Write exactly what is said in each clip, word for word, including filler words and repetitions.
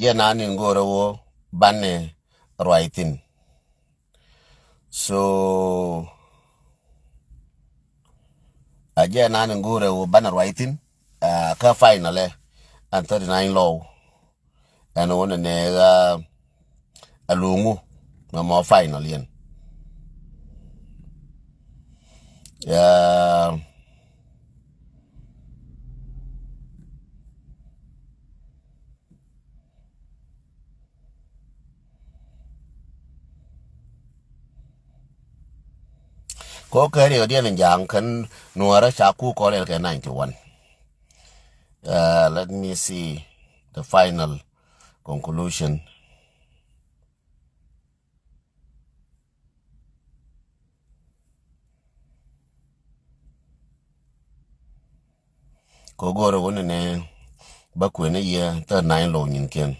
Jɛ na ni go̱o̱rɛ wä banɛ ruac thin. So a jɛ na ni go̱o̱rɛ wä banɛ ruac thin. Kä final ɛ ɛn thirty nine law. Ɛn wä ni nɛ ɣä a luŋu mɛ mɔ final yɛn. Ko kɛ riɛk diɛn in ja̱a̱ŋ kɛn nuɔrä ca ku kɔl ɛl kɛ ninety one. Let me see the final conclusion. Kɛ go̱o̱rɛ wä ni nɛ bä kuënä yɛ thirty nine law nyinkiɛn.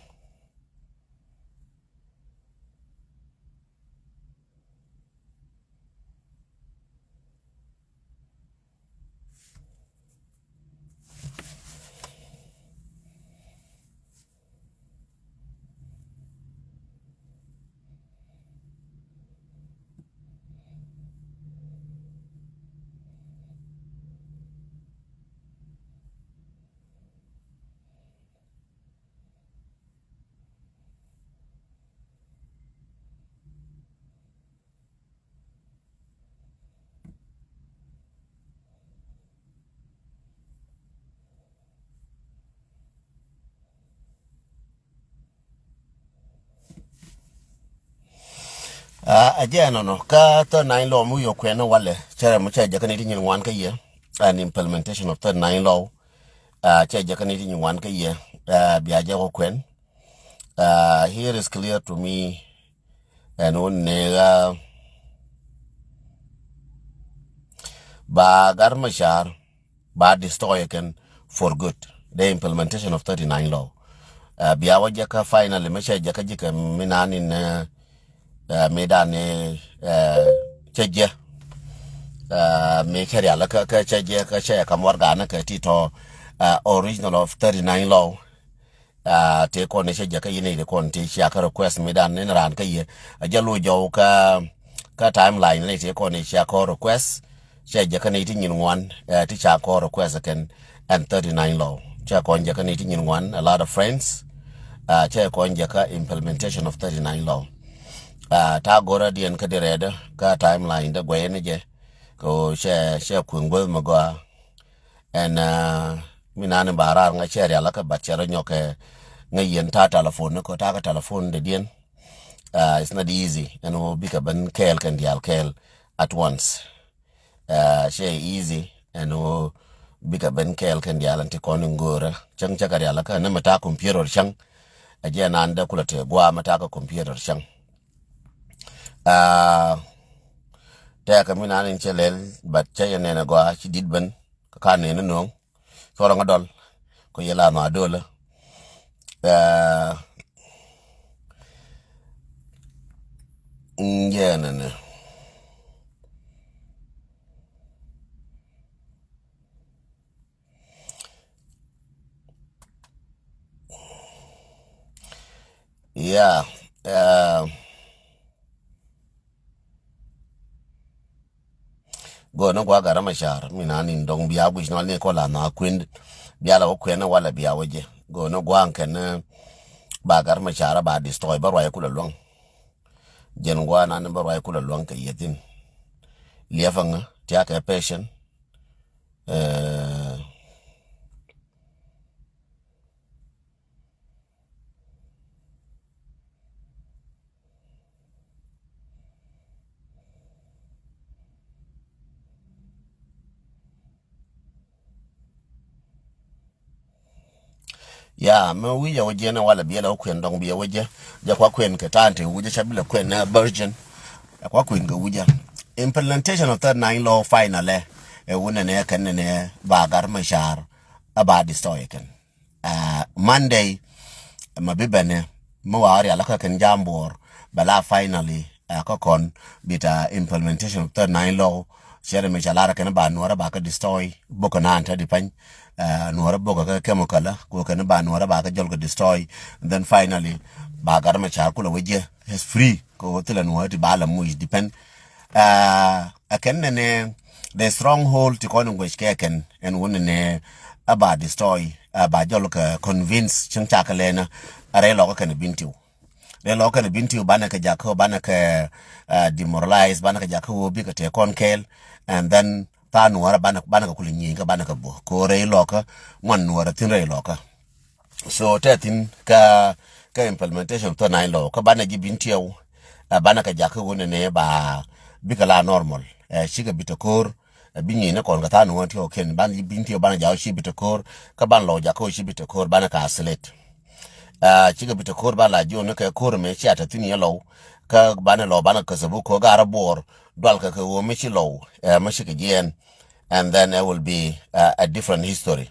A jɛ nɔnɔ kä thirty nine law mi wi̱i̱ ɔ kuɛn ni walɛ cɛ rɛ mi cɛ jɛ kä ni ti nyin ŋuan kä yɛ. An implementation of thirty nine law cɛ jɛ kä ni ti nyin ŋuan kä yɛ. Bia jɛ kɔ kuɛn. Here is clear to me. Ɛn wun ni ɣä ba Gat Macar ba destroy kɛn for good. The implementation of thirty nine law. Bia wä jɛ kä finally mi cɛ jɛ kä ji̱ kɛ mi nan in mi dan ni cɛ jɛ mi cɛ rial kä cɛ jɛ kä cɛ kam wargan kɛ ti tɔ original of thirty nine law. Tëë kɔn ni cɛ jɛ kä yɛ nɛy ti kɔn ti cia kä request mi dan ni raan kä yɛ a jɛ lo jɔw kä kä timeline ni tëë kɔn ni cia kɔ request. Cɛ jɛ kä nɛy ti nyin ŋuan ti ca kɔ request kɛn ɛn thirty nine law. Cɛ kɔn jɛ kä nɛy ti nyin ŋuan a lot of friends. Cɛ kɔn jɛ kä implementation of thirty nine law. Ta gora diɛn kä di rɛɛdä kä timeline dä guɛy ni jɛ. Kɛ cɛ cɛ kueŋ guäth mi gɔaa. Ɛn mi nani ba raar ŋa cɛ rial kä bat cɛ rɔ nyɔk kɛ ŋa yɛn ta telephone ni kɔ ta kä telephone de diɛn. It's not easy ɛn wä bikɛ ben kɛɛl kɛn dial kɛɛl at once. Cɛ easy ɛn wä bikɛ ben kɛɛl kɛn dial ɛn ti kɔn in go̱o̱rä cäŋ cɛ kɛ rial kä ni mi ta computer cäŋ. Ɛ jɛ nan dee kulɛ te gua mi ta kɛ computer cäŋ. Tɛɛkɛ mi nani cɛ lɛl bat cɛ yɛ nɛn ɛ gua ci dit ben. Kä ka neni no̱o̱ŋ cɔrɔ ŋa dɔl kɔ yɛ la nɔ adolä. Njɛ nɛnɛ. Yeah. Go̱o̱nä gua Gat Macar mi na nin dɔŋ bia guic nɔl ni kɔ la na kui̱n. Bia la wä kui̱n walɛ bia wä jɛ go̱o̱nä gua kɛn. Ba Gat Macar ba destroy bä ruac kulɛ luäŋ. Jɛn gua na ni bä ruac kulɛ luäŋ kɛ yɛ thin. Liɛpä ŋä tia kɛ patient. Ya mi wi̱c a wä jiɛn walɛ biɛl a wä kuɛn dɔŋ biɛ wä jɛ. Jɛ kua kuɛn kɛ ta̱a̱n te wä jɛ ca bilɛ kuɛn nɛ virgin. Jɛ kua kuɛn kɛ wä jɛ. Implementation of third nine law final ɛ wä nɛnɛ kɛn nɛnɛ ba Gat Macar a ba destroy kɛn. Monday ma bi bɛnɛ mi wa rial kä kɛn jam buɔr bɛ la finally kä kɔn bita implementation of third nine law. Cɛ rɛ mi ca lar kɛn ba nuɔrɛ ba kä destroy bok kɛ naan te di pany. Nuɔrɛ bok kɛ chemical kɛ kɛn ba nuɔrɛ ba kä jɔl kɛ destroy. Then finally ba gat mɛ car kulɛ wä jɛ is free kɛ wä thilɛ nuɔrɛ ti ba la muc depend. Ɛ kɛn nɛ nɛ the stronghold ti kɔn in guec kɛ kɛn ɛn wä nɛ nɛ ɛ ba destroy, ɛ ba jɔl kɛ convince cieŋ ca kɛ lɛnä. Ɛ rɛy lɔkä kɛn Bentiu. Rɛy lɔkä kɛn Bentiu banɛ kɛ jakä banɛ kɛ demoralize banɛ kɛ jakä wä bikɛ tëë kɔn kɛɛl. And then thaa nuɔrä banɛ banɛ kɛ kulɛ nyieny kä banɛ kɛ buɔ kɛ rɛy lɔkä. Ŋuan nuɔrä thin rɛy lɔkä. So tɛ thin kä kä implementation of thirty nine law kä banɛ ji̱ Bentiu. Banɛ kɛ jakä wä nɛ nɛ ba bikɛ la normal. Cikɛ bi te ko̱r. Bi nyieny ni kɔn kɛ tha̱a̱ŋ ni wä tiɔw kiɛn ban ji̱ Bentiu banɛ jakä ci bi te ko̱r. Kä ban lɔw jakä wä ci bi te ko̱r banɛ kɛ isolate. Cikɛ bi te ko̱r ban la jiɔn ni kɛ ko̱r mɛ cia te thin yɛ lɔw. Kä banɛ lɔw banɛ kɛ sɛ bi ko̱r garɛ buɔr dual kɛ kɛ wä mi ci lɔw. Mi cikɛ jiɛn. And then it will be a different history.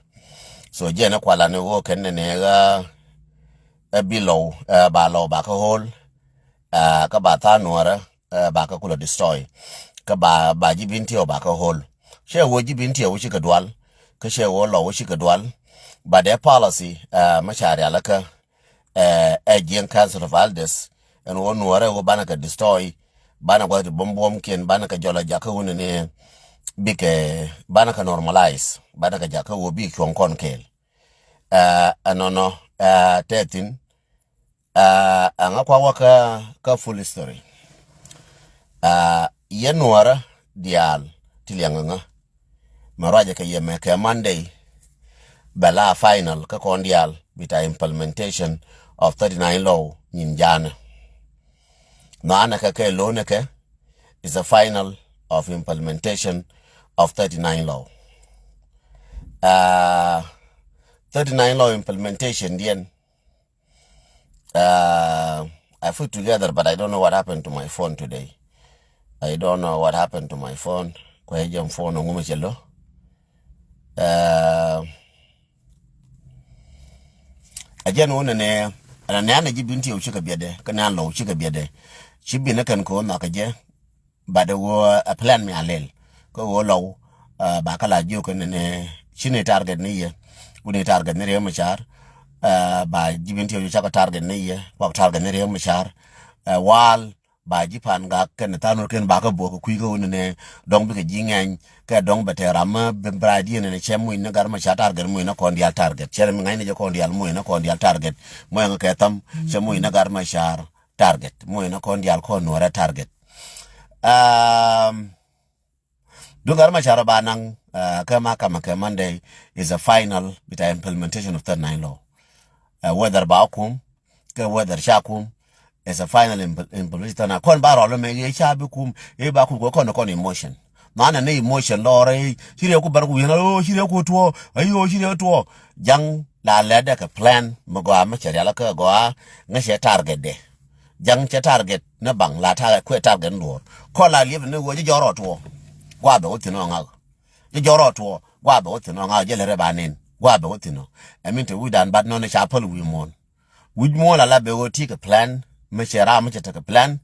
So jiɛn ni kuala ni wä kɛn ni ni ɣä. Ɛ bi lɔw ba lɔw ba kä hold. Kä ba tha̱a̱ŋ nuɔrä ba kä kulɛ destroy. Kä ba ba ji̱ Bentiu ba kä hold. Cɛ wä ji̱ Bentiu wä cikɛ dual. Kä cɛ wä lɔw wä cikɛ dual. But ɛ policy mɛ ca rialikä. Ɛ jiɛn council of elders ɛn wä nuɔrɛ wä banɛ kɛ destroy. Banɛ gua̱th ti buɔm buɔm kiɛn banɛ kɛ jɔl a jakä wä nɛ ni bikɛ banɛ kɛ normalize banɛ kɛ jakä wä bikɛ cuɔ̱ŋ kɔn kɛɛl. Ɛnɔnɔ tɛ thin. Ɛŋa kua wä kä full history. Yɛ nuɔrä diaal ti liɛŋ ɛŋa. Mɛ ruacɛ kɛ yɛ mɛ kɛ Monday. Bɛ la final kä kɔn diaal bita implementation of thirty nine law nyin janɛ. Nɔanɛ kɛ kɛ lonɛ kɛ is a final of implementation of thirty nine law. Thirty nine law implementation diɛn. I put together but I don't know what happened to my phone today. I don't know what happened to my phone. Kuɛ jɛm phone ŋumɛ cɛ lo. A jɛn wä nɛnɛ ɛn nɛn a ji̱ Bentiu cikɛ biɛtdɛ kä nɛn lɔw cikɛ biɛtdɛ. Ci bi ni kɛn ko̱o̱n nhɔakä jɛ. But wä a plan mi a lɛl kä wä lɔw. Ba kä la jiök kɛ nɛnɛ ci ni target ni yɛ. Wä ni target ni Riek Machar. Ba ji̱ Bentiu cakɔ target ni yɛ kuak target ni Riek Machar. Wal ba ji̱ pan gak kɛn than wä kɛn ba kä buɔk kɛ kui̱ kä wä nɛnɛ dɔŋ bikɛ ji̱ ŋɛny. Kɛ dɔŋ bɛ tɛ ram mi bi bra diɛn nɛnɛ cɛ muc ni gat Machar target muc ni kɔn dial target cɛ rɛ mi ŋa̱ny ni jɛ kɔn dial muc ni kɔn dial target. Muc ŋa kɛ tham cɛ muc ni gat Machar target muc ni kɔn dial kɔn nuɔrɛ target. Duŋ gat Machar ba naŋ kɛ ma kama kɛ Monday is a final bita implementation of thirty nine law. Whether ba kum kɛ whether ca kum is a final implementation thirty nine kɔn ba rɔl mɛ yɛ ca bi kum yɛ ba kum kɛ kɔn kɔn emotion. Nɔanɛ ni emotion lɔrɛ ci riɛ ku bar ku yɛn ayo ci riɛ ku tuɔ ayo ci riɛ tuɔ. Jaŋ la lɛt dɛ kɛ plan mi gɔaa mi cɛ rial kɛ gɔaa ŋa cɛ target dɛ. Jaŋ cɛ target ni baŋ la target kuɛ target ni duɔr kɔ la liep ni wä ji̱ jɔrɔ tuɔ. Gua bɛ wä thin ɔ ŋak ji̱ jɔrɔ tuɔ gua bɛ wä thin ɔ ŋak jɛ lɛ rɛ ba nin gua bɛ wä thin ɔ. Ɛ min te wi̱dan bat nɔni ca päl wi̱i̱ muɔn wi̱c muɔn la la bɛ wä ti kɛ plan mi cɛ ram mi cɛ tekɛ plan.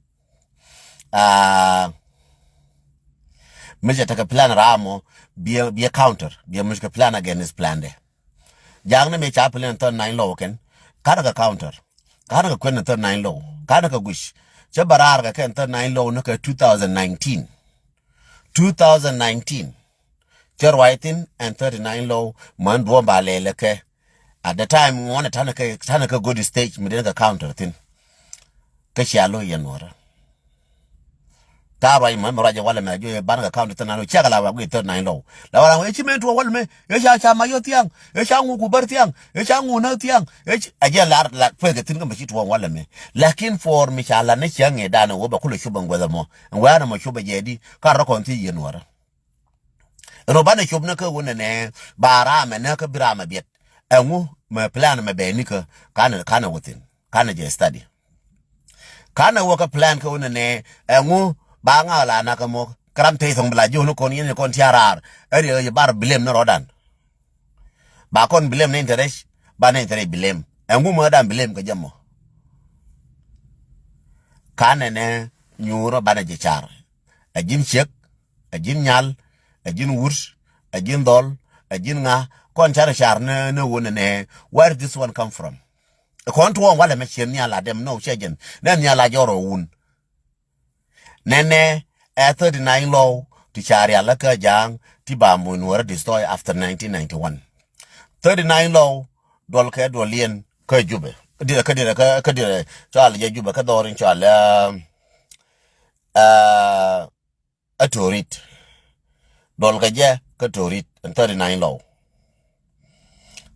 Mi cɛ tekɛ plan ram mɔ biɛ biɛ counter biɛ mi cɛ kɛ plan against plan dɛ. Ja̱a̱ŋ ni mëë ca pil in thirty nine law kɛn ka̱n kɛ counter ka̱n kɛ kuɛn in thirty nine law ka̱n kɛ guic. Cä bɛ raar kɛ kɛn thirty nine law ni kɛ two thousand nineteen. Two thousand nineteen cä ruac thin ɛn thirty nine law män duɔ̱ɔ̱m ba lɛɛlɛ kɛ. At the time ŋuɔ̱nɛ ta̱nɛ kɛ ta̱nɛ kɛ good stage mi den kɛ counter thin. Kä cia lo̱c yɛn nuɔ̱ɔ̱rä. Ka ruac mɛ mɛ ruac walɛ mɛ a jiɔ ban kɛ county thirty nine law ciak la wa gui thirty nine law. La wa la ŋu eci mɛ tuɔ walɛ mɛ eci a ca ma yɔ thiaŋ eci a ŋu ku bär thiaŋ eci a ŋu näk thiaŋ eci a jɛ lar la kuɛ kɛ thin kä mɛ ci tuɔ walɛ mɛ. Lakin for mi ca la ni ciaŋ ŋiɛ dan wä bɛ kulɛ cupɛ ŋuɛth ɛmɔ. Ŋuɛth ɛmɔ cupɛ jɛ di ka rɔ kɔn thi yien wärä. Ɛn ɔ banɛ cop ni kä wä nɛnɛ ba ramɛ ni kä bi ramɛ biɛt. Ɛŋu mɛ plan mɛ bɛ ni kä kanɛ kanɛ wä thin kanɛ jɛ study. Kanɛ wä kä plan kä wä nɛnɛ ɛŋu ba ŋa la na kä mɔ kä ram tey thɔŋ bi la jiɔn kɔn yɛn kɔn tia raar. Ɛ riɛ yɛ bar bilem ni rɔdan. Ba kɔn bilem ni interest ba ni interest bilem ɛŋu mɔ dan bilem kä jɛ mɔ. Kanɛ nɛ nyuurɔ banɛ jɛ car. Ɛ ji̱n ciek ɛ ji̱n nyal ɛ ji̱n wut, ɛ ji̱n dhɔl, ɛ ji̱n ŋa, kɔn carɛ car ni, ni wun ni nɛ, where this one come from? Kɔn tuɔɔŋ walɛ mɛ ciɛ nhial a dɛm, no, ciɛ jɛn, nɛ nhial a jɔrɔ wun. Nɛnɛ ɛ thirty nine lɔw ti ca rial lä kä ja̱a̱ŋ ti ba muc Nuɔrä destroy after nineteen ninety one. Thirty nine lɔw duɔl kɛ duɔl yɛn kä Jubɛ. Kä dirɛ, kä dirɛ, kä, kä dirɛ cɔal jɛ Jubɛ kä dhɔrin cɔal, ɛ, ɛ, ɛ Torit. Duɔl kɛ jɛ kä Torit ɛn thirty nine lɔw.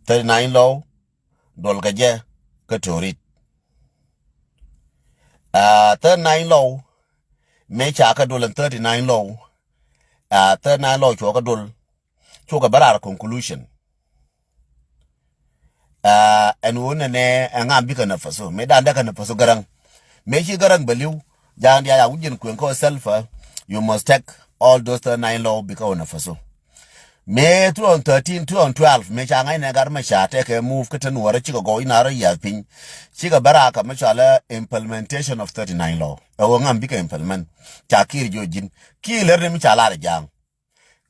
Thirty nine lɔw duɔl kɛ jɛ kä Torit. Aa, thirty nine lɔw mëë ca kä dol ɛn thirty nine lɔw. Aa, thirty nine lɔw cuɔ kä dol. Cukɛ bä raar conclusion. Aa, ɛn ɣöö nɛnɛ ɛŋa bikɛ nɛ Faso, mëë dan dee kɛ nɛ Faso Gäräŋ. Mëë ci Gäräŋ bɛ li̱w, ja̱a̱ŋ diaal a wi̱c jɛn kueŋ kä Salva, you must take all those thirty nine lɔw bikɛ wä nɛ Faso. Mëë two thousand thirteen, two thousand twelve, mëë ca ŋa̱cnɛ Gat Macar tekɛ move kä te Nuɔrä cikɛ gɔw inarɔ yiath piny. Cikɛ bä raar kɛ mi cɔalɛ implementation of thirty nine lɔw. Ɛ ɣöö ŋa bikɛ implement. Ca Kiir jiök ji̱n. Kiir lär ni mi ca lar ɛ ja̱a̱ŋ.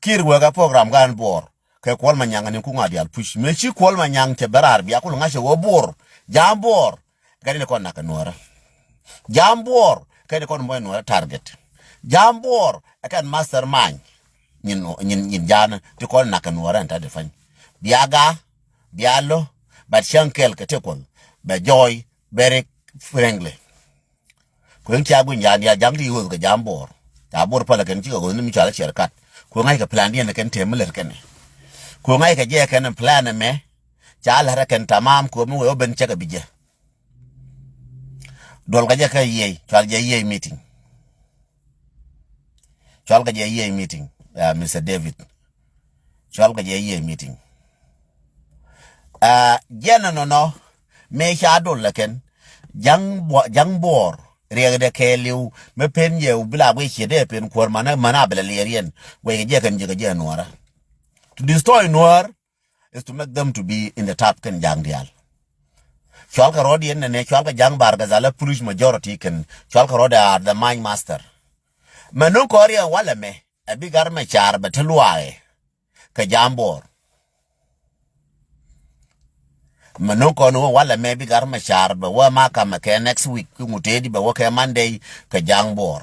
Kiir wekɛ program gan Buɔɔr kɛ Kuɔl Manyaŋ ni kuŋ a diaal push. Mëë ci Kuɔl Manyaŋ cɛ bä raar bia kul ŋa̱cä wä Buɔɔr. Ja̱a̱ŋ Buɔɔr. Kɛn ni kɔn nak kɛ Nuɔrä. Ja̱a̱ŋ Buɔɔr kɛn ni kɔn muɔc Nuɔrä target. Ja̱a̱ŋ Buɔɔr ɛ kɛn mastermind. Nyin, nyin, nyin ja̱a̱ŋ ti kɔn nak kɛ Nuɔrä ɛn ta̱t di pany. Bia ga̱a̱, bia lo̱, but cäŋ kɛl kɛ tëë Kuɔth bɛ jɔɔy very frankly. Kueŋ cia guiny ja̱a̱ŋ diaal ja̱a̱ŋ ti ɣöth kɛ Ja̱a̱ŋ Buɔɔr. Ca Buɔɔr pälɛ kɛn cikɛ ɣöth ni mi cɔal i̱ Ciɛr Kat. Kueŋ ŋa̱ckɛ plan diɛn kɛn tëë mi lät kɛn. Kueŋ ŋa̱ckɛ jɛ kɛn plan ɛmɛ. Ca lät rɛ kɛn tamam kueŋ mi wee wä ben cäkɛ bi jɛ. Duɔl kɛ jɛ kä yiey, cɔal jɛ yiey meeting. Cɔal kɛ jɛ yiey meeting, uh, Mister David. Cɔal kɛ jɛ yiey meeting. Uh, jɛn ɛnɔnɔ, mëë ca dol lɛ kɛn, ja̱ŋ Buɔ-, ja̱ŋ Buɔɔr, riɛkdɛ kɛɛliw, mi pen jɛ bi la guic ciet dee pen kuäär manɛ, manɛ a bɛ lɛ liɛɛr yɛn, guic kɛ jɛ kɛn ji̱ kɛ jɛ Nuɔɔrä. To destroy Nuɔɔr, is to make them to be in the top kɛn ja̱a̱ŋ diaal. Cual kɛ rɔɔd yɛn nɛnɛ, cual kɛ ja̱a̱ŋ Bar Gazal, a foolish majority kɛn, cual kɛ rɔɔd are the mind master. Mɛ nuŋ kɔɔr yɛ walɛ mɛ, ɛ bi Gat Macar bɛ te luaakɛ kɛ Ja̱a̱ŋ Buɔɔr. Mɛ nuŋ kɔn wä walɛ mɛ bi Gat Macar bɛ wä makamɛ kɛ next week, ki ŋut tëëdi bɛ wä kɛ Monday kɛ Ja̱a̱ŋ Buɔɔr.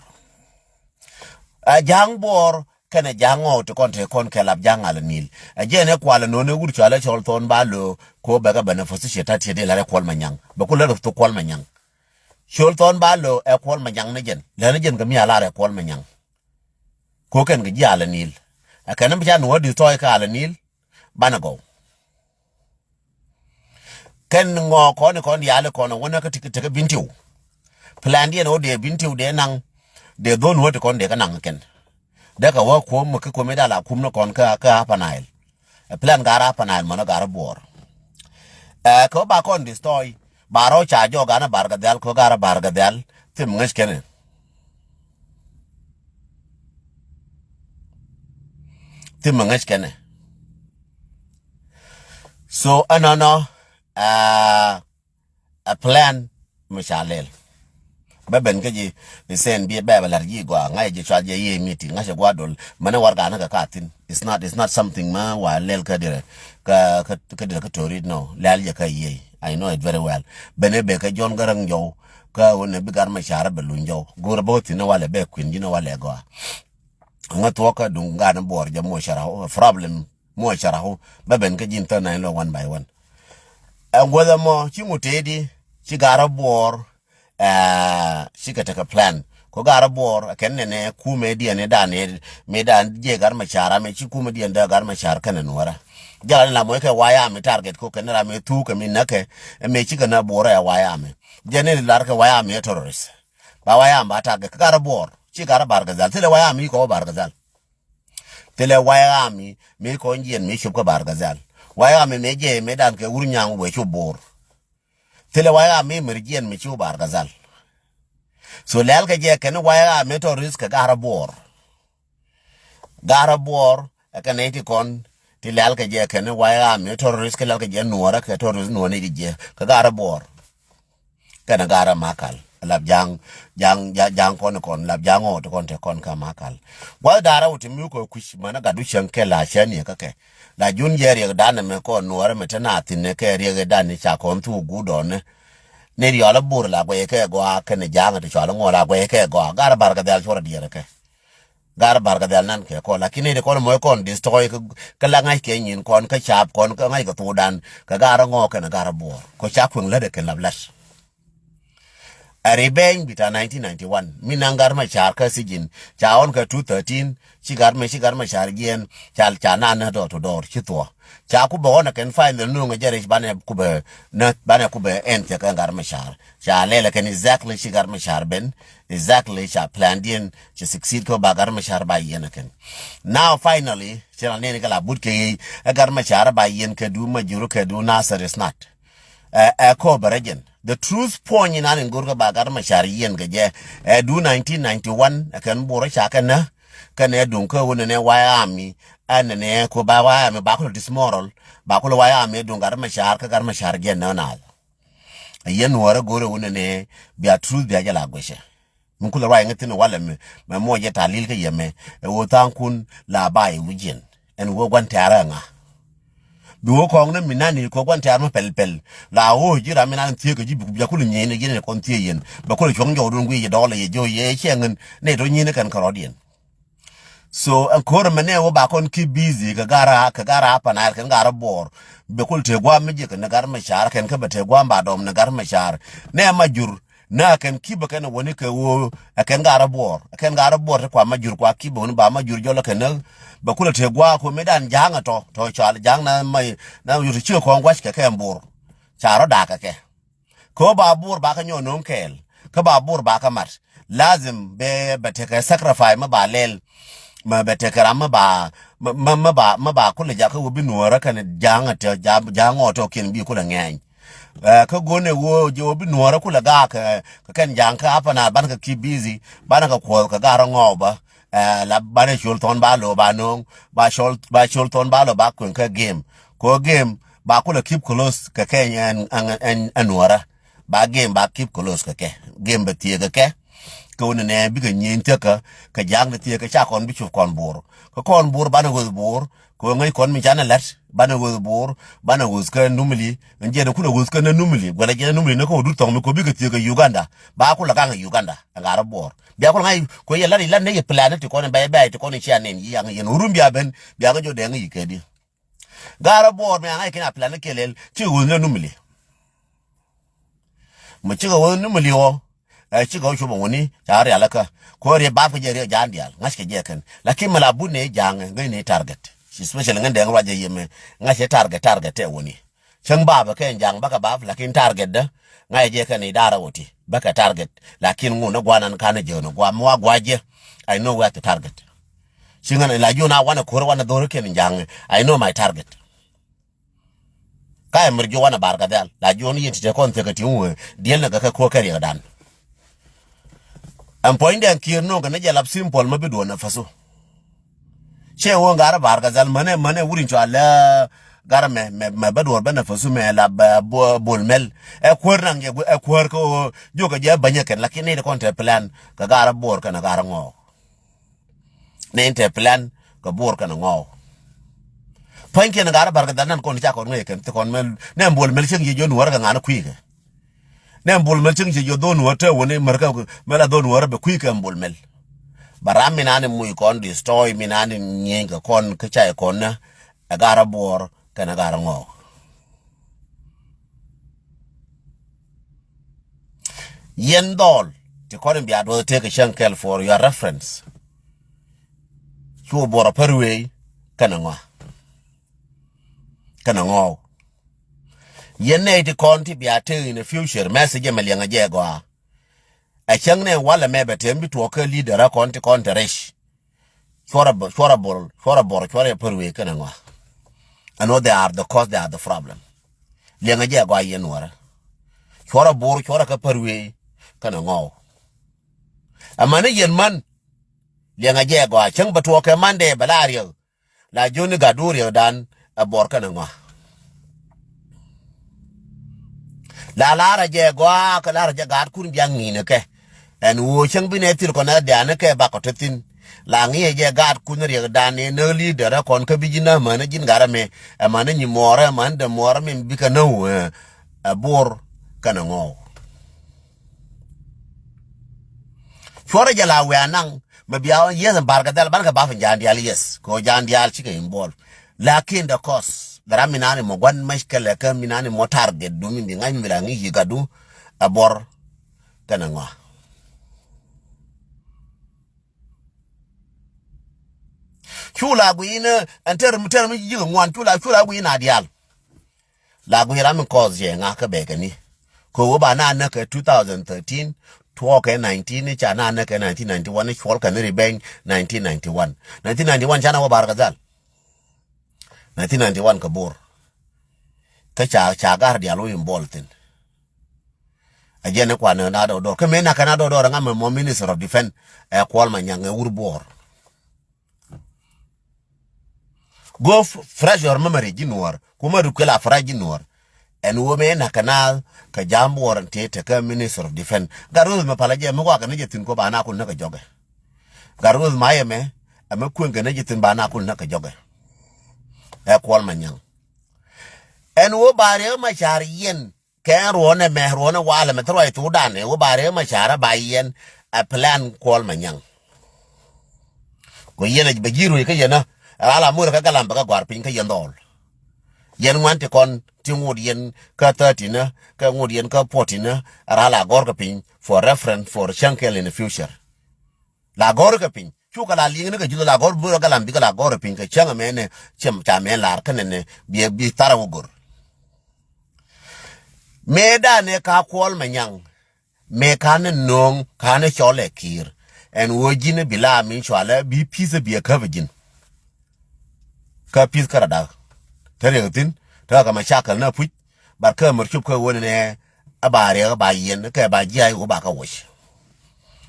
Ɛ Ja̱a̱ŋ Buɔɔr, kɛnɛ ja̱a̱ŋ ɣɔw ti kɔn te kɔn kɛ lap ja̱a̱ŋ Alɛ Nil. Ɛ jɛn ɛ kualɛ nɔn ɛ wut cualɛ Cɔl Thɔn Ba Lo̱o̱ ko bɛ kɛ bɛnɛ position ta tiet di lar ɛ Kuɔl Manyaŋ. Bɛ ku lär thok Kuɔl Manyaŋ. Cɔl Thɔn Ba Lo̱o̱ ɛ Kuɔl Manyaŋ ni jɛn. Lär ni jɛn kɛ mi a lar ɛ Kuɔl Manyaŋ. Ko kɛn kɛ ji̱ Alɛ Nil. Ɛ kɛn mi ca nuɔ̱ɔ̱r di thɔɔc kɛ Alɛ Nil. Banɛ gɔw. Kɛn ŋɔ kɔn kɔn diaal kɔn wä nä kä ti, ti kä Bintiu. Plan diɛn wä dee Bintiu dee naŋ, dee dhon wä ti kɔn dee kä naŋ kɛn. Dee kɛ wä kuɔm kä kuɔm i̱ dala kum ni kɔn kä, kä Upper Nile. Ɛ plan gar Upper Nile mɔnä gar Buɔɔr. Ɛ, kɛ wä ba kɔn destroy, ba rɔ ca jɔɔk gan Bar Gazal, kɛ wä gar Bar Gazal, thim ŋäc kɛnɛ. Thim ŋäc kɛnɛ. So, ɛnɔnɔ, ɛ, ɛ plan mi ca lɛl. Bä ben kä ji̱, ni sɛn bi bɛ bɛ lar ji̱ gɔaa, ŋa̱c ji̱ cual jɛ yiëë meeting, ŋa̱c jɛ gua̱a̱ dol, mɛn ɛ warɛga ni kɛ ka thi̱n. It's not, it's not something ma wa lɛl kä dirɛ, kä, kä, kä dirɛ kä Torit nɔ, lɛl jɛ kä yiëë. I know it very well. Ben ɛ bɛ kä John Garang Jɔw, kä wä ni bi Gat Macar bɛ luny jɔw. Go̱o̱rɛ bä wä thi̱n ni walɛ bɛ kui̱n ji̱ ni walɛ gɔaa. Ŋä thuɔ̱kä duŋ gan Buɔɔr jɛ muɔc cɛ rahu, problem muɔc cɛ rahu, bä ben kä ji̱n thäl na in lɔ one by one. Ɛ guäth ɛmɔ, ci ŋut tëëdi, ci gar Buɔɔr, ɛ, cikɛ tekɛ plan. Ko gar Buɔɔr, ɛ kɛn nɛnɛ kumɛ diɛn i̱ dan i̱, mi dan jiɛ Gat Macar, amɛ ci kumɛ diɛn dee Gat Macar kɛnɛ Nuɔrä. Jɛ ran la mɔc kɛ waya mi target ko kɛn ram mi thuk kɛ mi näkɛ, ɛ mi cikɛ na Buɔɔr ɛ waya mi. Jɛ ni lar kɛ waya mi ɛ terrorist. Ba waya mi ba target, kɛ gar Buɔɔr, ci gar Bar Gazal, thilɛ waya mi kɔ Bar Gazal. Thilɛ White Army mi kɔn jiɛn mi cop kä Bar Gazal. White Army mi jɛ mi dan kɛ wur nyaŋ wee cop Bor. Thilɛ White Army mi jiɛn mi cop Bar Gazal. So lɛl kɛ jɛ kɛn White Army terrorist kɛ gar Bor. Gar Bor ɛ kɛn nɛy ti kɔn ti lɛl kɛ jɛ kɛn White Army terrorist kɛ lɛl kɛ jɛ Nuɔrä kɛ terrorist Nuɔrä ni jɛ kɛ gar Bor. Kɛn gar Makal. lap ja̱a̱ŋ, ja̱a̱ŋ, ja̱a̱ŋ, ja̱a̱ŋ kɔn kɔn, lap ja̱a̱ŋ ɔ ti kɔn te kɔn kä ma kal. Gua̱th da̱rä wä ti mi kɔ kui̱c, mänä gat du cäŋ kɛ la cä ni kä kɛ. La jun jɛ riɛk danɛ mɛ kɔn nuɔrä mɛ te na thin kɛ riɛk danɛ ca kɔn thuk guut dɔnɛ. Ni riɔl a bur la guɛy kɛ gɔaa kɛnɛ ja̱a̱ŋ ti cɔal ŋuɔ la guɛy kɛ gɔaa. Gar bar kɛ dhɛl cuɔr diɛɛr kɛ. Gar bar kɛ dhɛl nan kɛ kɔn, lakin ni ti kɔn mɔ kɔn destroy kɛ, kɛ la ŋa̱c kɛ nyin kɔn, kɛ cap kɔn, kɛ ŋa̱c kɛ thukdan, kɛ gar ŋɔ kɛnɛ gar buɔr. Kɔ ca kueŋ lät kɛ lap lat. A revenge bita nineteen ninety-one. Mi naŋ gar mɛ car kä sijin. Ca ɣɔn kɛ two thirteen. Ci gar mɛ, ci gar mɛ car jiɛn. Ca, ca nan nä dɔr to dɔr. Ci thuɔ. Ca ku bɛ ɣɔn a kɛn final nuŋ a jɛ rɛc banɛ ku bɛ, nä, banɛ ku bɛ ɛn thiɛ kɛ gar mɛ car. Ca lɛl a kɛn exactly ci gar mɛ car ben. Exactly ca plan diɛn. Ci succeed kɛ ba gar mɛ car ba yɛn a kɛn. Now finally, ci la nɛn kɛ la but kɛ yey. A gar mɛ car ba yɛn kɛ du ma juru kɛ du Nasir is not. Ɛ, ɛ, cooperation. The truth point in an in gurka ba gar mɛ car yɛn kɛ jɛ. Ɛ, du nineteen ninety-one, ɛ kɛn bor ca kɛ nä. Kɛn ɛ duŋ kä wun nɛ White Army. Ɛn nɛ ko ba White Army ba kulo dismoral. Ba kulo White Army duŋ gar mɛ car kä gar mɛ car jɛ nä na. Ɛ yɛn nuɔrɛ gurɛ wun nɛ bia truth bia jɛ la guɛcɛ. Min kulɛ ruac ŋä thin walɛ mɛ, mɛ muɔc jɛ talil kä yɛ mɛ. Ɛ ɣöö tha̱a̱ŋkun la ba yɛ wi̱c yɛn. Ɛn ɣöö gua̱n tɛ̈rä ŋa. Bi ɣöö kɔŋ ni mi nani kɛ gua̱n tɛ̈r mi pɛl pɛl. La ɣöö ji̱ ram mi nani thiee kɛ ji̱ bi, bi kulɛ nyieny ni yɛn ɛ kɔn thiee yɛn. Bɛ kulɛ cuɔ̱ŋ jɔwdun guic yɛ dɔɔlɛ yɛ jiö yɛ cɛ ŋän. Nɛ tɔ nyieny ni kɛn kɛ rɔ̱diɛn. So ɛn ko̱r mɛ nɛ wä ba kɔn keep busy kɛ gara, kɛ gara Upper Nile kɛn gara buɔɔr. Bɛ kul te guam mi jiɛ kɛ ni gar mɛ car kɛn kä bɛ te guam ba dɔm ni gar mɛ car. Nɛ ma jur, nɛ kɛn keep kɛn wä ni kɛ wä, ɛ kɛn gara buɔɔr, ɛ kɛn gara buɔɔr ti kua ma jur kua keep wä ni ba ma jur jɔl kɛ ni. Bɛ kul te guam ko mi dan ja̱a̱ŋ tɔ, tɔ cal ja̱a̱ŋ na ma, na yut ci kɔn guac kɛ kɛ buɔɔr. Ca rɔ dak kɛ kɛ. Kä ba buur ba kä nyɔ no̱o̱ŋ kɛɛl. Kä ba buur ba kä mat. Lazim bɛ, bɛ tekɛ sacrifice mi ba lɛl. Mɛ bɛ tekɛ ram mi ba, mi, mi, mi ba, mi ba kulɛ jakä wä bi nuɔrä kɛn ja̱a̱ŋ a te, ja̱a̱ŋ, ja̱a̱ŋ ŋɔɔ tɔ kiɛn bi kulɛ ŋɛɛny. Ɛ, kä go̱n ɛ wä, jɛ wä bi nuɔrä kulɛ gaak, ɛ, kɛ kɛn ja̱a̱ŋ kä Upper Nile banɛ kɛ keep busy, banɛ kɛ kuɔth kɛ gaar ŋɔɔ bä. Ɛ, la banɛ col thɔn ba lo̱o̱ ba no̱o̱ŋ, ba col, ba col thɔn ba lo̱o̱ ba kueŋ kä game. Kɛ game, ba kulɛ keep close kɛ kɛ ɛn, ɛn, ɛn, ɛn nuɔrä. Ba game ba keep close kɛ kɛ. Game bɛ thiee kɛ kɛ. Kɛ wä ni nɛ bikɛ nyieny thiäkä, kɛ ja̱a̱ŋ ni thiee kɛ ca kɔn bi cop kɔn bo̱o̱r. Kɛ kɔn bo̱o̱r banɛ ɣöth bo̱o̱r, kɛ wä ŋäc kɔn mi canɛ la̱t, banɛ ɣöth bo̱o̱r, banɛ ɣöth kä Numili, ɛn jiɛn kulɛ ɣöth kä nä Numili, guɛlɛ jiɛn Numili ni kä wä dut thɔŋ mi kɔ bikɛ thiee kɛ Uganda, ba kulɛ gaŋ ɛ Uganda, ɛ ŋa̱r bo̱o̱r. Bia kulɛ ŋa̱c, kɛ yɛ la̱t i̱ la̱t ni yɛ plan ni ti kɔn in bɛy bɛy ti kɔn in cia nɛn yi yaŋ yɛn wä rum bia ben, bia ŋäc jɔ dɛŋ yi kɛ di. Ga̱r bo̱o̱r mi aŋa̱c kɛn a plan ni kɛ lɛl, cikɛ ɣöth ni Numili. Mi cikɛ ɣöth ni Numili ɣɔ, ɛ cikɛ ɣöth cop ɛ wuni, ca rial kä. Kɔ riɛ bap kɛ jɛ riɛ ja̱a̱n diaal, ŋa̱c kɛ jɛ kɛn. Lakin mi la but ni ja̱a̱ŋ, ŋäc ni target. Especially ŋän dɛŋ ruac jɛ yɛ mɛ, ŋa̱c ɛ target, target tɛ wuni. Cäŋ bap ɛ kɛn ja̱a̱ŋ bäkɛ bap, lakin target dä, ŋa̱c ɛ jɛ kɛn idaara wä ti, bäkɛ target. Lakin ŋun ɛ gua̱n an ka̱n ɛ jɛ ɣän ɛ gua̱n mi wa gua̱c jɛ, I know where to target. Ci ŋän la ji̱ ɣän a wanɛ ko̱r wanɛ dho̱r kɛn ja̱a̱ŋ, I know my target. Ka ɛmɛr ji̱ wanɛ bar kɛ dhɛl la ji̱ ɣän yɛn ti te kɔn thiek kɛ ti ŋuɛ diɛl ni kɛ kɛ ko̱r kɛ riɛk dan. Ɛn puɔ̱nydɛ kiɛɛr no̱o̱ŋ kɛ ni jɛ lap simple ma bi duɔ̱ɔ̱n nɛ Faso. Cɛ ɣöö ŋa̱r bar kɛ dhɛl mänɛ mänɛ wur in cɔal lɛ gar mɛ mɛ mɛ bä duɔ̱ɔ̱r bä nɛ Faso mɛ lap bol mɛl. Ɛ kuäär naŋ jɛ ɛ kuäär kä ɣöö jiök kɛ jɛ bänyɛ kɛn lakin ni ti kɔn te plan kɛ gar bo̱o̱r kɛn gar ŋɔɔk. Ni te plan kɛ buɔr kɛn ŋɔw. Pua̱nykiɛn gat bar kɛ dhal nan kɔn ca kɔn ŋäc kɛn thi kɔn mɛ nɛ bol mɛl cieŋ ci jɔ nuɔr kɛ ŋa̱n kui̱ kɛ. Nɛ bol mɛl cieŋ ci jɔ dhon nuɔr te wuni mɛr kɛ mɛl a dhon nuɔr bɛ kui̱ kɛ bol mɛl. Ba ram mi nan muc kɔn destroy mi nan nyieny kɛ kɔn kä ca kɔn nä ɛ gat buɔr kɛn gat ŋɔw. Yɛn dhɔl ti kɔn in bia duɔth tek kɛ cäŋ kɛl for your reference. Cu buɔrɔ pär wei kɛnɛ ŋɔa kɛnɛ ŋɔɔk. Yɛn nɛy ti kɔn ti bia tek in a future message ɛmɛ liɛŋɛ jɛ gɔaa. A cäŋ nɛ walɛ mɛ bɛ tem bi tuɔɔk kä leader a kɔn ti kɔn te rɛc. Cuɔrɛ bor, cuɔrɛ bor, cuɔrɛ bor, cuɔrɛ pär wee kɛnɛ ŋɔa. I know they are the cause, they are the problem. Liɛŋɛ jɛ gɔaa yɛn nuɔrɛ. Cuɔrɛ bor, cuɔrɛ kä pär wee kɛnɛ ŋɔw. Amäni yɛn man liɛŋɛ jɛ gɔaa cäŋ bɛ tuɔɔk kɛ Monday bɛ la riɛk. La jiöni gat du riɛkdan ɛ bor kɛnɛ ŋɔa. La lar a jɛ gɔaa kɛ lar a jɛ gaatkun bia ŋi̱i̱n kɛ. Ɛn ɣöö cäŋ bi nɛ thil kɔn ɛ diaani kɛ bakɔ te thi̱n. La ŋi̱i̱ a jɛ gaatkun riɛkdan ni näk li̱i̱dɛr ɛ kɔn kä bi ji̱ nämäni ji̱n gat ɛmɛ. Ɛmani nyi muɔɔrä ɛmani dee muɔɔrä min bikɛ näk ɣöö ɛ Bor kɛnɛ Ŋɔɔk. Cuɔrɛ jɛ la wiaa naŋ mɛ bia ɣän yes ɛn Bar Ghazal ban kɛ bap ɛn Ja̱a̱ŋ diaal yes kɛ ɣöö Ja̱a̱ŋ diaal cikɛ involve. Lakin the cause bɛ ram mi nani mɔ gua̱n mec kɛ lɛ kä mi nani mɔ target duni bi ŋa̱c mi la ŋi̱i̱c yi gatdu ɛ Bor kɛnɛ Ŋɔɔk. Cu la gui̱i̱n ɛn tɛr mi tɛr mi ji̱ ji̱ kɛ ŋuan cu la cu la gui̱i̱n a diaal. La gui̱i̱ ram in kɔɔth jɛ ŋa kä bɛɛkɛ ni. Kɛ ɣöö ba na näk kɛ two thousand thirteen tuɔɔkɛ nineteen ni ca na näk kɛ nineteen ninety-one ni cuɔl kɛ ni revenge nineteen ninety-one. Nineteen ninety-one ca na wä Bar Ghazal. Nineteen ninety-one kɛ Bor. Kä ca ca gar dial wä involve thin. A jɛn ni kuan ni na dɔdɔr kä mëë na kɛ na dɔdɔr ŋa mɛ mɔ Minister of Defense ɛ Kuɔl Manyaŋ ɛ wur Bor. Go f- fresh your memory ji̱ Nuɔr. Kumä ri kuel a fresh ji̱ Nuɔr. Ɛn wä mëë na kɛ na kɛ ja̱a̱m Bor ɛn tëë tekä Minister of Defense. Gat Ruth mɛ palä jɛ mi kɔakɛ ni jɛ thi̱n kɔ ba na kun näk kɛ jɔkɛ. Gat Ruth ma yɛ mɛ ɛmɛ kueŋ kɛ ni jɛ thi̱n ba na kun näk kɛ jɔkɛ. Ɛ Kuɔl Manyaŋ. Ɛn wä ba Riek Machar yɛn kɛ ɛn ruɔ̱n ɛmɛ ruɔ̱n ɛ walɛ mɛ thil ruac thokdan ɛ wä ba Riek Machar ɛ ba yɛn ɛ plan Kuɔl Manyaŋ. Kɛ yɛn ɛ bɛ ji̱ ruëc kä yɛn ɛ ral a mur kä galam bɛ kɛ guar piny kä yɛn dhɔl. Yɛn ŋuan ti kɔn ti ŋot yɛn kä thirty nä kä ŋot yɛn kä forty nä ral a gɔr kɛ piny for reference for cäŋ kɛl in the future. La gɔr kɛ piny cukɛ la liŋ ni kɛ juth la gɔr burɛ galam bikɛ la gɔr kɛ piny kɛ cäŋ mɛnɛ cɛm ca mɛn lar kɛ nɛnɛ bi bi thar a wä gor. Mëë danɛ ka Kuɔl Manyaŋ. Mëë ka ni no̱o̱ŋ ka ni cɔl ɛ Kiir. Ɛn wä ji̱n bi la min cualɛ bi pi̱th bi ɛ käp ji̱n. Kä pi̱th kä radak te riɛk thi̱n te kɛ mɛ cakɛl na puc. Bar kä mär cop kä wen nɛ a ba riɛk ba yɛn kɛ ba jiay wä ba kä woc.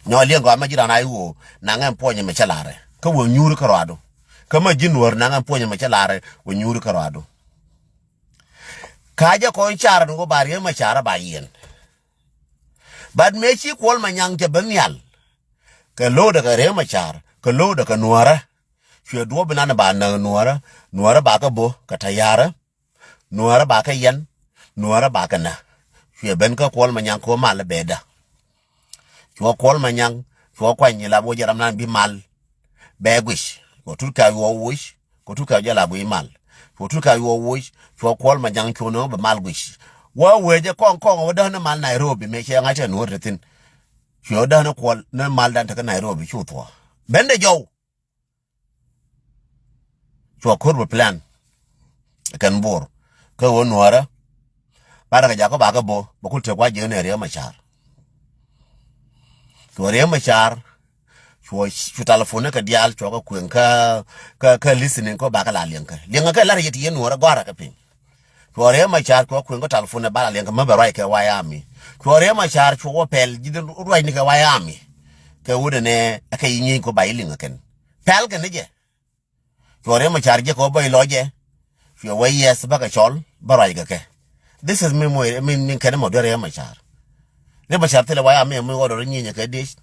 Nyɔ liɛŋ gɔaa mɛ ji̱ ran a i̱ wä naŋ ɛn puɔnyɛ mɛ cä larɛ kä wä nyuuri kä rɔadu. Kä mɛ ji̱ Nuɔr naŋ ɛn puɔnyɛ mɛ cä larɛ wä nyuuri kä rɔadu. Ka jɛ kɔn car ni wä ba Riek Machar ba yɛn. But mëë ci Kuɔl Manyaŋ cɛ ben nhial kɛ lo̱o̱dɛ kɛ Riek Machar kɛ lo̱o̱dɛ kɛ Nuɔrä. Cuɛ duɔ̱ɔ̱p inan ba näk Nuɔrä. Nuɔrä ba kɛ bo̱ kɛ tayarä. Nuɔrä ba kɛ yɛn. Nuɔrä ba kɛ nä. Cuɛ ben kä Kuɔl Manyaŋ kɛ wä mal bɛ dä. Cuɔ Kuɔl Manyaŋ cuɔ kuany nyi la wä jɛ ram nan bi mal. Bɛ guic cuɔ tut ka yuɔ wuc. Cuɔ tut ka jɛ la guic mal. Cuɔ tut ka yuɔ wuc. Cuɔ Kuɔl Manyaŋ cuɔ nöŋ bɛ mal guic. Wä wee jɛ kɔŋ kɔŋ wä däh ni mal Nairobi mëë cɛ ŋa̱c tɛ nuɔ̱r te thin. Cuɛ wä däh ni Kuɔl ni mal dan te kä Nairobi cu thuɔ ben de jɔw. Cua ko̱r bɛ plan kɛn Bor kä ɣöö Nuɔ̱ɔ̱rä. Ba rɛ kɛ jakä ba kä bo̱ bɛ kul tëk wa jiäk ni Riek Machar. Cua Riek Machar cua cu telephone kɛ diaal cua kɛ kueŋ kä kä kä listening kä ba kɛ la liɛŋ kɛ liɛŋ kɛ lar yɛ ti yɛ Nuɔ̱ɔ̱rä gɔ̱a̱rä kɛ piny. Cua Riek Machar cua kueŋ kä telephone ba la liɛŋ kɛ mä bɛ ruac kɛ White Army. Cua Riek Machar cua wä pɛl ji̱ ruac ni kɛ White Army. Kɛ wut ɛnɛ kɛ yi nyieny kɔ ba yi liŋ kɛn pɛl kɛn ni jɛ. Cuɔ Riek Machar jɛ kɛ wä bä ilɔ jɛ. Cuɛ wä yes bä kɛ cɔl bä ruac kɛ kɛ. This is mi moc min min kɛn mɔ duer Riek Machar. Riek Machar thilɛ White Army mi ɣɔdɔ ri nyinyɛ kɛ diec.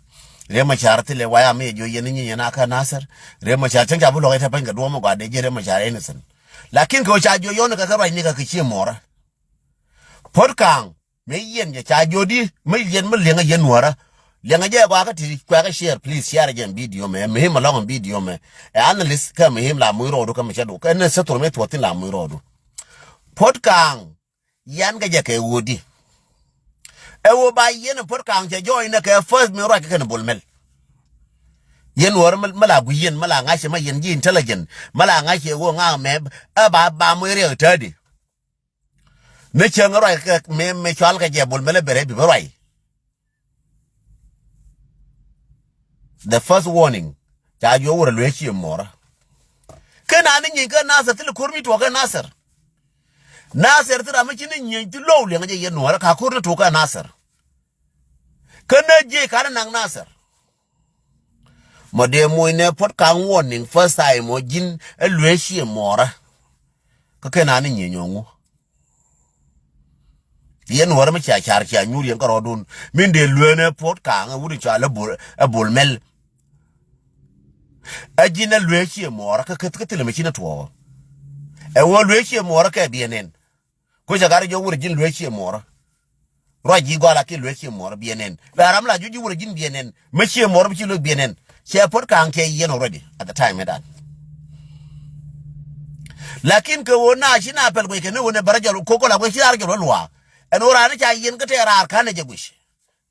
Riek Machar thilɛ White Army jɔ yɛn nyinyɛ na kä Nasir. Riek Machar cäŋ ca bi luɔk itɛ pany kɛ duɔm mi gɔaa dee ji̱ Riek Machar innocent. Lakin kɛ wä ca jɔ yɔn kɛ kɛ ruac ni kɛ kɛ cie mɔrä. Pot Kaŋ mi yiɛn jɛ ca jodi mi yiɛn mi liɛŋä yɛn Nuɔrä. Liɛŋä jɛ gɔaa kä ti kuɛkä share, please share jɛ video mɛ, muhim alɔŋ video mɛ. Ɛ analyst kä muhim la muc rɔɔdu kä mi cɛ du kä ni sethur mi thuɔthin la muc rɔɔdu. Pot Kaŋ yan kɛ jɛ kɛ wodi. Ɛ wo ba yɛn Pot Kaŋ cɛ jɔɔy nɛ kɛ first mi ruac kɛ kɛn Bol Mel. Yɛn Nuɔrä mi la gui yɛn mi la ŋa̱cɛ ma yɛn ji̱ intelligent mi la ŋa̱cɛ wo ŋa̱ mɛ. Ɛ ba ba muc riɛk tädi. Ni cäŋ ruac kɛ mi mi cual kɛ jɛ Bol Mel bɛ rɛ bi bä ruac. The first warning ca juɔ wurɛ luee cie mɔrä. Kä na ni nyieny kä Nasir thil ko̱r mi tuɔk kä Nasir. Nasir thil ram mi ci ni nyieny thil low liɛŋ jɛ yɛ Nuɔrä ka ko̱r ni tuɔk kä Nasir. Kä na jiec ka ni naŋ Nasir. Mɔ dee moc nɛ Pot Kaŋ warning first time mɔ ji̱n ɛ luee cie mɔrä. Kä kɛ na ni nyieny ɔŋu. Yɛn wärä mi cia car cia nyuur yɛn kärɔɔdun. Min dee lueenɛ Puɔt Kaŋ ɛ wut in cɔal ɛ Bol, ɛ Bol Mɛl. Ɛ ji̱n ɛ luee cië muɔɔrä kä käth kä thilɛ mi ci nɛ tuɔɔk. Ɛ ɣöö luee cië muɔɔrä kɛ biɛ nɛn. Kucä gat rɔ jiök wut ɛ ji̱n luee cië muɔɔrä. Ruac ji̱ gɔaa la kiɛ luee cië muɔɔrä biɛ nɛn. La ram la jiök ji̱ wut ɛ ji̱n biɛ nɛn. Mi cië muɔɔrä bi ci luee biɛ nɛn. Cɛ Puɔt Kaŋ cɛ yiɛn already at the time ɛ dan. Lakin kɛ ɣöö na ci na pɛl guic kɛ ni ɣöö nɛ bɛ rɔ jɔl ko̱k kɔ la guic ci na rɔ jɔl wä luaak. Ɛn ɣöö raan ni ca yiɛn kä tɛɛr raar ka̱n ɛ jɛ guic.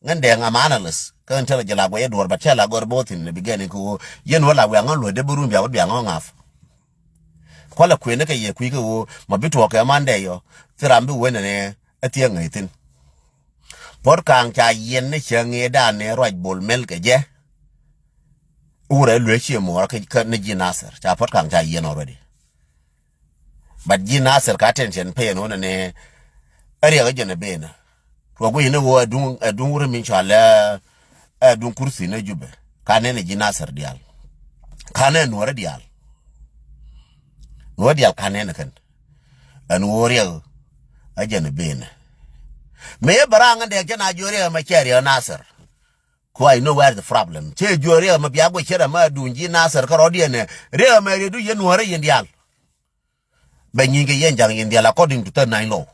Ŋän dee ŋa ma analyst kä ŋän tɛl jɛ la guɛc ɛ duɔ̱ɔ̱r, but cɛ la gɔr bo̱o̱th in the beginning kɛ ɣöö yɛn wä la wiaŋ ɣän luɔ̱c dee bä run bia wä bia ŋä ŋa̱f. Kualɛ kuënä kɛ yɛ kui̱ kɛ ɣöö ma bi tuɔɔk kɛ man dee yɔ, thi ram bi wen ɛnɛ ɛ thiee ŋäc thi̱n. Puɔt Kaŋ ca yiɛn ni cäŋ ëëdan ni ruac Bol Mɛl kɛ jɛ. Wurɛ luee cië muɔɔrä kä, kä ni ji̱ Nasir. Ca Puɔt Kaŋ ca yiɛn already. But ji̱ Nasir ka attention pay ɛn ɣöö nɛ ni ɛ riɛk ɛ jɛn ɛ ben. Tuɔɔk guic ni ɣöö ɛ duŋ, ɛ duŋ wurɛ min cɔal ɛ, ɛ duŋ kursi ni Jubɛ. Ka nɛn ɛ ji̱ Nasir diaal. Ka nɛn nuɔrɛ diaal. Nuɔrɛ diaal ka nɛn ɛ kɛn. Ɛn ɣöö riɛk ɛ jɛn ɛ ben. Mëë bɛ raŋ ɛ dɛɛk cɛ na jiö riɛk ɛmɛ cɛ riɛk Nasir. Ku I know where the problem. Cɛ jiö riɛk ɛmɛ bia guic cɛ rɛ mɛ duŋ ji̱ Nasir kärɔɔdiɛn ɛ. Riɛk ɛmɛ riɛkdu yɛn nuɔrɛ yɛn diaal. Bɛ nyieny kɛ yɛn ja̱ŋ yɛn diaal according to thirty-nine law.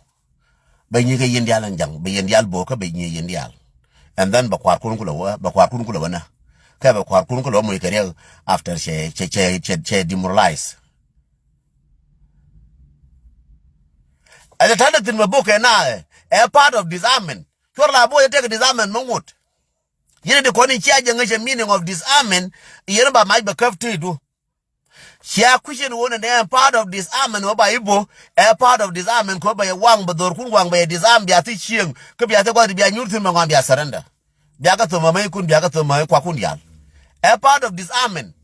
Bɛ nyieny kɛ yɛn diaal ɛn ja̱ŋ, bɛ yɛn diaal bo̱o̱k kä bɛ nyieny yɛn diaal. And then bɛ kua̱rkun kulɛ wä, bɛ kua̱rkun kulɛ wä nä. Kɛ bɛ kua̱rkun kulɛ wä moc kɛ riɛk after cɛ, cɛ, cɛ, cɛ, cɛ demoralize. Ɛn ɛ ta̱nɛ thi̱n mɛ bo̱o̱k kɛ na ɛ, ɛ part of disarmament. Cuɔr la bo̱o̱k ɛ tëk disarmament mɛ ŋot. Yɛn ɛ ti kɔn in cia jɛ ŋäcɛ meaning of disarmament, yɛn ba mac bɛ käp tëëdu. Cia kui̱cɛn ɣöö nɛ nɛ part of disarmament ɣöö ba i̱ bo̱, ɛ part of disarmament kɛ ɣöö ba yɛ waŋ bɛ dhorkun waŋ bɛ yɛ disarm bia thi cieŋ, kä bia thi gua̱th bia nyuur thi̱n bɛ ŋɔam bia surrender. Bia kɛ thom amäikun bia kɛ thom amäi kuakun diaal. Ɛ part of disarmament.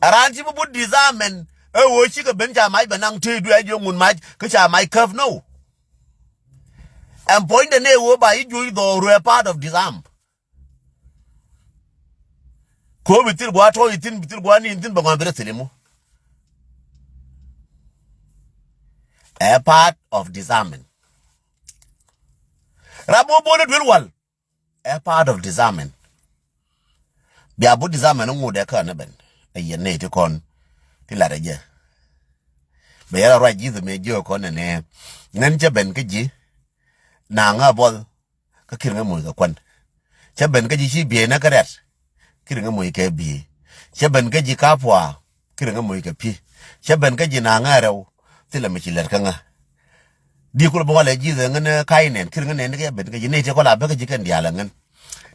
Ɛ raan ci bi but disarmament, ɛ ɣöö cikɛ ben ca mac bɛ naŋ tëëdu ɛ jiök ŋun mac, kä ca mac käp no. Ɛn puɔ̱nydɛ nɛ ɣöö ba i̱ juɔc dhɔɔru ɛ part of disarm. Ko bi thil gua̱a̱ tɔ̱ ithin, bi thil gua̱a̱ ni ithin bɛ ŋɔn bi rɛ thil imu. Ɛ part of disarmament. Rap wä bo̱o̱n i̱ duel wal. Ɛ part of disarmament. Bia bu disarmament iŋut ɛ kään i̱ ben. Ɛ yɛn nɛy ti kɔn ti lat ɛ jɛ. Bɛ yɛn rɔ ruac ji̱th mëë jiök kɔn nɛnɛ. Ŋän cä ben kä ji̱. Na ŋä buɔth. Kä ki̱r ŋä moc kɛ kuän. Cä ben kä ji̱ ci biey nä kä rɛ̈t. Ki̱r ŋä moc kɛ biey. Cä ben kä ji̱ ka̱pua̱a̱. Ki̱r ŋä moc kɛ pi̱. Cä ben kä ji̱ na ŋä rɛw. Thilɛ mi ci lɛr kä ŋä. Di kulɛ bi walɛ ji̱th ɛ ŋän ɛ ka̱c nɛn. Ki̱r ŋä nɛn kɛ ben kä ji̱ nɛy ti kɔl a bek kä ji̱ kɛn diaal ɛ ŋän.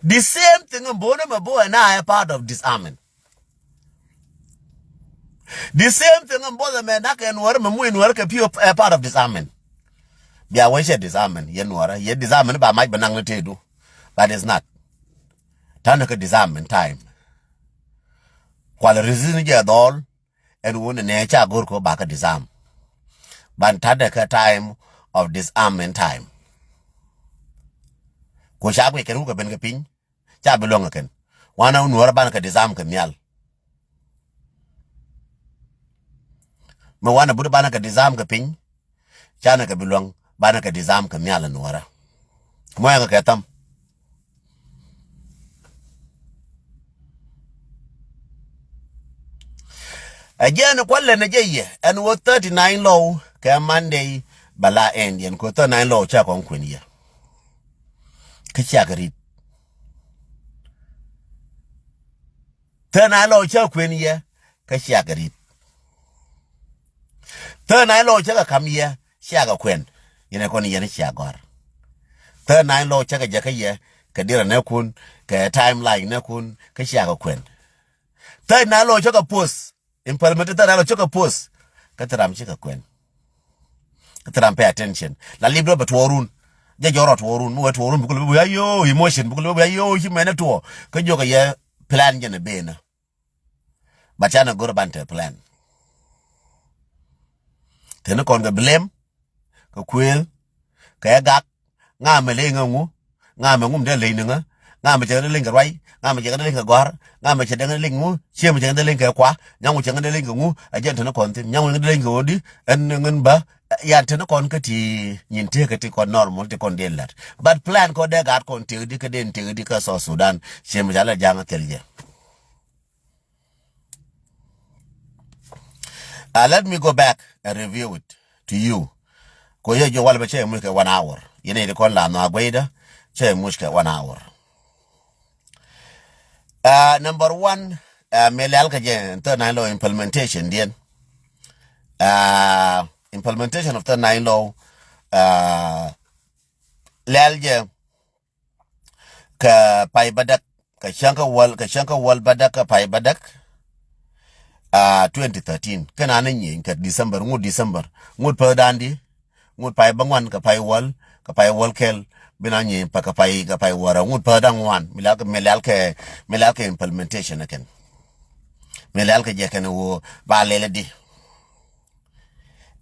The same thing in bo̱o̱n ɛmɛ bo̱o̱ ɛ na ɛ part of disarmament. The same thing in both ɛmɛ nak ɛ nuɔrä mɛ muc nuɔrä kɛ pi̱ ɛ part of disarmament. Bia wee cɛ disarmament yɛ nuɔrä yɛ disarmament ba mac bɛ naŋ ni tëëdu. But it's not. Ta̱nɛ kä disarmament time. Kual resist ni jɛ dhɔl. Ɛn wun ni nɛ ca go̱r kɛ ba kä disarm. Ban ta̱nɛ kä time of disarmament time. Ku ca guic kɛn wukɛ ben kɛ piny. Ca bi luäŋ kɛ kɛn. Wanɛ wä nuɔrä banɛ kɛ disarm kɛ nhial. Mɛ wanɛ but banɛ kɛ disarm kɛ piny. Canɛ kɛ bi luäŋ banɛ kɛ disarm kɛ nhial nuɔrä. Mɔyɛ kɛ kɛ tham. Ɛ jɛn kualɛ nɛ jɛ yɛ ɛn wä thirty nine lɔw kɛ Monday bɛ la ɛn yɛn kɛ thirty nine lɔw cɛ kɔn kuɛn yɛ. Kä ciakɛ rit. Thirty nine lɔw cä kuɛn yɛ kä ciakɛ rit. Thirty nine lɔw cä kɛ kam yɛ ciakɛ kuɛn. Yɛn ɛ kɔn yɛn cia gɔ̱r. Thirty nine lɔw cä kɛ jɛ kä yɛ kɛ dirɛ nɛ kun kɛ timeline nɛ kun kä ciakɛ kuɛn. Thirty nine lɔw cä kɛ post. Implement thirty nine lɔw cä kɛ post. Kä thirty ram cä kɛ kuɛn. Kä thirty ram pay attention. La lip dɔ bɛ tuɔɔrun. Jɛ jɔrɔ tuɔɔrun mi wee tuɔɔrun bikul bi wee ayoo emotion bikul bi wee ayoo ci mɛnɛ tuɔɔ. Kä jokɛ yɛ plan jɛn ɛ benä. Ba canɛ go̱r ban te plan. Teni kɔn kɛ blame kɛ kuëël kɛ gak ŋa mɛ ley ŋä ŋu ŋa mɛ ŋum dee ley ni ŋä Ŋa mi cɛ ŋädɛ leny kɛ ruac, ŋa mi cɛ ŋädɛ leny kɛ gɔ̱a̱r, ŋa mi cɛ dee ŋädɛ leny ŋu, cie mi cɛ ŋädɛ leny kɛ kua, nyaŋu cɛ ŋädɛ leny kɛ ŋu, ɛ jɛn te ni kɔn thi̱n, nyaŋu ŋädɛ leny kɛ ɣöö di, ɛn ŋän bä, yan te ni kɔn kä ti nyin tëëkä ti kɔn normal ti kɔn dee lät. But plan kɔn dee gaat kɔn tëëk di kä dee tëëk di kä South Sudan, cie mi ca lɛ ja̱a̱ŋ a thil jɛ. Uh, let me go back and review it to you. Ko yɛ jɛ wal bɛ cɛ muc kɛ one hour. Yɛn iti kɔn la nɔ aguɛydä cɛ muc kɛ one hour. Uh, number one, uh, mi lɛl kɛ jɛ third nine law implementation diɛn. Uh, implementation of third nine law, uh, lɛl jɛ kɛ pay bädäk, kɛ cäŋ kä wäl, kɛ cäŋ kä wäl bädäk, kɛ pay bädäk. Ah, twenty thirteen kɛn an ni nyieny kɛ December, ŋut December, ŋut päth da̱a̱n di, ŋut pay bäŋuan kɛ pay wäl, kɛ pay wäl kɛl, bi na nyieny pa kɛ pay, kɛ pay wäl rɛw, ŋut päth da̱ŋ ŋuan, mi lɛl kɛ, mi lɛl kɛ, mi lɛl kɛ implementation kɛn. Mi lɛl kɛ jɛ kɛn ɣöö ba lɛl di.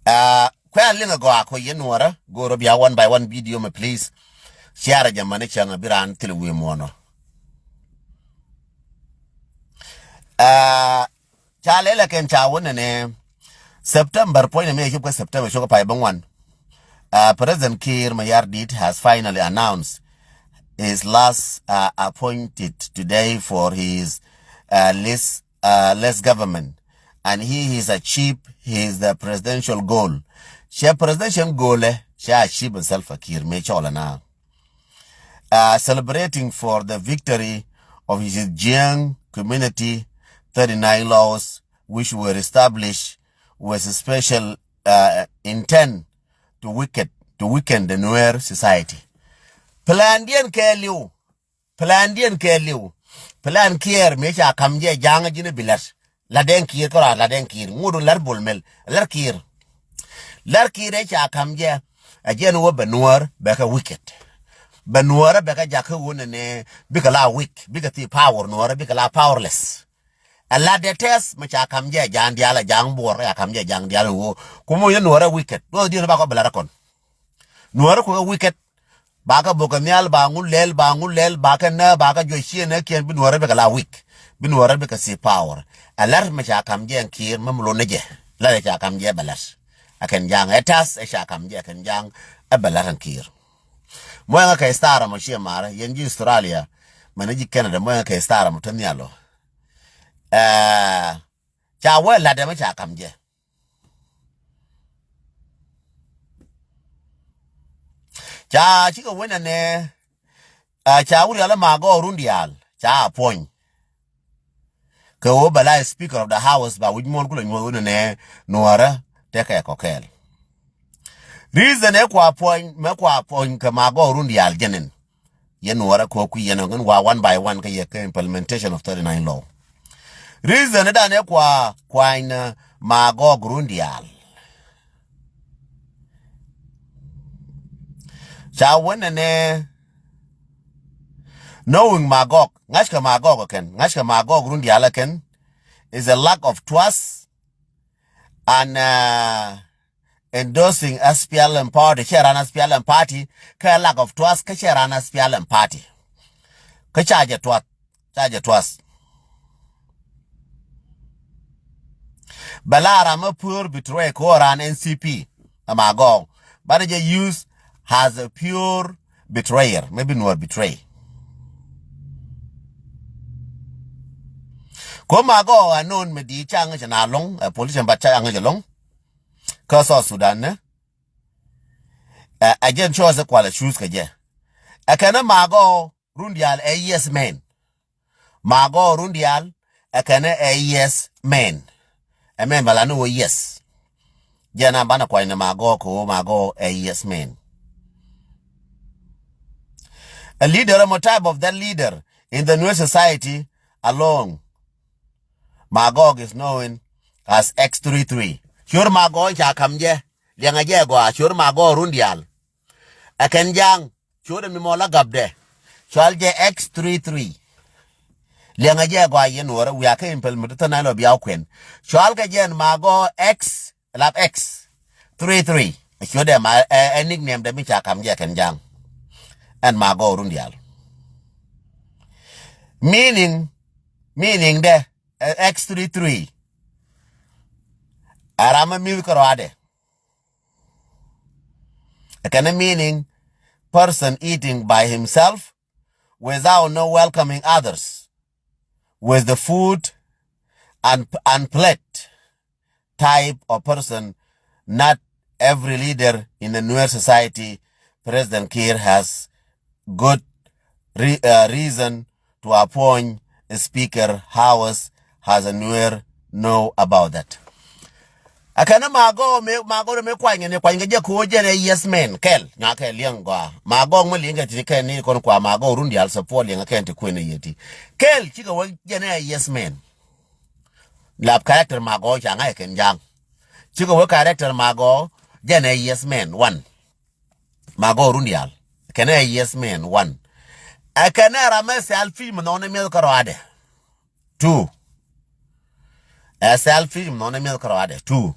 Ah, kuɛ a liŋ a gɔaa ko yɛn nuɔrä go̱o̱rä bia one by one video mɛ please. Share jɛ mani cäŋ a bi raan thil wi̱i̱ muɔnɔ. Ah, ca lɛl a kɛn ca wä nɛnɛ September puɔ̱ny nɛ mi cop kä September cop kä pay bä ŋuan. Ah, President Kiir Mayardit has finally announced his last, uh, appointed today for his, uh, list uh, less government, and he has achieved his the presidential goal. Cɛ presidential goal eh, cɛ achieve Salva Kiir mɛ cɔl na. Uh, celebrating for the victory of his Jiang community, thirty-nine laws which were established with a special, uh, intent to wicked, to weaken the Nuer society. Plan diɛn kɛɛliw. Plan diɛn kɛɛliw. Plan Kiir mëë ca ka̱m jɛ ja̱a̱ŋ ji̱n bi lɛr. La̱t dɛŋ Kiir kärɔa la̱t dɛŋ Kiir. Ŋut la̱r Bol Mel. La̱r Kiir. La̱r Kiir ëë ca ka̱m jɛ. Ɛ jɛn wä bɛ nuäär bɛ kɛ wicked. Bɛ nuäärä bɛ kɛ jakä wun ni bikɛ la weak. Bikɛ thi power nuäärä bikɛ la powerless. Ɛ la̱t dɛ tɛth mi ca ka̱m jɛ ja̱a̱ŋ diaal ɛ ja̱a̱ŋ buɔr ɛ ca ka̱m jɛ ja̱a̱ŋ diaal ɛ woo. Kumɔ yɛ nuäärä wicked. Duɔth diɛn ba kɔ bɛ la̱r ɛ kɔn. Nuäärä kuɛ wicked. Ba kɛ bok kɛ nhial ba ŋu lɛl ba ŋu lɛl ba kɛ nä ba kɛ juɔc ciɛ nä kiɛn bi nuɔrɛ bikɛ la weak. Bi nuɔrɛ bikɛ si power. Ɛ lɛr mɛ ca kam jɛ ɛn Kiir mɛ mi lon ni jɛ. Lɛr ɛ ca kam jɛ bɛ lɛr. Ɛ kɛn jaŋ ɛ tath ɛ ca kam jɛ ɛ kɛn jaŋ ɛ bɛ lɛr ɛn Kiir. Mɔ ɛŋɛ kɛ star mɔ ciɛ marɛ yɛn ji̱ Australia mɛ ni ji̱ Canada mɔ ɛŋɛ kɛ star mɔ te nhial ɔ. Ɛ ca wee lat ɛmɛ ca kam jɛ. Ca cikɛ wen ɛnɛ, a ca wuri ala Magog run diaal ca a puɔny. Kɛ woo bɛ la speaker of the house ba wi̱c muɔl kulɛ nyuɔth wen ɛnɛ nuɔrä tekɛ kɔkɛɛl. Reason ɛ kua puɔny mɛ kua puɔny kɛ Magog run diaal jɛnin. Yɛn nuɔrä kɔ kui̱ yɛn ɔ ŋän wa one by one kä yɛ kä implementation of thirty-nine law. Reason dan ɛ kua kuany ni Magog run diaal. Ca wen ni nɛ knowing Magog ŋa̱ckɛ Magog kɛn ŋa̱ckɛ Magog run diaal kɛn is a lack of trust and, uh, endorsing S P L M party, cɛ ran S P L M party, kä lack of trust, kä cɛ ran S P L M party. Kä ca jɛ trust, ca jɛ trust. Bɛ la ram a pure betray ko ran N C P, ama gɔw. But jɛ use as a pure betrayer, maybe nuɔr betray. Ko Magog a non mi di ca ŋäc na lɔŋ, a politician but ca ŋäc lɔŋ. Kä South Sudan ni ɛ jɛn choice kual ɛ choose kɛ jɛ. Ɛ kɛn ɛ Magog run diaal ɛ yes man. Magog run diaal ɛ kɛn ɛ yes man. Ɛ man bɛ la ni wä yes. Jɛn a banɛ kuany ni Magog kɛ wä Magog ɛ yes man. A leader, a mo type of that leader in the Nuer society alone. Magog is known as X three three. Cior Magog ca kam jɛ. Liɛŋɛ jɛ gɔaa cior Magog run diaal. Ɛ kɛn jaŋ cior mi mɔ la gapdɛ. Cual jɛ X three three. Liɛŋɛ jɛ gɔaa yɛn wärä wiaa kä impel mi tɔ̱ nɛn lɔ bia kuɛn. Cual kɛ jɛn Magog X lap X three three. Ɛ cior dɛ ma ɛ nickname dɛ mi ca kam jɛ kɛn jaŋ. Ɛn Magog run diaal. Meaning, meaning de, eh, X thirty-three. Ɛ ram mi mi̱th kärɔadɛ. Kɛnɛ meaning, person eating by himself without no welcoming others with the food and, and plate type of person. Not every leader in the Nuer society, President Kiir has good re-, uh, reason to appoint a speaker. How else has a Nuer know about that? Ɛ kɛn ni magɔw mi, magɔw mi kuany ni kuany kɛ jɛ ko jɛ ni yes man kɛl nya kɛ liɛŋ gɔaa. Magɔw mi liɛŋ kɛ ti kɛn ni kɔn kua magɔw run dial support liɛŋ kɛn ti kuɛn ni yɛ ti kɛl cikɛ wä jɛ ni yes man. Lap character magɔw ca ŋa̱c kɛn jaŋ. Cikɛ wä character magɔw jɛ ni yes man one. Magɔw run dial. Kɛn ni yes man one. Ɛ kɛn ni ram mi selfish mi nɔni miɛth kärɔadɛ. Two. Ɛ selfish mi nɔni miɛth kärɔadɛ. Two.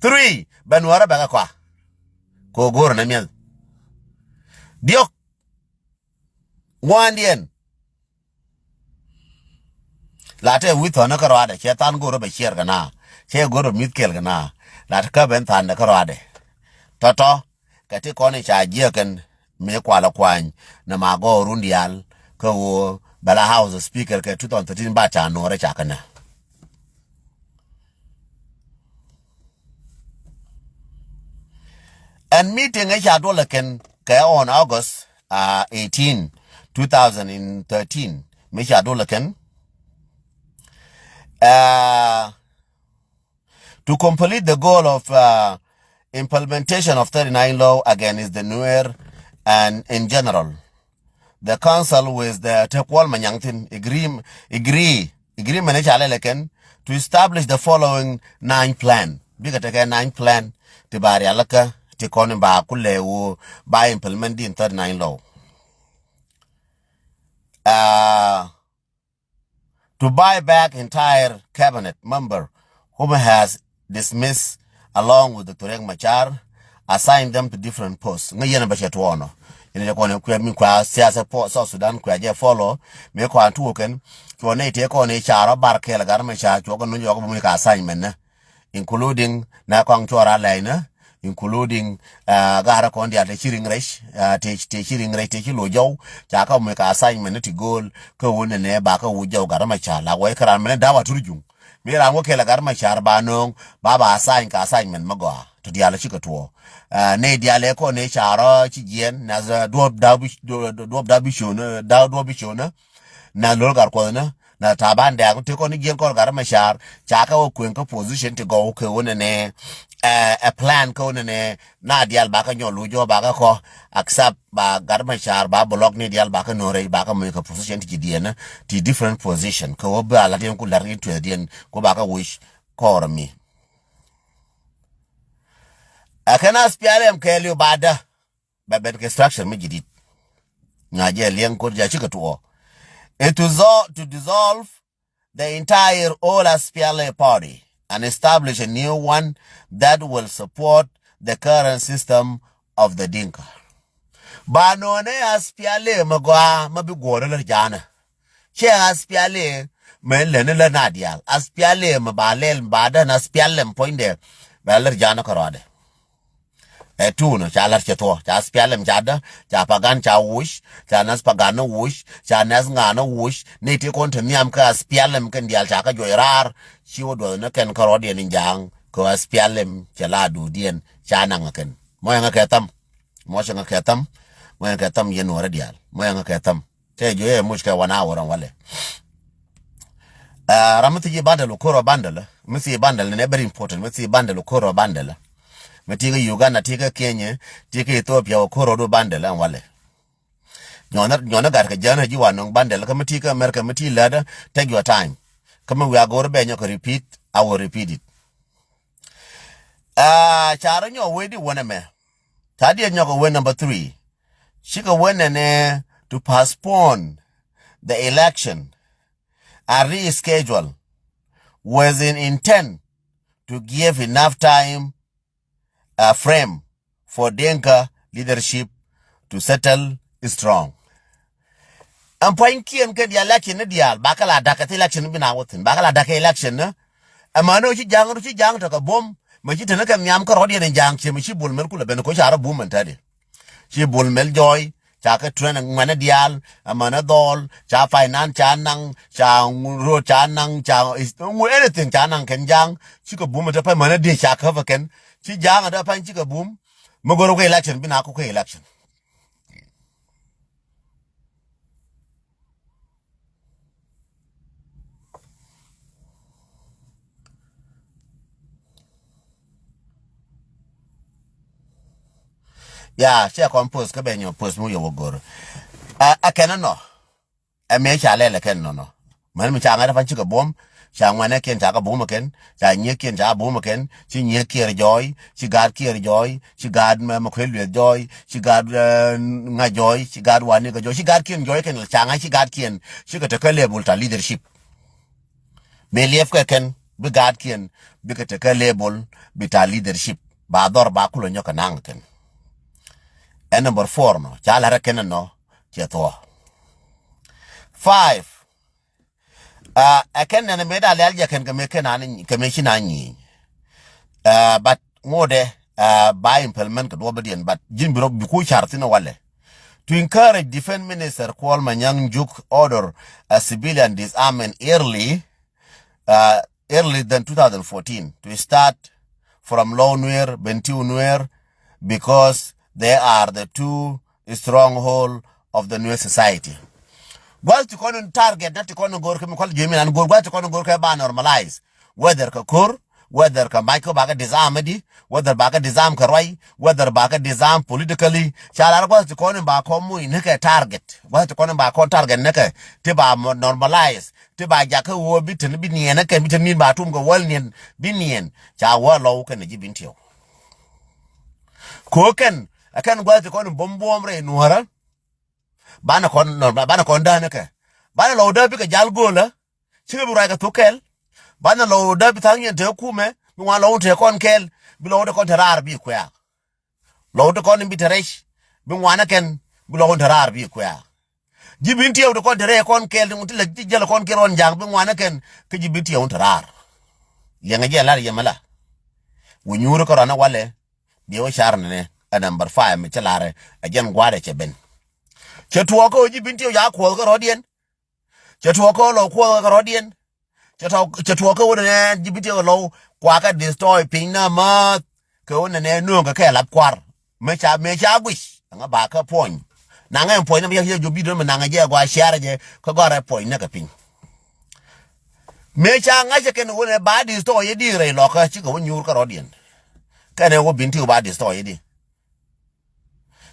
Three. Bɛ nuɔrɛ bɛ kɛ kɔa. Ko go̱r ni miɛth. Diɔk. Ŋuandiɛn. La tɛ wi̱i̱ thɔ̱nä kärɔadɛ cɛ than go̱r bɛ ciɛɛr kɛ na cɛ go̱r bɛ mi̱th kɛl kɛ na. La tɛ kä ben thandɛ kärɔadɛ. Tɔ̱tɔ̱. Kɛ ti kɔn i̱ ca jiäkɛn mëë kualɛ kuany nɛ magɔw run diaal kä ɣöö bɛ la House Speaker kɛ two thousand thirteen ba ca nuɔrɛ ca kɛnɛ. Ɛn meeting ɛ ca duɔlɛ kɛn kɛ on August, uh, eighteen, two thousand and thirteen. Mi ca duɔlɛ kɛn. Uh, to complete the goal of, uh, implementation of thirty-nine law against the Nuer and in general, the council with the Tekwal Manyangthin agree, agree, agreement i̱ ca lɛlɛ kɛn to establish the following nine plan. Bikɛ tekɛ nine plan ti ba rialikä ti kɔn ba kulɛ wu ba implement din thirty-nine law. Uh, to buy back entire cabinet member whom has dismissed along with the Riek Machar, assign them to different posts. Ŋa yɛn bɛ cɛ tuɔɔnɔ. Yɛn jɛ kɔn kuɛ mi kua siasa po South Sudan kua jɛ follow. Mi kɔn tuɔkɛn. Kua ne te kɔn i̱ carɔ bar kɛl gar mɛ ca cuɔ kɛ nunyɔ kɛ bumi ka assignment nɛ. Including na kɔŋ cuɔr a lɛy nä, including, uh, garɛ kɔn diaal te ci riŋ rɛc, uh, te, te ci riŋ rɛc, te ci lo jɔw, ca kä mɛ ka assignment ni ti go̱o̱l kä wun nɛ nɛ ba kä wu jɔw garɛ mɛ ca la wɛy kä ran mɛ ni dawa tur juŋ. Mi ran wä kɛl garɛ mɛ car ba no̱o̱ŋ ba ba assign ka assignment mɛ gɔaa. Ti diaal ci kɛ tuɔ. Uh, nɛ diaal ɛ kɔn nɛ carɔ ci jiɛn na duɔp daw bi, duɔp daw bi ciön, daw duɔp bi ciön. Na lol gar kuɔth nä na Taban Dɛɛk ti kɔn ni jiɛn kɔn gar mɛ car ca kɛ wä kueŋ kä position ti gɔw kɛ wä nɛnɛ. Ɛ, ɛ plan kɛ wä nɛnɛ na dial ba kɛ nyɔl lu jɔ ba kɛ kɔ accept ba gar mɛ car ba block ni dial ba kɛ nore ba kɛ mɛ kɛ position ti jidiɛn ti different position kɛ wä ba la diɛn ku lar ni tuɛ diɛn ku ba kɛ wish kɔr mi. Ɛ kɛn SPLM kɛ liu ba dä. Bɛ ben kɛ structure mi jidit. Ŋa jɛ liɛŋ kor jɛ cikɛ tuɔ. It to, to dissolve the entire old SPLA party and establish a new one that will support the current system of the Dinka. Ba nɔnɛ SPLA mɛ gɔaa mɛ bi guɔrɛ lɛ janɛ. Cɛ SPLA mɛ lɛni lɛ na dial. SPLA mɛ ba lɛl ba dɛn SPLM puɔ̱nydɛ. Bɛ lɛ janɛ kɛ rɔadɛ. Ɛ tuunä ca la̱t cɛ thuɔ̱ ca SPLM ca dä ca Pagan ca wuc ca nɛs Pagan nä wuc ca nɛs ŋa̱a̱n nä wuc ni ti kɔn te nhiam kä SPLM kɛn diaal ca kä juɔc raar. Ci wä duɔth ni kɛn kärɔɔdiɛn in ja̱a̱ŋ kä SPLM cɛ la duudiɛn ca naŋ kɛn mɔ ɛŋä kɛ tham. Mɔ cɛ ŋä kɛ tham. Mɔ ɛŋä kɛ tham yɛn nuɔrä diaal mɔ ɛŋä kɛ tham. Tɛ jiö yɛ muc kɛ wan a wä rɔm walɛ. Ram mi thiec bandal wä kor wä bandal mi thiec bandal ni nɛ very important mi thiec bandal wä kor wä bandal. Mi ti kä Uganda ti kä Kenya ti kä Ethiopia wä kor wä du bandal ɛn walɛ. Nyɔnä nyɔnä gat kɛ jään ɛ ji̱ wa nɔŋ bandal kä mi ti kä America mi ti lädä. Take your time. Kä mi wiaa go̱o̱r bɛ nyɔk kɛ repeat. I will repeat it. Aa carä nyɔk wee di wänɛ mɛ. Ca diɛ nyɔk wee number three. Cikɛ wee nɛnɛ to postpone the election and reschedule with an intent to give enough time, uh, frame for Dinka leadership to settle strong. Ɛn pua̱nykiɛn kɛ diaal election ni diaal, bakɛ la da̱k kɛ thi election bi na wä thi̱n, bakɛ la da̱k kɛ election ni. Ɛmɛnɛ ci ja̱a̱ŋ, ci ja̱a̱ŋ tɔ̱ kɛ buɔ̱m, mɛ ci te ni kɛ nhiam kärɔ̱diɛn in ja̱a̱ŋ ciɛ mɛ ci Bol Mel kulɛ ben kɛ ca rɔ bum ɛn tɛ̈di. Ci Bol Mel jɔɔy, ca kɛ train ŋuɛ̈ni diaal, ɛmɛnɛ dhɔl, ca finance ca naŋ, ca ŋu-, road ca naŋ, ca is-, ŋu-, anything ca naŋ kɛn ja̱a̱ŋ, cikɛ bum ɛn tɛ̈ pɛn mɛnɛ diec ca käp ɛ kɛn, ci ja̱a̱ŋ ɛn tɛ̈ pɛn cikɛ bum, mi go̱r wä kɛ election, bi na ku kɛ election. Ya, cɛ kɔn post kä bɛ nyɔ post mu yɛ wä go̱r. A, a kɛn nɔ. Ɛ mëë ca lɛl ɛ kɛn nɔ nɔ. Män mi ca ŋa̱t ɛ pan cikɛ buɔ̱m, ca ŋuɛ̈nɛ kiɛn ca kɛ bum ɛ kɛn, ca nyiek kiɛn ca bum ɛ kɛn, ci nyiek kiɛr jɔɔy, ci gaat kiɛr jɔɔy, ci gaat mɛ, mɛ kuël lueth jɔɔy, ci gaat, eh, ŋa̱ jɔɔy, ci gaat wani kɛ jɔɔy, ci gaat kiɛn jɔɔy kɛn ca ŋa̱ ci gaat kiɛn, cikɛ te kä level ta leadership. Bi liɛp kɛ kɛn, bi gaat kiɛn, bikɛ te kä level, bi ta leadership. Ba dhɔr ba kulɛ nyɔk kɛ naŋ kɛn. Ɛ number four nɔ, ca la̱t ɛ kɛn nɔ, cɛ thuɔ̱. Five. Ah, ɛ kɛn nɛn mëë da lɛl jɛ kɛn kɛ mëë kɛn an, kɛ mëë ci na nyieny. Ah, but ŋotdɛ, ah, ba implement kɛ duɔ̱p diɛn, but ji̱n bi rɔ bi ku car thi̱n walɛ. To encourage Defense Minister Kuol Manyang Njuk order a civilian disarmament early, uh, early than two thousand fourteen to start from Lou Nuer, Bentiu Nuer, because they are the two stronghold of the Nuer society. Gua̱th ti kɔn in target, that ti kɔn in go̱r kɛ mi kɔl jemi nan go̱r, gua̱th ti kɔn in go̱r kɛ ba normalize. Whether kɛ ko̱r, whether kɛ mac kɛ bakɛ disarm di, whether bakɛ disarm kɛ ruac, whether bakɛ disarm politically. Ca lar gua̱th ti kɔn in ba kɔn muc ni kɛ target. Gua̱th ti kɔn in ba kɔn target ni kɛ, ti ba mo-, normalize. Ti ba jakä wä bi teni bi niɛn ɛ kɛn bi teni ba tum kɛ wäl niɛn bi niɛn. Ca wä Lou kɛn ji̱ Bentiu. Ko kɛn, ɛ kɛn gua̱th ti kɔn buɔ̱m buɔ̱m rɛy nuɔ̱rä. Banɛ kɔn nɔ, banɛ kɔn däni kɛ. Banɛ Lou dä bikɛ jal go̱o̱lä. Cikɛ bi ruac kɛ thuk kɛl. Banɛ Lou dä bi tha̱a̱ŋ yɛn te kumɛ, bi ŋuan Lou te kɔn kɛl, bi Lou te kɔn te raar bi kuɛ̈ɛ̈k. Lou te kɔn in bi te rɛc, bi ŋuan ɛ kɛn, bi Lou te raar bi kuɛ̈ɛ̈k. Ji̱ Bentiu te kɔn te rɛc kɔn kɛɛl ti ŋun ti lɛ ti jäl kɔn kiɛ rɔn ja̱a̱ŋ bi ŋuan ɛ kɛn kä ji̱ Bentiu te raar. Liɛŋɛ jɛ lar yɛmɛ la. Wä nyuuri kä rɔn ɛ walɛ, biɛ wä car nɛnɛ, ɛ number five mi cä larɛ, ɛ jɛn gua̱a̱rɛ cɛ ben. Cɛ tuɔɔk kä wä ji̱ Bentiu ca kuɔth kä rɔ̱diɛn. Cɛ tuɔɔk kä wä Lou kuɔth kä rɔ̱diɛn. Cɛ tuɔɔk, cɛ tuɔɔk kä wä nɛnɛ ji̱ Bentiu Lou kuakä destroy piny na mäth. Kɛ wä nɛnɛ nööŋ kɛ kɛ lap kuar. Mëë ca, mëë ca guic. Ɛŋa ba kä puɔny. Naŋɛ puɔny na mi yɛ jɔ video mi naŋɛ jɛ gua share jɛ. Kä gɔrɛ puɔny nɛ kɛ piny. Mëë ca ŋa̱cä kɛn wä nɛ ba destroy yɛ di rɛy lɔkä cikɛ wä nyuur kä rɔ̱diɛn. Kɛnɛ wä Bentiu ba destroy yɛ di.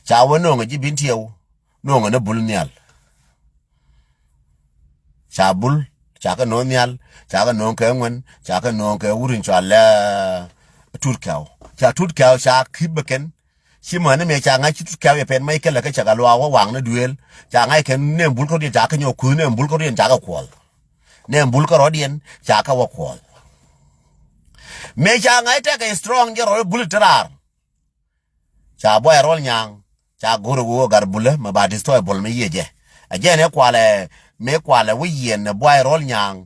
Ca wä nööŋɛ ji̱ Bentiu, nööŋɛ ni Bul nhial. Ca Bul, ca kɛ nööŋ nhial, ca kɛ nööŋ kɛ ŋuɛn, ca kɛ nööŋ kɛ wut in cɔal ɛ Tut Kɛw. Ca Tut Kɛw ca ki̱p bɛ kɛn. Ci mäni mëë ca ŋa̱c ci Tut Kɛw yɛ pɛn mac kɛlɛ kä cɛ kɛ luaak wä waŋ ni duëël. Ca ŋa̱c kɛn nɛɛm Bul kä rɔ̱diɛn ca kɛ nyɔk kuth nɛɛm Bul kä rɔ̱diɛn ca kɛ kuɔl. Nɛɛm Bul kä rɔ̱diɛn ca kɛ wä kuɔl. Mëë ca ŋa̱c tɛkɛ strong jɛ rɔ̱ Bul ti raar. Ca Buay Rol Nyaŋ, ca go̱r ɛ wee gat Bulä mɛ ba destroy Bol mi yiëë jɛ. Ɛ jɛn ɛ kualɛ, mëë kualɛ wi̱i̱ yiɛn ɛ Buay Rol Nyaŋ,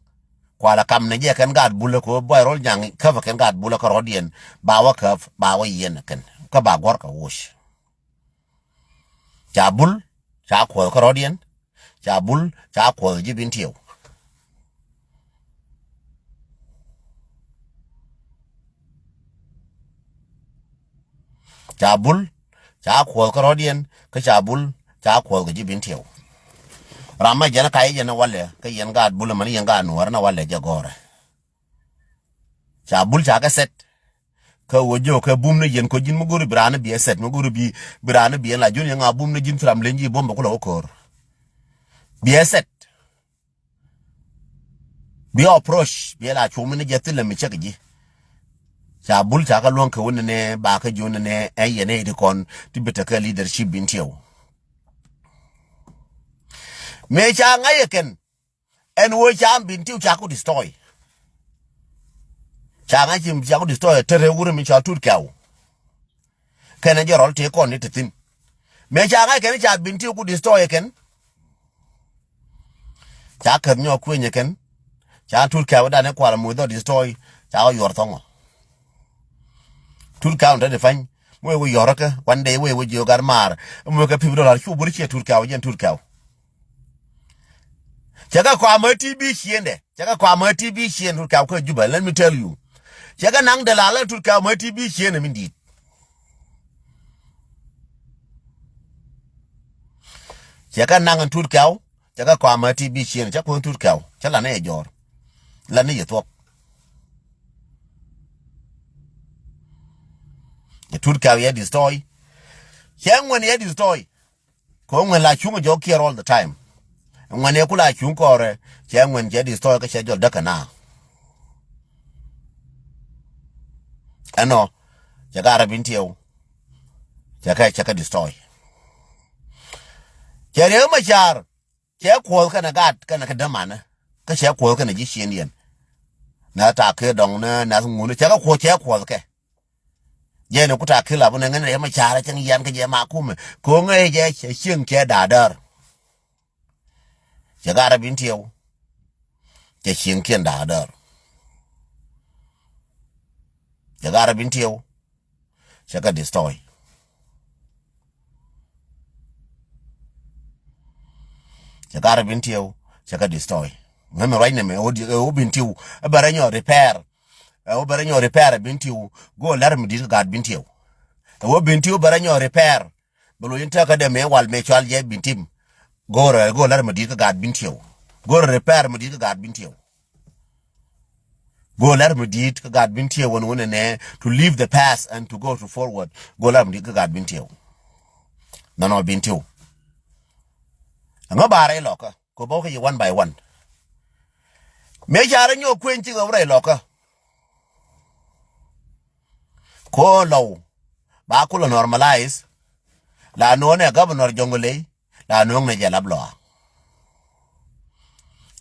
kualɛ kam ni jɛ kɛn gat Bulä kɛ wee Buay Rol Nyaŋ käp ɛ kɛn gat Bulä kä rɔ̱diɛn, ba wä käp, ba wä yiɛn ɛ kɛn, kä ba guɔ̱r kɛ woc. Ca Bul, ca kuɔth kä rɔ̱diɛn, ca Bul, ca kuɔth ji̱ Bentiu. Ca Bul, ca kuɔth kä rɔ̱diɛn, kä ca Bul, ca kuɔth kɛ ji̱ Bentiu. Ram ma jɛn ka yɛ jɛn walɛ, kä yɛn gaat Bul mani yɛn gaat Nuɔr na walɛ jɛ gɔrɛ. Ca Bul ca kɛ sɛt. Kä wä jiök kɛ bum ni yɛn ko ji̱n mi go̱ri bi raan bi ɛ sɛt, mi go̱ri bi, bi raan bi ɛ la jun yɛn ŋa bum ni ji̱n thram len ji̱ bom bɛ kulɛ wä ko̱r. Bi ɛ sɛt. Bi approach, bi la cuɔm ni jɛ thilɛ mi cɛ kɛ ji̱. Ca Bul ca kɛ luɔ̱ŋ kɛ wä nɛnɛ, ba kɛ ji̱ wä nɛnɛ, ɛ yɛn ɛ ti kɔn, ti bi tekɛ leadership Bentiu. Mëë ca ŋa̱c ɛ kɛn, ɛn wä ca Bentiu ca ku destroy. Ca ŋa̱c ci ca ku destroy, te rɛ wurɛ mi ca Tut Kɛw. Kɛn ɛ jɛ rɔl tëë kɔn ni te thi̱n. Mëë ca ŋa̱c kɛn ca Bentiu ku destroy kɛn. Ca käth nyɔk kuenyɛ kɛn. Ca Tut Kɛw dan ɛ kual muth dhɔ destroy. Ca kɛ yuɔr thɔŋɔ. Tut Kɛw te di pany. Wee wee yɔrä kɛ. One day wee wee jiök gat maar. Muth kɛ fifty dollar cu bur ciɛ Tut Kɛw jɛn Tut Kɛw. Cɛ kɛ kɔamä ti bi ciendɛ. Cɛ kɛ kɔamä ti bi cien Tut Kɛw kä Juba, let me tell you. Cɛ kɛ naŋ dee la lɛ Tut Kɛw mä ti bi cien mi dit. Cɛ kɛ naŋ Tut Kɛw, cɛ kɛ kɔamä ti bi cien, cɛ kuɔn Tut Kɛw, cɛ la ni yɛ jɔr. La ni yɛ thuɔk. Cɛ Tut Kɛw yɛ destroy. Cɛ ŋuɛn yɛ destroy. Kɛ ɣöö ŋuɛn la cuŋ jɔk kiɛr all the time. Ŋuɛn ɛ ku la cuŋ kɔrɛ, cɛ ŋuɛn cɛ destroy kä cɛ jɔl däk kɛ na. Ɛnɔ, cɛ kɛ Arap Bintiw. Cɛ kɛ, cɛ kɛ destroy. Cɛ Riek Machar, cɛ kuɔth kɛnɛ gat, kɛnɛ kɛ dämanɛ. Kä cɛ kuɔth kɛnɛ ji̱ ciëndiɛn. Nɛ tak kɛ dɔŋ nɛ, nɛ ŋuni, cɛ kɛ kuɔth, cɛ kuɔth kɛ. Jɛn ku ta kila bu nɛ ŋän Riek Machar cäŋ yan kä jɛ ma kumɛ. Koŋɛ jɛ cɛ cieŋ cɛ da̱a̱ däär. Cɛ gat Arap Bintiw. Cɛ cieŋ kiɛn da̱a̱ däär. Cɛ gat Arap Bintiw. Cɛ kɛ destroy. Cɛ gat Arap Bintiw. Cɛ kɛ destroy. Ŋän mi ruac nɛ mɛ ɛ wä Bintiw. Ɛ bɛ rɛ nyɔ repair. Ɛ wä bɛ rɛ nyɔ repair ɛ Bintiw. Go lɛr mi di̱t kä gat Bintiw. Ɛ wä Bintiw bɛ rɛ nyɔ repair. Bɛ lo in tɛk kä dɛ mɛ wal mɛ cual jɛ Bintiw. Go rɛ, go lɛr mi di̱t kä gat Bintiw. Go rɛ repair mi di̱t kä gat Bintiw. Go lɛr mi di̱t kä gat Bintiw wän wän nɛ to leave the past and to go to forward. Go lɛr mi di̱t kä gat Bintiw. Nɔnɔ Bintiw. Ɛŋä ba rɛy lɔkä. Kɛ bä wä kä yɛ one by one. Mëë ca rɔ nyɔk kueny cikɛ wä rɛy lɔkä. Ko lɔw ba kulɛ normalize. La no̱o̱ŋ nɛ governor Jonglei, la no̱o̱ŋ nɛ jɛ lap lɔa.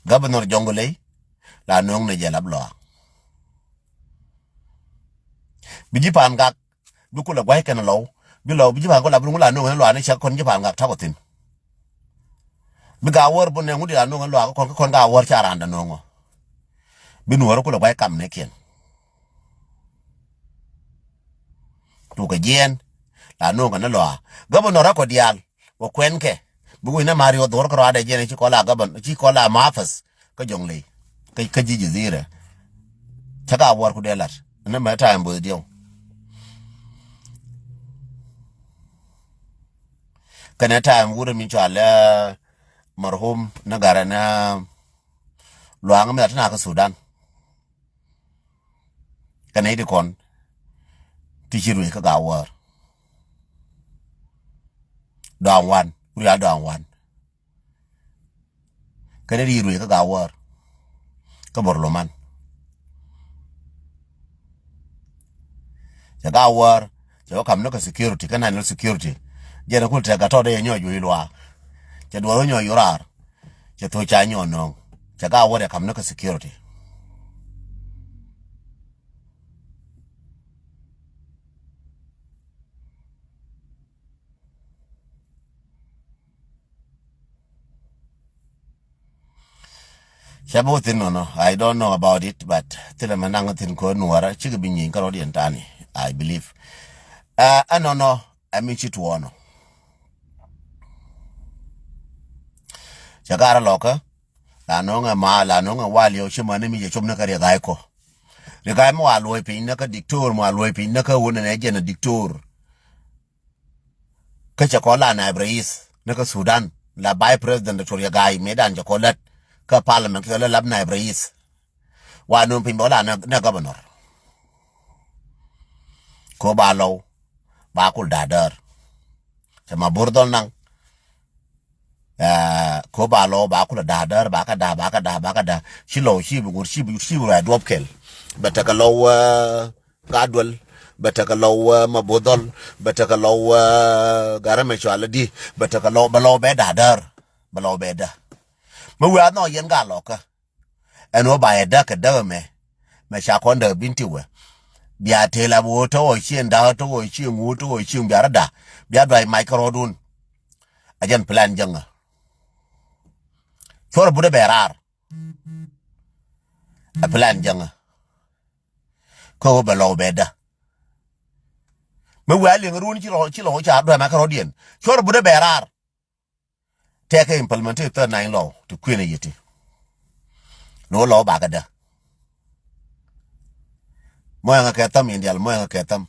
Governor Jonglei, la no̱o̱ŋ nɛ jɛ lap lɔa. Bi ji̱ Pangak, bi kulɛ gua̱c kɛn lɔw. Bi lɔw, bi ji̱ Pangak kulɛ bi nuŋ la no̱o̱ŋ nɛ lɔa ni cɛ kɔn ji̱ Pangak takɔ thi̱n. Bi Gawär bun nɛ ŋut di la no̱o̱ŋ nɛ lɔa kä kɔn, kä kɔn Gawär ca randa no̱o̱ŋ ɔ. Bi Nuɔ̱ɔ̱r kulɛ gua̱c kam nɛ kiɛn. Tukɛ jiɛn la no̱o̱ŋ kɛ ni lɔa. Gabä nɔ rɛk kɔ diaal wä kuɛn kɛ. Bi wi̱c nɛ Mario dhuɔ̱r kɛ rɔadɛ jiɛn ci kɔl a gabä, ci kɔl a mafäth kä Jɔŋley. Kä, kä ji̱ Jidhirɛ. Cä Gawär ku dee lat ni mɛ ta̱a̱ ɛn bo̱th diɛw. Kɛnɛ ta̱a̱ ɛn wurɛ mi cɔal ɛ marhum ni garɛ ni luaŋ mi lat ti na kä Sudan. Kɛnɛ i̱ di kɔn ti ci ruëë kä Gawär. Dɔaŋ wan, wurial dɔaŋ wan. Kɛnɛ i̱ di ruëë kä Gawär. Kä bor luman. Cɛ Gawär, cɛ wä kam ni kä security, kä national security. Jɛn a kul tɛk gatɔ dee yɛ nyɔɔc wec luaak. Cɛ duɔr wä nyɔɔc yoraar. Cɛ thok ca nyɔɔn nööŋ. Cɛ Gawär ɛ kam ni kä security. Cɛ bi wä thi̱n nɔnɔ, I don't know about it, but thilɛ mɛ naŋ thi̱n kɛ nuɔrä cikɛ bi nyieny kä rɔ̱diɛn tani, I believe. Ɛ, ɛ nɔnɔ, ɛ mi ci tuɔɔnɔ. Cɛ garɛ lɔkä, la no̱ŋɛ ma, la no̱ŋɛ wal yɛ wä ci mani mi cɛ cop ni kä riɛk ay kɔ. Riɛk ay mi wa luɔ̱c piny ni kä diktor, mi wa luɔ̱c piny ni kä wun ɛn ɛ jɛn ɛ diktor. Kä cɛ kɔn la naib rais ni kä Sudan, la vice president Doctor Riek Gai, mëëdan cɛ kɔn lät kä parliament, cɛ kɔn lät lap naib rais. Wa no̱o̱ŋ piny bɛ kɔn la nɛ, nɛ governor. Ko ba lɔw, ba kul da̱a̱ däär. Cɛ ma bur dhɔl naŋ. Ɛ, ko ba lɔw, ba kul da̱a̱ däär, ba kä da̱a̱, ba kä da̱a̱, ba kä da̱a̱. Ci lɔw, ci bi ŋut, ci bi, ci bi ruac duɔp kɛl. Bɛ tekɛ lɔw, ɛ, Gatduel, bɛ tekɛ lɔw, ɛ, Mabudhɔl, bɛ tekɛ lɔw, ɛ, Garɛ mɛ cual di, bɛ tekɛ lɔw, bɛ lɔw bɛ da̱a̱ däär, bɛ lɔw bɛ da̱a̱. Mɛ wiaa nhɔk yɛn gaa lɔkä. Ɛn ɣöö ba yɛ da̱a̱ kɛ da̱a̱ mɛ, mɛ ca kɔn da̱a̱ Bintiw ɛ. Bia tëël a bi ɣöö te ɣɔɔ cieŋ da̱a̱, te ɣɔɔ cieŋ ŋuut, te ɣɔɔ cieŋ bia rɔ da̱a̱, bia duac mac kärɔɔdun. A jɛn plan jäŋä. Cuɔr but ɛ bɛ raar. Ɛ plan jäŋä. Kä wä bɛ lɔw bɛ dä. Mi wiaa liŋ ruun ci lɔ ci lɔ ca duɛmɛ kä rɔ̱diɛn. Cuɔr but ɛ bɛ raar. Tɛkɛ implementation third nine law ti kui̱n a yiti. Ni wä lɔw bakä dä. Mɔyɛŋä kɛ thäm in dial mɔyɛŋä kɛ thäm.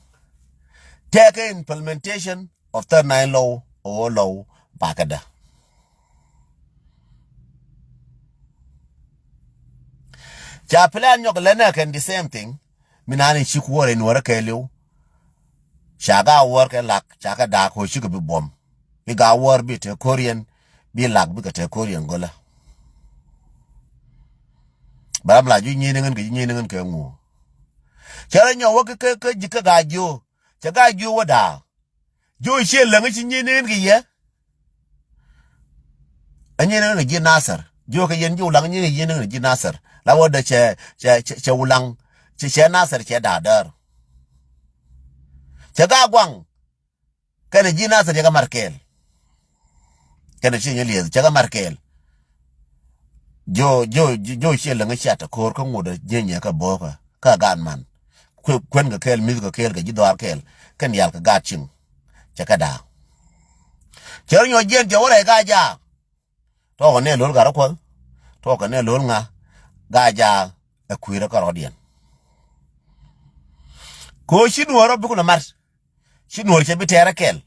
Tɛkɛ implementation of third nine law wä lɔw bakä dä. Ca plan nyɔk lɛ nɛ kɛn the same thing. Mi naan in ci kuɔr in wärä kɛɛliw. Ca ga wäär kɛ lak ca kɛ daak kɛ cikɛ bi buɔm. Bi ga wäär bi te koriɛn bi lak bikɛ te koriɛn golä. Bä ram la ji̱ nyieni ŋän kɛ ji̱ nyieni ŋän kɛ ŋu. Cɛ rɔ nyɔk wä kä kä ji̱ kä ga jiö. Cɛ ga jiö wä daak. Jiö ciɛ läŋ ci nyieni ŋän kɛ yɛ. A nyieni ŋän kɛ ji̱ Nasir. Jiö kɛ yɛn ji̱ wulaŋ nyieni nyieni ŋän kɛ ji̱ Nasir. La wä dee cɛ cɛ cɛ wulaŋ. Cɛ cɛ Nasir cɛ daak däär. Cɛ ga guaŋ. Kɛnɛ ji̱ Nasir cɛ kɛ mar kɛɛl. Kɛnɛ ci nyɛ lieth cɛ kɛ mar kɛɛl. Jo jo jo ciɛ läŋ cia te ko̱o̱r kä ŋut ji̱ nyɛ kɛ bo̱o̱kä kä gaat man. Kuɛn kɛ kɛɛl mi̱th kɛ kɛɛl kɛ ji̱ dhɔaar kɛɛl kɛn yal kɛ gaat ciŋ. Cɛ kɛ da̱a̱. Cɛ rɔ nyɔ jiɛn cɛ wä rɛy ka jaak. Tɔɔkɛ nɛ lo̱l gat rɔ kuäth. Tɔɔkɛ nɛ lo̱l ŋa. Gaa jaak ɛ kui̱rä kä rɔ̱diɛn. Kɛ ɣöö ci nuɔ̱ɔ̱rä bikun ɛ mat. Ci nuɔ̱ɔ̱r cɛ bi tɛɛrä kɛl.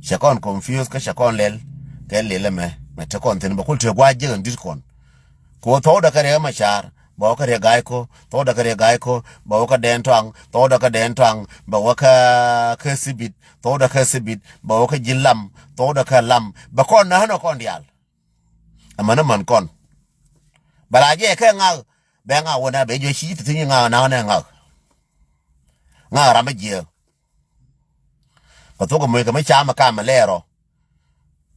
Cɛ kɔn confuse kä cɛ kɔn lɛl. Kɛ lɛl ɛmɛ mɛ te kɔn thi̱n bɛ kul te gua̱a̱c jiäk ɛn di̱t kɔn. Kɛ ɣöö thɔwdɛ kä riɛk ɛmɛ ca̱a̱r bɛ wä kä riɛk ga̱a̱c ko̱ thɔwdɛ kä riɛk ga̱a̱c ko̱ bɛ wä kä dɛɛn tɔaŋ thɔwdɛ kä dɛɛn tɔaŋ bɛ wä kä kä thibit thɔwdɛ kä thibit bɛ wä kä ji̱ lam thɔwdɛ kä lam bɛ kɔn nä ɣän ɔ kɔn diaal. Amäni män kɔn. Bɛ la jɛ kɛ ŋak bɛ ŋak wä na bɛ jɛ ci ti thi̱n ŋak na nɛ ŋak. Ŋak ram bɛ jiɛ. Kɛ thok mɛ kɛ mɛ cam mɛ kam mɛ lɛɛrɔ.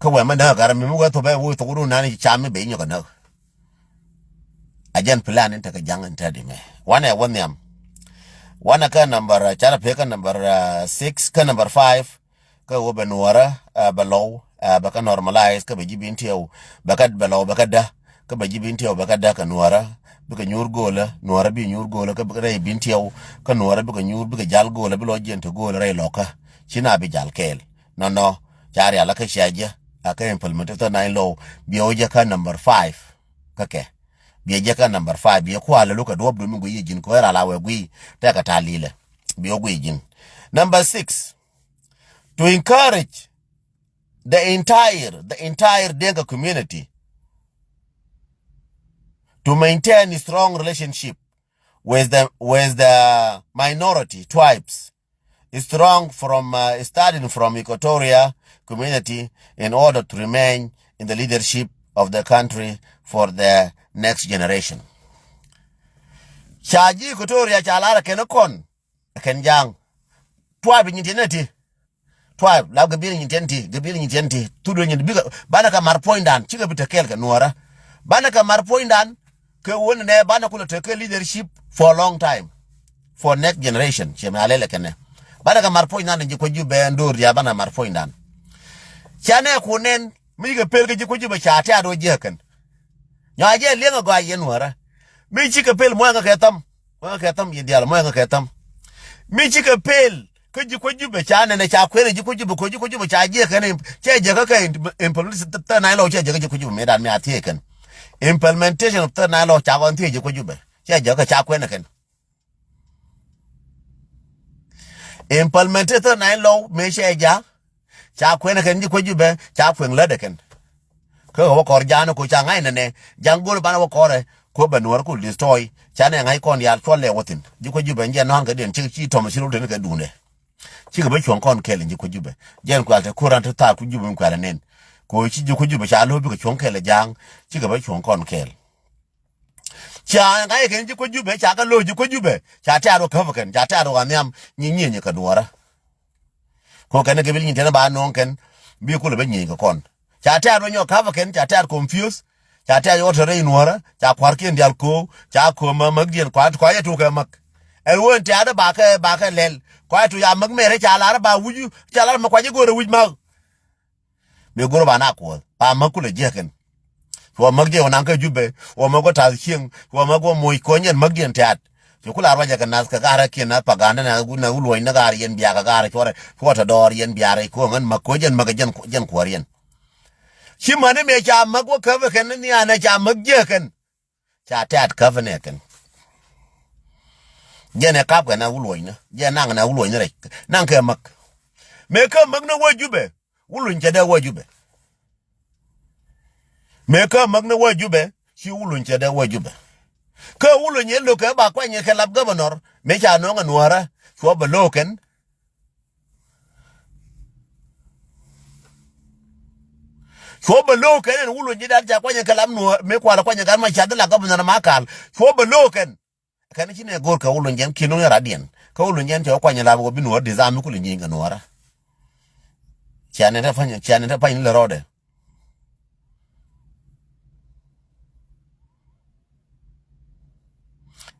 Kä wɛ mɛ näk gat ram mi mɛ wɛ thok bɛ wä thok run nani cam mɛ bɛ nyɔk näk. A jɛn plan in tekɛ jaŋ in tɛt imɛ wanɛ wä nhiam. Wanɛ kä number uh, cara pek kä number uh, six kä number five. Kä wä bɛ nuɔrä uh, bɛ lɔw uh, bɛ kä normalize kä bɛ ji̱ bin tiɛw bɛ kä bɛ lɔw bɛ kä dä. Kä bɛ ji̱ bin tiɛw bɛ kä dä kɛ nuɔrä bikɛ nyuur goolä nuɔrä bi nyuur goolä kä bikɛ rɛy bin tiɛw kä nuɔrä bikɛ nyuur bikɛ jal goolä bi lɔ jiɛn ti goolä rɛy lɔkä. Ci na bi jal kɛɛl nɔnɔ. Ca rial kä cia jɛ a kä implementation nine law. Biɛ wä jɛ kä number five. Kä kɛ biɛ jɛ kä number five biɛ kualɛ lukɛ duɔp dumi gui yi ji̱n kɔ ɛ ral a wɛ gui. Tɛkɛ ta lilɛ biɛ wä gui ji̱n. Number six, to encourage the entire the entire Dinka community to maintain a strong relationship with the with the minority tribes, strong from uh, starting from Equatoria community in order to remain in the leadership of the country for the next generation. Ca ji̱ Equatoria ca lar kɛn kɔn kɛn ja̱a̱ŋ. Tua̱a̱ bi nyin tiɛn ti. Tua̱a̱ la gabil nyin tiɛn ti gabil nyin tiɛn ti thut nyin bikɛ banɛ kɛ mar puɔ̱nydan cikɛ bi te kɛɛl kɛ nuɔ̱ɔ̱rä. Banɛ kɛ mar puɔ̱nydan kɛ wun nɛ banɛ kulɛ te kɛ leadership for a long time. For next generation ciɛ mi alɛlɛ kɛnɛ banɛ kɛ mar puɔ̱nydan ji̱ kuäc Jubɛ ɛn do̱r diaal banɛ mar puɔ̱nydan. Ca nɛ kun nɛn mi cikɛ pel kɛ ji̱ kuäc Jubɛ ca tɛ̈t wä jiäk kɛn. Nyɔa jɛ liɛŋ a gɔaa yɛn wärä. Mi cikɛ pel muɔ̱ɔ̱ŋ kɛ thäm. Muɔ̱ɔ̱ŋ kɛ thäm yɛn diaal muɔ̱ɔ̱ŋ kɛ thäm. Mi cikɛ pel kä ji̱ kuäc Jubɛ ca nɛnɛ ca kuɛn ji̱ kuäc Jubɛ kɛ ji̱ kuäc Jubɛ ca jiɛ kɛn cɛ jɛ kä kɛ implementation third nine law cɛ jɛ kä ji̱ kuäc Jubɛ mëëdan mi a thiee kɛn. Implementation of third nine law ca kɔn thiee ji̱ kuäc Jubɛ cɛ jɛ kä ca kuɛn kɛn. Implementation third nine law mëë cɛ ja̱. Ca kuɛn kɛn ji̱ kuäc Jubɛ ca kuɛn lätdɛ kɛn. Kä wä kɔr ja̱a̱n ko ca ŋa̱c nɛnɛ ja̱a̱n go̱l banɛ wä kɔrɛ. Ko bɛ nuɔr kul destroy ca nɛ ŋa̱c kɔn yal cuɔl lɛ wä thi̱n ji̱ kuäc Jubɛ jɛ nɔ̱a̱n kɛ diɛn cik ci tɔm ci rol teni kɛ duundɛ. Cikɛ bä cuɔ̱ŋ kɔn kɛɛl ji̱ kuäc Jubɛ jɛn kual te ko̱ran te thaak kuäc Jubɛ mi kualɛ nen. Ko ci ji̱ kuäc Jubɛ ca lo̱o̱ bikɛ cuɔ̱ŋ kɛɛl ja̱a̱n cikɛ bä cuɔ̱ŋ kɔn kɛɛl. Ca ŋa̱c kɛn ji̱ kuäc Jubɛ ca kɛ lo̱c ji̱ kuäc Jubɛ ca tɛ̈r wä käp kɛn ca tɛ̈r wä nhiam nyi nyieny kɛ nuɔrä. Ko kɛn kɛ bil nyin tɛn ba no̱o̱ŋ kɛn bi kulɛ bä nyieny kɛ kɔn. Ca tɛ̈r wä nyɔk käp kɛn ca tɛ̈r confuse. Ca tɛ̈r wä te rɛy nuɔrä ca kua̱rkiɛn dial ko̱o̱k ca ko̱o̱m mämäkdiɛn kua kua yɛ tuk kɛ mäk. Ɛn wen tɛ̈r ba kɛ ba kɛ lɛl kua yɛ tuk ya mäk mɛrɛ ca lar ba wi̱c ca lar mɛ kua ji̱ go̱rɛ wi̱c mäk. Mi go̱r ba na kuɔth ba mäk kulɛ jiäk kɛn. Cuɔ mäk jiɛk wä naŋ kä Jubɛ, cuɔ mäk wä tath cieŋ, cuɔ mäk wä moc kony yɛn mäk diɛn tɛ̈t. Cu kula ruacɛ kɛ nath kɛ ga̱rä kiɛn nath pagandä nath wuluɔny ni ga̱rä yɛn biakä ga̱rä cuɔrɛ cuɔ tɛ dɔɔr yɛn biarɛ ko̱ŋ ɛn mäk koc yɛn mäk jɛn kuɔr yɛn. Ci mäni mëë ca mäk wä käp kɛn ni nhianɛ ca mäk jiäk kɛn. Ca tɛ̈t käp nɛ kɛn. Jɛn ɛ kap kɛn a wuluɔny ni jɛn naŋ nɛ wuluɔny ni rɛc naŋ kɛ mäk. Mëë kä mäk ni wä Jubɛ. Wuluny cɛ dee wä Jubɛ. Mëë kä mäk ni wä Jubɛ ci wuluny cɛ dee wä Jubɛ. Kä wuluny in lo̱kɛ ba kuany kɛ lap governor mëë ca nɔŋ ɛ nuäärä cuɔ bɛ lo̱k kɛn. Cuɔ bɛ lo̱k kɛn ɛn wuluny in dan ca kuany kɛ lap nuäär mëë kualɛ kuany kɛ gat ma ca dee la governor ma kal cuɔ bɛ lo̱k kɛn. Kɛn ci nɛ go̱r kɛ wä luny jɛn ki̱n luny radiɛn. Kä wä luny jɛn cɛ wä kuany lam wä bi nuɔ̱ɔ̱r disarm mi kulɛ nyieny kɛ nuɔ̱ɔ̱rä. Cianɛ te pany, cianɛ te pany lɛ rɔɔdɛ.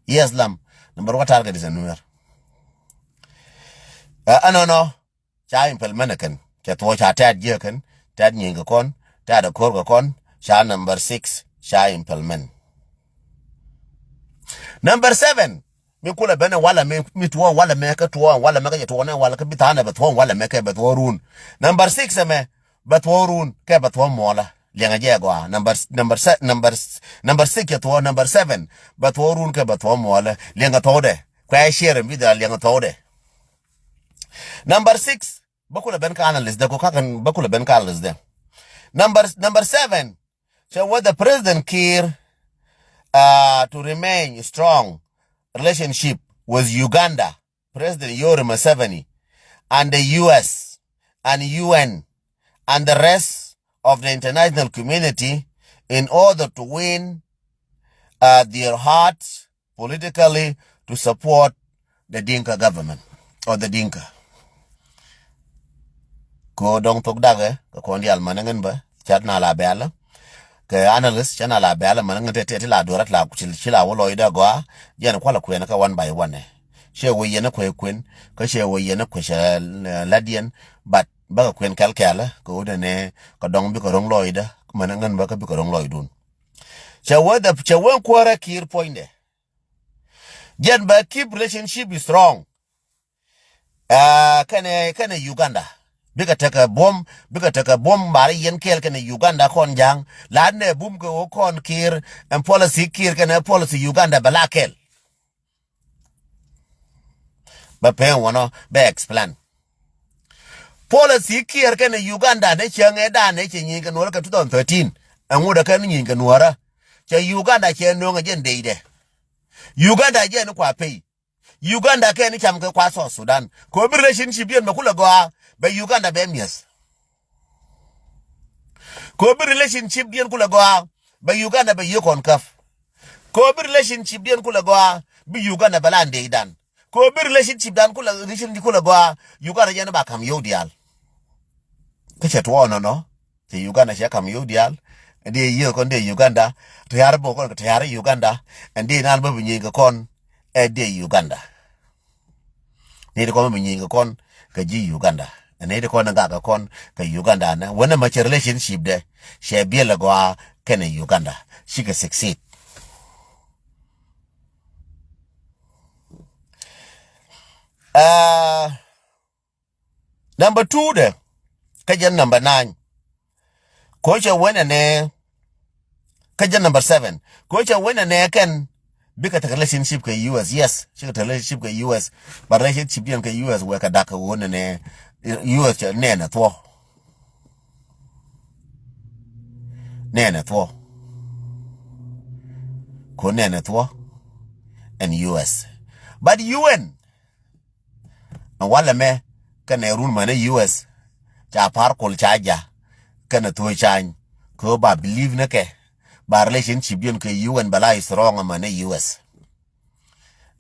Yes, lam. Number one target is a nuer. Ɛ, ɛnɔnɔ. Ca implement kɛn. Cɛ thuɔ̱ɔ̱c ca tɛ̈t jiäk kɛn, tɛ̈t nyieny kɛ kɔn, tɛ̈t ɛ ko̱r kɛ kɔn, ca number six, ca implement. Number seven, mi kulɛ ben ɛ walɛ mi, mi tuɔɔk walɛ mɛ, kä tuɔɔk walɛ mɛ, kä cɛ tuɔɔk nɛ walɛ, kä bi tha̱a̱n ɛ bɛ thuɔɔk walɛ mɛ, kɛ bɛ thuɔɔk run. Number six ɛmɛ, bɛ thuɔɔk run, kɛ bɛ thuɔɔk muɔlä. Liɛŋɛ jɛ gɔaa. Number, number se-, number, number six cɛ thuɔɔk, number seven, bɛ thuɔɔk run, kɛ bɛ thuɔɔk muɔlä. Liɛŋɛ thuɔɔkdɛ. Kuɛ share mi dhal liɛŋɛ thuɔɔkdɛ. Number six, bä kulɛ ben ka analyst dɛ, ko kakan bä kulɛ ben ka analyst dɛ. Number, number seven, cɛ wä the President Kiir, uh, to remain strong relationship with Uganda, President Yoweri Museveni, and the U S and U N and the rest of the international community in order to win, uh, their hearts politically to support the Dinka government or the Dinka. Ko dɔŋ thok dakɛ kɛ kɔn dial mani ŋin bä cat na la bɛalä. Kɛ analyst ca na la bɛalä mani ŋin tɛ tɛ ti la duɔrä ti la ci la wä lɔcdä gɔaa. Jɛn kualɛ kuɛn kɛ one by one ɛ. Cɛ wä yɛn kuɛ kuɛn kä cɛ wä yɛn kuɛ cɛ ladiɛn, but bä kɛ kuɛn kɛl kɛl kɛ wä dɛnɛ kɛ dɔŋ bikɛ ro̱ŋ lɔcdä mani ŋin bä kä bikɛ ro̱ŋ lɔcdun. Cɛ wee the, cɛ wee kuäärä Kiir puɔ̱nydɛ. Jɛn bɛ keep relationship strong. Ah, kɛnɛ, kɛnɛ Uganda. Bikɛ tekɛ buɔ̱m, bikɛ tekɛ buɔ̱m mari yɛn kɛɛl kɛnɛ Uganda kɔn ja̱a̱ŋ. La nɛ bum kɛ wä kɔn Kiir, ɛn policy Kiir kɛnɛ policy Uganda bɛ la kɛɛl. Bɛ pɛn wänɔ bɛ explain. Policy Kiir kɛnɛ Uganda ni cɛ ŋɛ dan ni cɛ nyieny kɛ nuɔrä kɛ two thousand thirteen. Ɛŋu dɛ kɛn nyieny kɛ nuɔrä. Cɛ Uganda cɛ no̱o̱ŋ ɛ jɛn deydɛ. Uganda jɛn kua pay. Uganda kɛn cam kɛ kua South Sudan. Kɛ bi relationship yɛn bɛ kulɛ gɔaa bɛ Uganda bɛ miɛth. Kɛ bi relationship diɛn kulɛ gɔaa bɛ Uganda bɛ yiëë kɔn käp. Kɛ bi relationship diɛn kulɛ gɔaa bi Uganda bɛ la ndeydan. Kɛ bi relationship dan kulɛ, relationship kulɛ gɔaa Uganda jɛn ba kam yio̱w diaal. Kä cɛ tuɔɔk nɔnɔ cɛ Uganda cɛ kam yio̱w diaal. Ɛn dee yiëë kɔn dee Uganda. Tɛ̈r bä kɔn kɛ tɛ̈r Uganda. Ɛn dee naan bä bi nyieny kɛ kɔn ɛ dee Uganda. Ni ti kɔn mi nyieny kɛ kɔn kɛ ji̱ Uganda. Ni ti kɔn gak kɛ kɔn kɛ Uganda ni wänɛ ma cɛ relationship dɛ cɛ biɛl ɛ gɔaa kɛnɛ Uganda. Cikɛ succeed. Ah, number two dɛ kä jɛn number nine. Ko cɛ wen ɛnɛ kä jɛ number seven. Ko cɛ wen ɛnɛ kɛn bikɛ tek relationship kɛ U S. Yes, cikɛ tek relationship kɛ U S. But relationship diɛn kɛ U S wɛ kɛ dak kɛ wen ɛnɛ U S cɛ nɛnɛ thuɔ. Nɛnɛ thuɔ. Ko nɛnɛ thuɔ ɛn U S. But U N Ɛn walɛ mɛ kɛnɛ run mɛnɛ U S ca par kol ca ja kɛnɛ thuɔ̱c cany kɛ ɣöö ba believe ni kɛ ba relationship diɛn kɛ U N bɛ la strong mɛnɛ U S.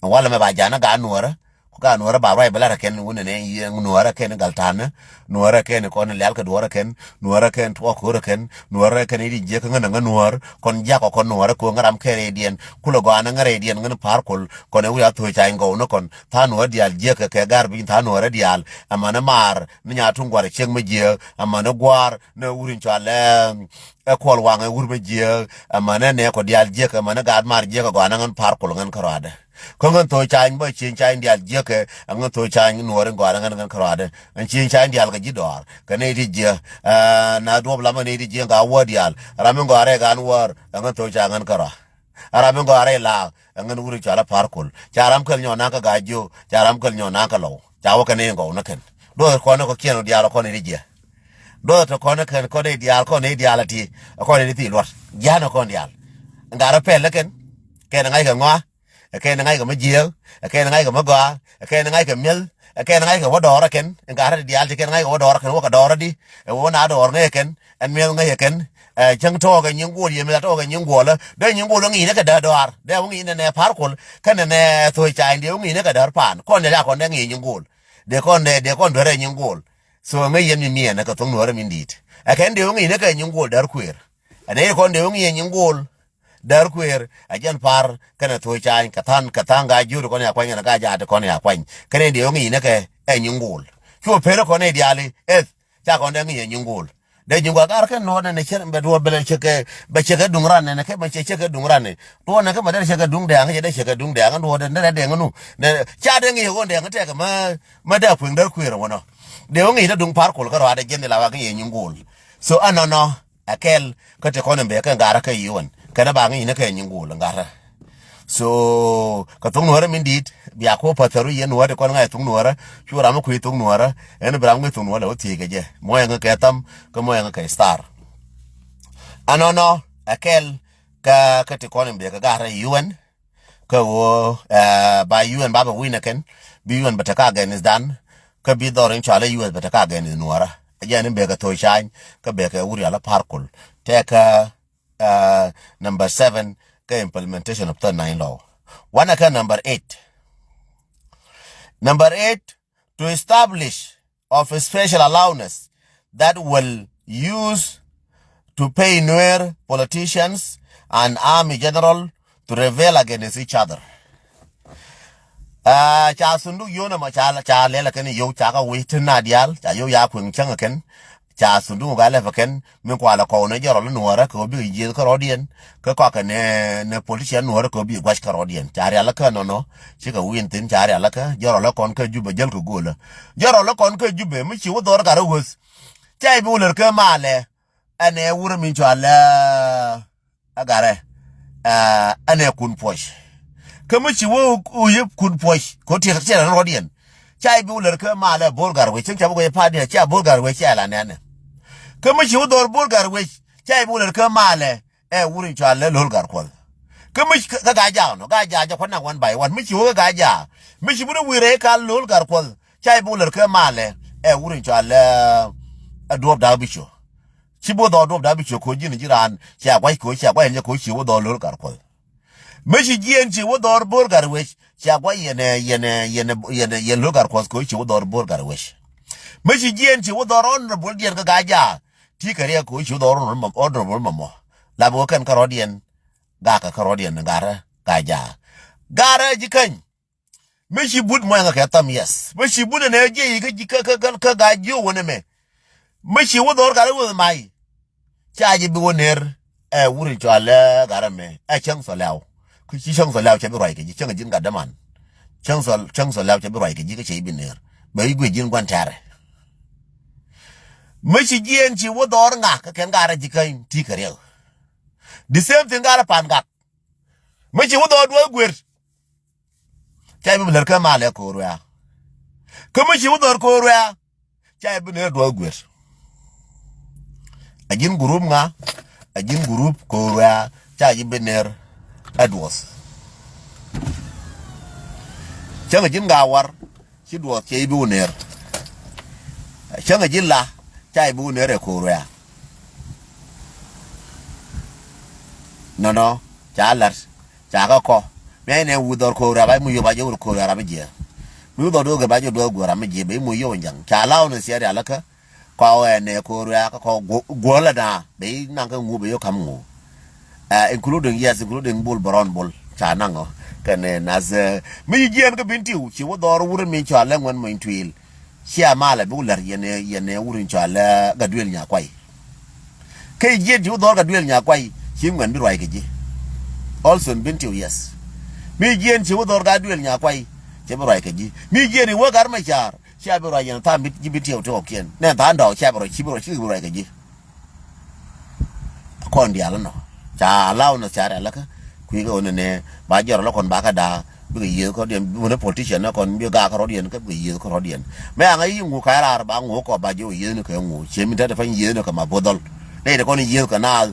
Ɛn walɛ mɛ ba ja ni gaa nuɔrä Ku ka nuäärä ba ruac bɛ lat ɛ kɛn wunɛ nɛ yiëë nuäärä kɛn gal ta̱nä. Nuäärä kɛn kɔn lial kɛ duɔ̱ɔ̱rä kɛn. Nuäärä kɛn tuɔɔk ko̱rä kɛn. Nuäärä kɛn i̱ di jiäk kä ŋän ɛ ŋän nuäär. Kɔn jiak ɔ kɔn nuäärä ko̱ ŋä ram kɛn rɛydiɛn. Kulɛ gɔaa ni ŋä rɛydiɛn ŋän pa̱a̱r kol. Kɔn ɛ wi̱i̱ a tho̱o̱c ca̱ny gɔw ni kɔn. Tha̱a̱ŋ nuäärä diaal jiäk kɛ kɛ gar bi̱ny tha̱a̱ŋ nuäärä diaal. Ɛmɛn ɛ maar ni nya̱a̱ tuŋ gua̱r ciek mi jiääk. Ɛmɛn ɛ gua̱a̱r ni wur in cɔal ɛ ɛ kuɔl waŋ ɛ wur mi jiääk. Ɛmɛn ɛ nɛ kɔ diaal jiäk. Ɛmɛn ɛ gaat maar jiäk ɛ gɔaa ni ŋän pa̱a̱r kol ŋän kärɔaadɛ. Kä ŋän thok ca̱ny bä cieŋ ca̱ny diaal jiäkɛ ɛ ŋän thok ca̱ny nuɔɔr in gɔaa ɛ ŋän ŋän kärɔaadɛ. Ɛn cieŋ ca̱ny diaal kɛ ji̱ dɔɔr kɛ nɛy ti jiäk. Ɛ na duɔ̱p lamä nɛy ti jiäk ŋa wäär diaal ram in gɔaa rɛy ɛ ŋän wäär ɛ ŋän thok ca̱ny ŋän kärɔa. Ɛ ram in gɔaa rɛy laak ɛ ŋän wur in cɔal ɛ pa̱a̱r kol ca ram kɛl nyɔɔn na̱a̱ŋ kä ga̱a̱c jiök ca ram kɛl nyɔɔn na̱a̱ŋ kä lɔw ca wä kɛ nɛy in gɔw ni kɛn. Duɔth kɔn ɛ kɔ kiɛn diaal ɛ kɔn nɛy ti jiäk. Duɔth ɛ tɔ kɔn ɛ kɛn kɔn nɛy diaal kɔn nɛy diaal ɛ ti ɛ kɔn nɛy ti thil luɔt. Jia̱a̱n ɛ kɔn diaal. Ŋa̱rä pɛl ɛ kɛn kɛn ɛ ŋa̱ckɛ ŋɔa. Ɛ kɛn ŋa̱ckɛ mi jiääk, ɛ kɛn ŋa̱ckɛ mi gɔaa, ɛ kɛn ŋa̱ckɛ mi̱eth, ɛ kɛn ŋa̱ckɛ wä dɔɔr ɛ kɛn, ɛ ŋa̱rä ti diaal ti kɛn ŋa̱ckɛ wä dɔɔr ɛ kɛn, wä kɛ dɔɔr ɛ di, ɛ wä na dɔɔr ŋäc ɛ kɛn, ɛn mi̱eth ŋäc ɛ kɛn, ɛ cäŋ tɔɔkɛ nyin guɔl, yɛ mi̱eth a tɔɔkɛ nyin guɔl, ɛ dee nyin guɔl wä ŋi̱i̱n ɛ kɛ däär dɔaar, dee wä ŋi̱i̱n ɛ nɛ pa̱a̱r kol, kɛnɛ nɛ tho̱o̱c ca̱a̱ny dee wä ŋi̱i̱n ɛ kɛ däär paan, kɔn dee la kɔn dee ŋi̱i̱n nyin guɔl, dee kɔn dee, dee kɔn duer ɛ nyin guɔl. So ŋäc yɛn mi miɛn ɛ kɛ tho̱ŋ nuäärä min di̱i̱t. Ɛ kɛn dee wä ŋi̱i̱n ɛ kɛ nyin guɔl däär kuëër. Ɛ nɛ kɔn dee wä ŋi̱i̱n ɛ nyin guɔl. Däär kuëër a jɛn pa̱a̱r kɛnɛ tho̱o̱c ca̱a̱ny kɛ tha̱a̱n kɛ tha̱a̱ŋ gaa jiöt kɔn ya kuany kɛnɛ gaa jaat kɔn ya kuany kɛnɛ diɛ ŋi̱i̱n kɛ ɛ nyin go̱o̱l. Cuɔ per kɔn ɛ diaali eth ca kɔn dee ŋi̱i̱n ɛ nyin go̱o̱l. Dee nyin go̱o̱l gar kɛn nɔɔt nɛnɛ cɛn bɛ duɔ̱ɔ̱p bɛ lɛ cɛ kɛ bɛ cɛ kɛ duŋ ran nɛnɛ kɛ bɛ cɛ cɛ kɛ duŋ ran nɛ duɔ̱ɔ̱n nɛ kɛ bɛ dee cɛ kɛ duŋ dɛɛŋ cɛ dee cɛ kɛ duŋ dɛɛŋ duɔ̱ɔ̱n dee dee dɛɛŋ nu nɛ ca dee ŋi̱i̱n ɛ ɣöö dɛɛŋ tɛk mɛ mɛ dee pueŋ däär kuëër ɛ wänɔ. Dee ŋi̱i̱n ɛ duŋ pa̱a̱r kol kärɔa dee jiɛn dee la wa ŋi̱i̱n ɛ nyin go̱o̱l. So ɛnɔnɔ ɛ kɛl kä ti kɔn in bee kɛ ŋa̱rä kä yiwän kɛn ɛ ba ŋi̱i̱n ɛ kɛ nyin go̱o̱l ŋa̱rä. So kɛ thok nuäärä min di̱i̱t bia ko päthäru yɛn nuäärä ti kɔn ŋa̱c thok nuäärä cu ram mi kui̱ thok nuäärä. Ɛn bi ram ŋi̱i̱ thok nuäärä wä thiec kɛ jɛ muɔyɛ ŋä kɛ tham kä muɔyɛ ŋä kɛ star. Ɛnɔnɔ ɛ kɛl kä kä ti kɔn in bee kɛ ga̱rä yiwän. Kä ɣöö ba U N ba bɛ wi̱i̱n ɛ kɛn bi U N bɛ te ka against dan. Kä bi dhɔr in cɔal ɛ U S bɛ te ka against nuɔɔrä. Ɛ jɛn in bɛ kɛ thok ca̱a̱ny kä bɛ kɛ wur yal ɛ pa̱a̱r kol. Tɛk kä number seven kä implementation of third nine law. Wanɛ kä number eight. Number eight, to establish of a special allowance that will use to pay Nuer politicians and army general to rebel against each other. Ca thunduk yonɛ mɔ ca lɛl kɛn yow ca kɛ wi̱i̱ tin na diaal ca yow ya kueŋ cäŋ kɛn. Ca thunduk ŋukä lɛp kɛn min kualɛ kɔw nɛ jɛ rɔl nuɔrɛ kɛ wä bikɛ jieth kärɔɔdiɛn. Kä kɔakɛ nɛ politician nuɔrɛ kɛ wä bikɛ gua̱c kärɔɔdiɛn ca rial kä nɔnɔ. Cikɛ wi̱i̱n thin ca rial kä jɛ rɔl kɔn kä Jubɛ jäl kɛ go̱o̱lä. Jɛ rɔl kɔn kä Jubɛ mi ci wä dhɔr garä weth. Ca i̱ bi wä lär kä malɛ. Ɛnɛ wurɛ min cɔal ɛ garɛ. Ɛnɛ kun puɔc. Kä mi ci wä yep kun puɔc kɛ wä tiɛk tiɛk rɔɔdiɛn. Ca i̱ bi wä lär kä malɛ bo̱o̱r gar wec cäŋ ca bi guɛc pa̱a̱t diɛn ca bo̱o̱r gar wec ca i̱ la nɛnɛ. Kä mi ci wä dhɔr bo̱o̱r gar wec ca i̱ bi wä lär kä malɛ. Ɛ wur in cɔal lɛ lo̱l gar kuɔth. Kä mi kä gaa jaak nɔ gaa jaak jɛ kuɔth nak one by one mi ci wä kä gaa jaak. Mi ci bi ni wi̱i̱ rɛy kal lo̱l gar kuɔth ca i̱ bi wä lär kä malɛ. Ɛ wur in cɔal lɛ ɛ duɔ̱ɔ̱p da̱a̱k bi cuɔ. Ci bi wä dhɔɔr duɔ̱ɔ̱p da̱a̱k bi cuɔ ko̱ ji̱n ji̱ raan cia gua̱c ko̱ cia gua̱c ɛn jɛ ko̱ ci wä dhɔɔr lo̱l gar kuɔth. Mi ci jiɛn ci wä dhɔr bo̱r gar wec cia gua̱c yɛn ɛ yɛn ɛ yɛn ɛ yɛn ɛ yɛn lo̱l gar kuɔth ko̱ ci wä dhɔr bo̱r gar wec. Mi ci jiɛn ci wä dhɔr honorable diɛn kä gaa jaak. Ti kɛ riɛk ko̱ ci wä dhɔr honorable mɔmɔ. Lap wä kɛn kärɔɔdiɛn. Gakɛ kärɔɔdiɛn garä gaa jaak. Garä ji̱ käny. Mi ci but muɔ̱ŋ kɛ tham yes mi ci but ɛnɛ jiɛ yi kä gaa jiö wä nɛ mɛ. Mi ci wä dhɔr gat wä mac. Ca ji̱ bi wä ner. Ɛ wur in cɔal ɛ gat ɛmɛ ɛ cäŋ thɔ lɛw. Kä ci cäŋ thɔ lɛw cɛ bi ruac kɛ ji̱ cäŋ ji̱n gat däman. Cäŋ thɔ cäŋ thɔ lɛw cɛ bi ruac kɛ ji̱ kä cɛ ji̱ bi ner. Bɛ ji̱ guic ji̱n gua̱n tɛrɛ. Mi ci jiɛn ci wä dhɔr ŋa kä kɛn gat rɛ ji̱ käny ti kɛ riɛk. The same thing gat rɛ pan gat. Mi ci wä dhɔr duɔth guer. Ca i̱ bi lär kä malɛ ko̱o̱r wɛ̈ɛ̈. Kä mi ci wä dhɔr ko̱o̱r wɛ̈ɛ̈. Ca i̱ bi ner duɔth guer. A ji̱n gurup ŋa a ji̱n gurup ko̱o̱r wɛ̈ɛ̈ ca i̱ bi ner. Ɛ duɔth. Cäŋ a ji̱n gaa war. Ci duɔth cɛ i̱ bi wä ner. Cäŋ a ji̱n la ca i̱ bi wä ner ɛ ko̱o̱r wɛ̈ɛ̈. Nɔnɔ ca la̱t. Ca kä kɔ mi a inɛ wi̱i̱ dhɔr ko̱o̱k rap a mi yop a jɛ wur ko̱o̱k rap a jiɛ. Mi wä dhɔk do̱k kɛ ba jɛ duɔth guɔ̱r ram mi jiɛ bɛ i̱ moc yio̱w in ja̱ŋ ca law ni siɛt rial kä kɔk ɛn ɛ ko̱r wiaa kä kɔk guɔ̱l ɛna bɛ i̱ naŋ kä ŋu bɛ i̱ kam ŋu. Including, yes, including Bul Bärɔn Bul ca naŋ ɔ kɛn ɛ nath mi ji̱ jiɛn kä Bin Tiw ci wä dhɔr wur in min cɔal ɛ ŋuɛn mony tuil. Cia malɛ bi wä lär yɛn ɛ, yɛn ɛ wur in cɔal ɛ Gatduel Nyakuay. Kä jiɛn ci wä dhɔr Gatduel Nyakuay ci ŋuɛn bi ruac kɛ ji̱. Also in Bin Tiw, yes. Mi jiɛn ci wä dhɔr Gatduel Nyakuay ci bi ruac kɛ ji̱. Mi jiɛn i̱ wä Gat Macar cia bi ruac yɛn tha̱a̱ŋ ji̱ Bin Tiw ti kɔkiɛn nɛ tha̱a̱ŋ dɔɔk cia bi ruac, ci bi ruac, ci bi ruac kɛ ji̱. Kɔn diaal inɔ ca law ni ca rial kä kui̱ kɛ ɣöö nɛnɛ ba jɔr lɔ kɔn ba kä da̱a̱ bikɛ yiëth kɔn diɛn bi wun politician ni kɔn bi gaak kɛ rɔ̱diɛn kä bikɛ yiëth kɛ rɔ̱diɛn. Mɛ aŋa i̱ ŋu ka̱ raar ba ŋu kɔ ba ji̱ wä yiëth ni kɛ ŋu ciɛ min te te pany yiëth ni kɛ ma bo̱dhɔl. Nɛ te kɔn yiëth kɛ naath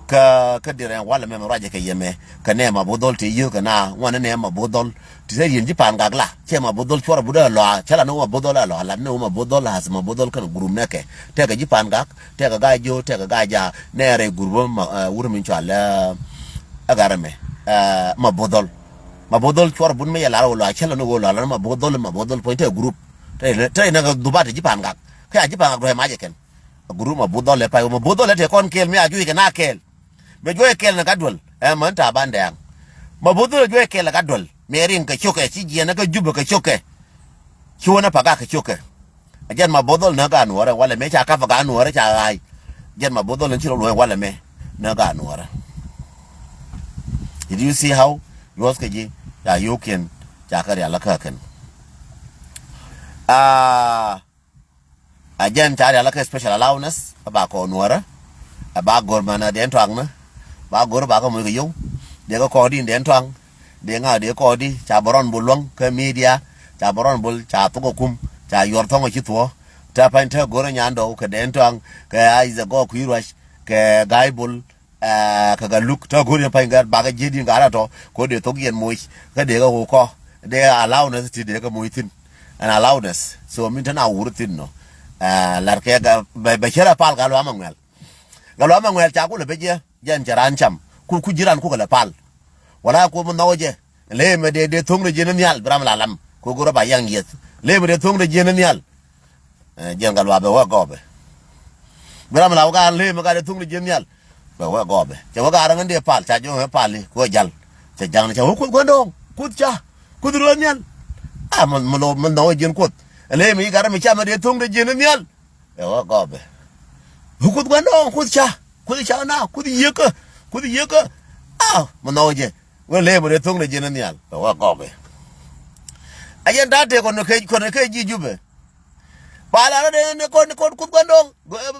kä kä dirɛ walɛ mɛ mɛ ruacɛ kɛ yɛmɛ kɛ nɛ ma bo̱dhɔl te yiëth kɛ naath ŋuan ni nɛ ma bo̱dhɔl. Ti te riɛn ji̱ pa̱a̱n gak la cɛ ma bo̱dhɔl cuɔr a but a lɔa cɛ la ni wä ma bo̱dhɔl a lɔa la ni wä ma bo̱dhɔl has ma bo̱dhɔl kɛn gurum nɛkɛ tɛkɛ ji̱ pa̱a̱n gak. Tɛkɛ ga̱a̱c jiö tɛkɛ ga̱a̱c ja nɛ rɛy gurum ɛ wur min cɔal ɛ garɛ mɛ ɛ ma bo̱dhɔl. Ma bo̱dhɔl cuɔr a but mɛ yɛ lar wä lɔa cɛ la ni wä lɔa la ni ma bo̱dhɔl ma bo̱dhɔl puɔ̱ny tɛkɛ gurup. Tɛkɛ nɛ kɛ dhubat ji̱ pa̱a̱n gak kɛ a ji̱ pa̱a̱n gak duɔ̱c macɛ kɛn. A gurup ma bo̱dhɔl ɛ pay wä ma bo̱dhɔl ɛ tɛkɛ kɔn kɛɛl mi a juɔc kɛ na kɛɛl. Bɛ juɔc kɛɛl ni Gatduel ɛ män ta̱a̱ ban dɛɛŋ. Ma bo̱dhɔl ɛ juɔc kɛɛl ni Gatduel mɛ riŋ kɛ cokɛ ci jiɛn kä Jubɛ kɛ cokɛ. Ci wä ni pa gak kɛ cokɛ. A jɛn ma bo̱dhɔl ni gaa nuɔrɛ walɛ mɛ ca kap a gaa nuɔrɛ ca ɣa̱a̱c. Jɛn ma bo̱dhɔl ni ci rɔ luɔ̱c walɛ mɛ ni gaa nuɔrɛ. Did you see how? Yuɔth kɛ ji̱ ca yio̱o̱kiɛn ca kɛ rial kä kɛn. Aa A jɛn ca rial kä special allowance ɛ ba kɔɔk nuɔrä. Ɛ ba go̱r mɛn ɛ dee tuaŋ ni ba go̱r ba kä moc kɛ yio̱w. Dee kä kɔɔk di dee tuaŋ. Dee ŋa̱ dee kɔɔk di ca bɛ rɔn bul luäŋ kä media. Ca bɛ rɔn bul ca thok ɛ kum ca yuɔr thɔŋ ɛ ci thuɔ̱. Te pany te go̱r ɛ nyan dɔw kɛ dee tuaŋ kɛ a is ɛ gɔɔk kui̱ ruac kɛ ga̱a̱c bul. Ɛ kɛ gat luk te go̱o̱r yɛn pa̱ny gat bakɛ ji̱ di̱n gat atɔ ko dee thok yɛn moc kä dee kɛ wä kɔ dee allowance ti dee kɛ moc thi̱n. Ɛn allowance so min te na wur thi̱n nɔ. Ɛ lar kɛ gat bɛ bɛ cɛ rɛ pal gat luam aŋuɛl. Gat luam aŋuɛl ca kulɛ bɛ jɛ jɛn cɛ ran cam ku ku ji̱ ran kukɛ lɛ pal. Wala ku mi nhɔk jɛ lɛ mɛ dee dee tho̱ŋ rɛ ji̱n nhial bi ram la lam ku go̱r ba yaŋ yieth lɛ mɛ dee tho̱ŋ rɛ ji̱n nhial. Ɛ jɛn gat luaak bɛ wä gɔɔbɛ. Bi ram la wä gat lëë mi gat ɛ thuŋ ni ji̱n nhial. Bɛ wä gɔɔbɛ cɛ wä gat ɛ ŋän dee pal ca ji̱ wä pal i̱ kuɛ jal. Cɛ jaŋ ni ca wä kuth gua̱ndɔɔŋ kuth ca kuth ruɔ̱n nhial. A mi mi lo mi nhɔk ji̱n kuoth. Ɛ lëë mi gat ɛ mi ca mi dee thuŋ ni ji̱n nhial. Bɛ wä gɔɔbɛ. Wä kuth gua̱ndɔɔŋ kuth ca kuth ca na kuth yiekä kuth yiekä. A mi nhɔk jɛ. Wä lëë mi dee thuŋ ni ji̱n nhial bɛ wä gɔɔbɛ. A yɛn ta̱a̱ tëë kɔn ni kec kɔn ni kec ji̱ Jubɛ. Pal arɔ dee ni kɔn ni kɔn kuth gua̱ndɔɔŋ.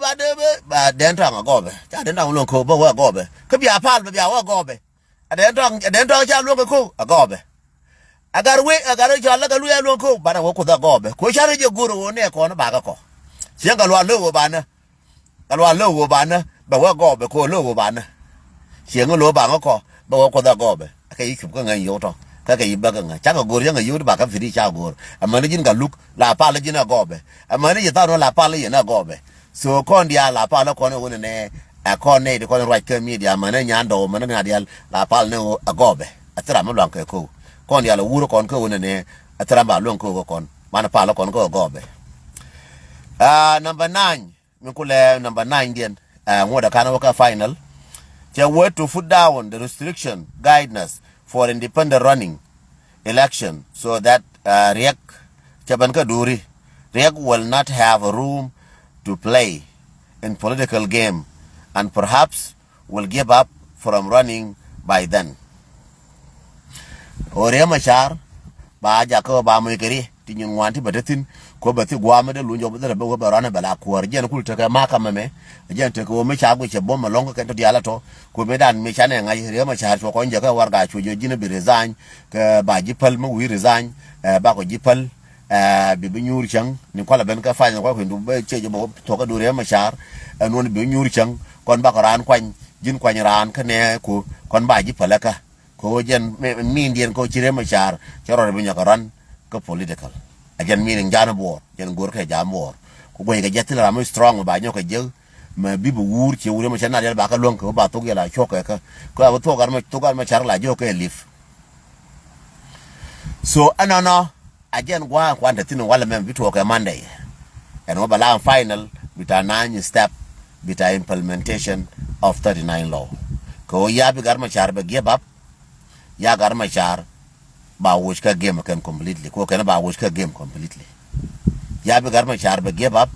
Ba dee bɛ ba dee ta̱a̱ŋ a gɔɔbɛ ca dee ta̱a̱ŋ luɔ̱ŋ ko̱o̱p bä wä gɔɔbɛ kä bia pal bɛ bia wä gɔɔbɛ. A dee ta̱a̱ŋ a dee ta̱a̱ŋ ca luɔ̱ŋ kɛ ko̱o̱p a gɔɔbɛ. A gar wee a gar wee ca lä kɛ luee a luɔ̱ŋ ko̱o̱p banɛ wä kuth a gɔɔbɛ ko̱ ca rɛ jɛ go̱o̱r wä nɛ kɔn bakɛ kɔ. Cieŋ kɛ lual lëë wä banɛ. Ɛ luaal lo̱o̱k ɣöö banä bɛ wä gɔɔbɛ ko̱o̱l lo̱o̱k ɣöö banä. Cieŋ lo̱o̱k baŋä kɔ bɛ wä kuoth ɛ gɔɔbɛ. Kɛ yi cup kä ŋäc yio̱w tɔ kä kɛ yi bäk kä ŋäc cakɛ go̱o̱r cäŋɛ yio̱w ti bakɛ firi ca go̱o̱r. Amäni ji̱n ka luk la pal ji̱n ɛ gɔɔbɛ. Amäni yɛ tha̱a̱n wä la pal yɛn ɛ gɔɔbɛ. So kɔn diaal la pal kɔn ɛ wä nɛnɛ. Ɛ kɔn nɛy ti kɔn ruac kä media amäni nyan dɔw amäni ŋa̱ diaal la pal ni ɣöö ɛ gɔɔbɛ. Ɛ thil ram mi luaŋ kɛ ko̱o̱k kɔn diaal ɛ wur kɔn kä wä nɛnɛ. Ɛ thil ram ba luäŋ ko̱o̱k kɛ kɔn man pal kɔn kä ɛ gɔɔbɛ. Aa, number nine. Min kulɛ number nine diɛn. Ɛ ŋuɔ̱t ɛ kan wä kä final. Cɛ word to put down the restriction guidance for independent running election so that, ɛ, Riek cɛ ben kä duuri. Riek will not have a room to play in political game and perhaps will give up from running by then. Ɣöö Riek Macar ba jakä ba moc kɛ ri ti nyin ŋuan ti bɛ te thi̱n. Ko bɛ thi gua̱a̱mä dee luny jɔk bɛ dhil rɛ bɛ wee bɛ rɔanɛ bɛ la kuäär jiɛn kul tekɛ ma̱a̱ kamɛ mɛ. Jiɛn tekɛ ɣöö mi ca guic cɛ buɔ̱m ɛlɔ̱ŋ kä kɛn tɔ diaal ɛ tɔ. Ko mëëdan mi canɛ ŋa̱c Riek Macar cuɔ kɔn jäkä warɛga cuɔ ji̱ ji̱n bi resign. Kɛ ba ji̱ päl mi wi̱i̱ resign. Ɛ ba kɔ ji̱ päl. Ɛ bi bi nyuur cäŋ ni kualɛ ben kä pany kualɛ kui̱n du bä cɛ jɛ bä thuɔkä du Riek Macar. Ɛ nuɔn bi nyuur cäŋ kɔn bakɔ raan kuany ji̱n kuany raan kä nɛ ku kɔn ba ji̱ päläkä. Kɛ ɣöö jɛn mi, mi Indian kɛ ɣöö ci Riek Macar cɛ rɔɔdɛ bi nyɔk kɛ run kä political. A jɛn mi ni ja̱a̱n buɔɔr jɛn go̱o̱r kɛ ja̱a̱n buɔɔr ku guɛy kɛ jɛ thil ram mi strong ba nyɔk kɛ jek. Mɛ bi bi wuur ci Riek Macar na riɛl ba kä luäŋ kɛ ɣöö ba thok yɛ la cuɔk kɛ kä kɛ ɣöö a bi thok gat ma thok gat ma car la jiök kɛ live. So ɛnɔnɔ A jɛn gua̱a̱ kuan te thi̱n walɛ mɛm bi tuɔɔk kɛ Monday. Ɛn wä bɛ la final bita nine step bita implementation of thirty-nine law. Kɛ wä ya bi Gat Macar bɛ give up. Ya Gat Macar ba wuc kä game kɛn completely. Kɛ wä kɛn ba wuc kä game completely. Ya bi Gat Macar bɛ give up.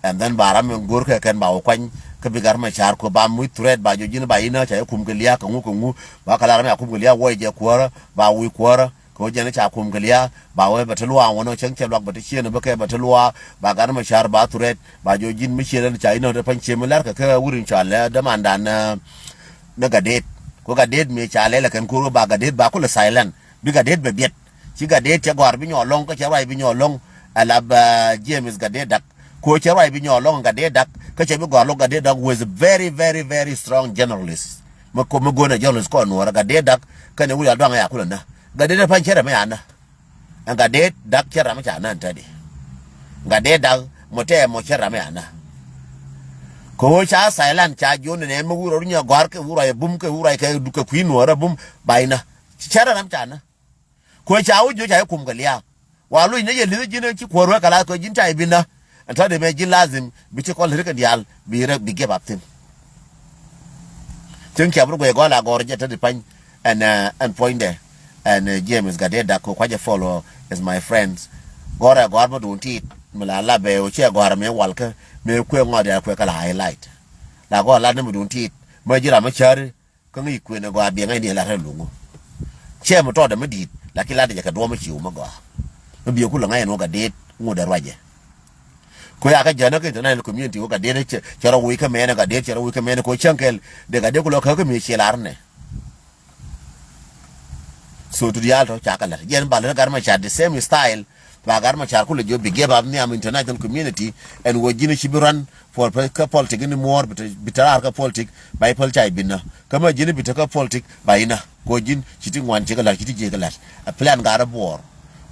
And then ba ram in go̱r kɛ kɛn ba wä kuany kä bi Gat Macar kɛ ba muc threat ba jɔ ji̱n ba inä ca jɛ kum kɛ lia̱a̱ kɛ ŋu kɛ ŋu. Ba kɛ la ram ya kum kɛ lia̱a̱ wuɔc jɛ kuäärä ba wuc kuäärä. Kɛ wä jɛn ca kum kɛ lia̱a̱ ba wä bɛ te luaak wä nɔ cäŋ cɛ luak bɛ te cieen bä kɛ bɛ te luaak ba Gat Macar ba threat ba jɔ ji̱n mi cieen ca inä te pa̱ny cieen mi lɛr kɛ kɛ wur in cɔal lɛ dämandan. Ni Gatdet. Kɛ wä Gatdet mi ca lɛl kɛn ko̱r wä ba Gatdet ba kulɛ silent bi Gatdet bɛ biɛt. Ci Gatdet cɛ gɔ̱a̱r bi nyɔɔl lɔ̱ŋ kä cɛ ruac bi nyɔɔl lɔ̱ŋ. Ɛ lap James Gatdet Dak. Kɛ wä cɛ ruac bi nyɔɔl lɔ̱ŋ Gatdet Dak kä cɛ bi gɔ̱a̱r lɔ̱ŋ Gatdet Dak was a very very very strong journalist. Mi ko mi go̱o̱nɛ journalist kɔn nuɔɔrä Gatdet Dak. Kɛnɛ wul ya duaŋ ya kulɛ nä Gatdet Dak pa̱ny cɛ rɛ mi ya nä. Ɛn Gatdet Dak cɛ ram ca nä ɛn tädi. Gatdet Dak mɔ tɛ mɔ cɛ ram ya nä. Kɛ wä ca silent ca jiɔn nɛ mi wur ɔr nyɛ gɔ̱a̱r kɛ wur ruac bum kɛ wur ruac kɛ dukɛ kui̱ nuɔɔrä bum ba inä. Cɛ rɛ ram ca nä. Kuɛ ca wä jiö ca i̱ kum kɛ lia̱a̱. Wa luc ni yɛ li̱th ji̱n ci kuäär wee kɛ la kɛ ji̱n ca i̱ bi nä. Ɛn tɔ̱ di mɛ ji̱n lazim bi ti kɔn li̱th kɛ diaal bi rɛ bi give up thi̱n. Cieŋ ciap rɛ guɛy gɔl a gɔr jɛ tɔ̱ di pa̱ny. Ɛn ɛn puɔ̱nydɛ ɛn James Gatdet Dak kɛ kuacɛ follow is my friends. Gɔr ɛ gɔr mi duun tit mi la la bɛ wä ciɛ gɔr mi walkä mi kuɛ ŋɔt ya kuɛ kɛ la highlight. La gɔr la ni mi duun tit mɛ ji̱ ram mi cäri. Kä ŋi̱i̱c kuëën ɛ gɔaa biɛŋ ɛn diɛ lat rɛ luŋu. Cɛ mi tɔɔdɛ mi di̱i̱t lakin lat jɛ kɛ duɔ̱ɔ̱m mi ciu mi gɔaa. Mi biɛ kulɛ ŋa̱c ɛn wä Gatdet ŋut ɛ ruacɛ. Kö ya kä jänä kä international community wä Gatdet cɛ rɔ wi̱i̱ kä mɛnɛ Gatdet cɛ rɔ wi̱i̱ kä mɛnɛ kö cäŋ kɛl. Dee Gatdet kulɛ kä kä mi ciɛ lar nɛ. So ti diaal tɔ ca kɛ lat jɛn ba lät Gat Macar the same style. Ba Gat Macar kulɛ jiö bi give up nhiam international community. Ɛn wä ji̱n ci bi run for kä politic ni muɔɔr bi te raar kä politic. Ba i̱ päl ca i̱ bi nä kä mä ji̱n bi te kä politic ba i̱ nä. Kɔ ji̱n ci ti ŋuan ci kɛ la̱t ci ti jiɛ kɛ la̱t. A plan Gat Buɔɔr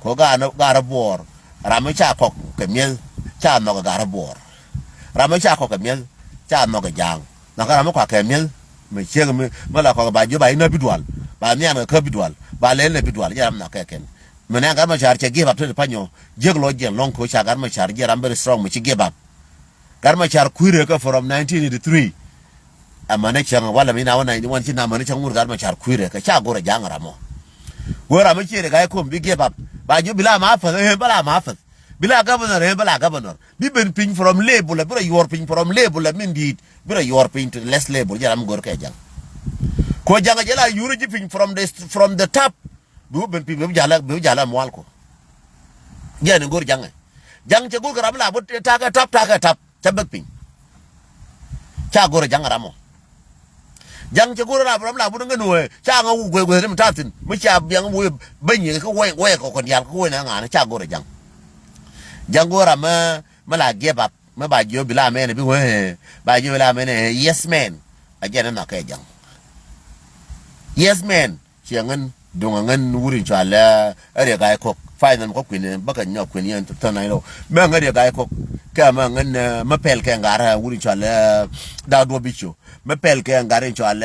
kɔ Gat Buɔɔr. Ram mi ca kɔk kɛ mi̱eth ca nhɔk Gat Buɔɔr. Ram mi ca kɔk kɛ mi̱eth ca nhɔk kɛ ja̱a̱ŋ. Nhɔk kɛ ram mi kɔak kɛ mi̱eth mi ciek mi la kɔk ba jiö ba i̱ nä bi dual ba nhiam kɛ kä bi dual ba lɛl nɛ bi dual jɛ ram nhɔk kɛ kɛn. Mi nɛ Gat Macar cɛ give up te ti panyɔ jiek lɔ jiɛn lɔŋ ko ca Gat Macar jiɛ ram very strong mi ci give up. Gat Macar kui̱rɛ kä from nineteen eighty-three. Amäni cäŋ walɛ mi na wä ninety-one ci na mäni cäŋ wur Gat Macar kui̱rɛ kä ca go̱rɛ ja̱ŋ ramɔ. Wee ram mi ciɛ ri ga̱y kom bi give up ba jiö bi la ma päth ɛ bä la ma päth. Bi la governor ɛ bä la governor bi ben piny from level bi rɔ yuɔr piny from level min di̱i̱t bi rɔ yuɔr piny to less level jɛ ram go̱r kɛ ja̱ŋ. Ko ja̱ŋ jɛ la yuri ji̱ piny from the from the top. Bi wä ben pi̱i̱ bi wä jalä bi wä jalä mual ko. Jɛn in go̱r ja̱ŋɛ ja̱ŋ cɛ go̱r kɛ ram la bä ta̱kɛ tap ta̱kɛ tap cä bäk piny. Ca go̱r ja̱ŋ ram ɔ. Ja̱ŋ cɛ go̱r ram ram la bä ŋän wee ca ŋä wä guɛ guɛ rim ta̱thin mi ca biaŋ wee bäny yɛ kä wee wee kɔ kɔn dial kä wee nɛ ŋa̱n ca go̱r ja̱ŋ. Ja̱ŋ go̱r ram mɛ mɛ la give up. Mɛ ba jiö bi la mɛn bi wee ba jiö bi la mɛn yes man. A jɛn in nhɔk kɛ ja̱ŋ. Yes man. Ciɛ ŋän duŋ a ŋän wur in cɔal ɛ riɛ ga̱a̱c kɔk fine mɛ kɔk kui̱n bä kɛ nyɔk kui̱n yɛn thɔn na ilo mɛ ŋän riɛ ga̱a̱c kɔk. Kɛ mɛ ŋän mɛ pɛl kɛ ŋa̱r wur in cɔal ɛ dak duɔp bi cio mɛ pɛl kɛ ŋa̱r in cɔal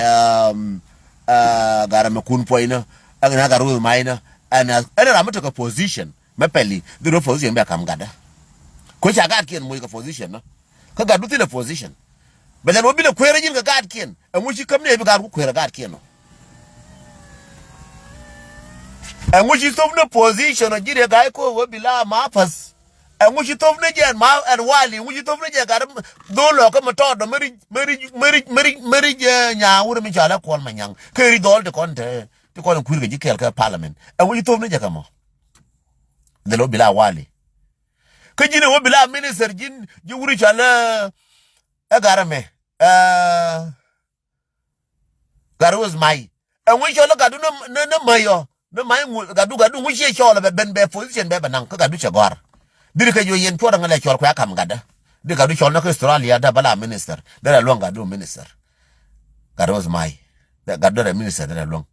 ɛ gar mɛ kun puɔy nä. Ɛn ŋän gar wur may nä ɛn ɛn ram mɛ tekɛ position. Mɛ pɛli dhil wä position bɛ kam gatdä. Ko ca gatkiɛn moc kɛ position nä. Kä gatdu thilɛ position. Bɛ lɛn wä bilɛ kueerä ji̱n kɛ gatkiɛn ɛŋu ci käm ni ɛ bi gat ku kueerä gatkiɛn ɔ. Ɛŋu ci thop ni position ɔ ji̱n ɛ ga̱a̱c ko̱o̱k wä bi la ma päth. Ɛŋu ci thop ni jɛ ɛn ma ɛn wali ɛŋu ci thop ni jɛ gat dhol lɔkä mi tɔɔt ɔ mi ric mi ric mi ric mi ric mi ric ɛ nyaa wurɛ mi cɔal ɛ kuɔl ma nyaŋ kɛ ric dhɔl ti kɔn te ti kɔn kui̱r kɛ ji̱ kɛɛl kɛ parliament ɛŋu ci thop ni jɛ kɛ mɔ. Dhil wä bi la wali. Kä ji̱n ɛ wä bi la minister ji̱n ji̱ wuri cɔal ɛ gat ɛmɛ ɛ gat wes may. Ɛŋu cɔl ɛ gatdu ni ni may ɔ ni may ŋu gatdu gatdu ŋu ciɛ cɔl ɛ bɛ ben bɛ position bɛ bɛ naŋ kä gatdu cɛ gɔ̱a̱r. Diri kɛ juɔ yɛn cuɔt ɛŋɛ lɛ cɔl kuɛ a kam gatdä. Di gatdu cɔl ni kä Australia dee bä la minister dee rɛ luäŋ gatdu minister. Gat wes may gatdu rɛ minister dee rɛ luäŋ.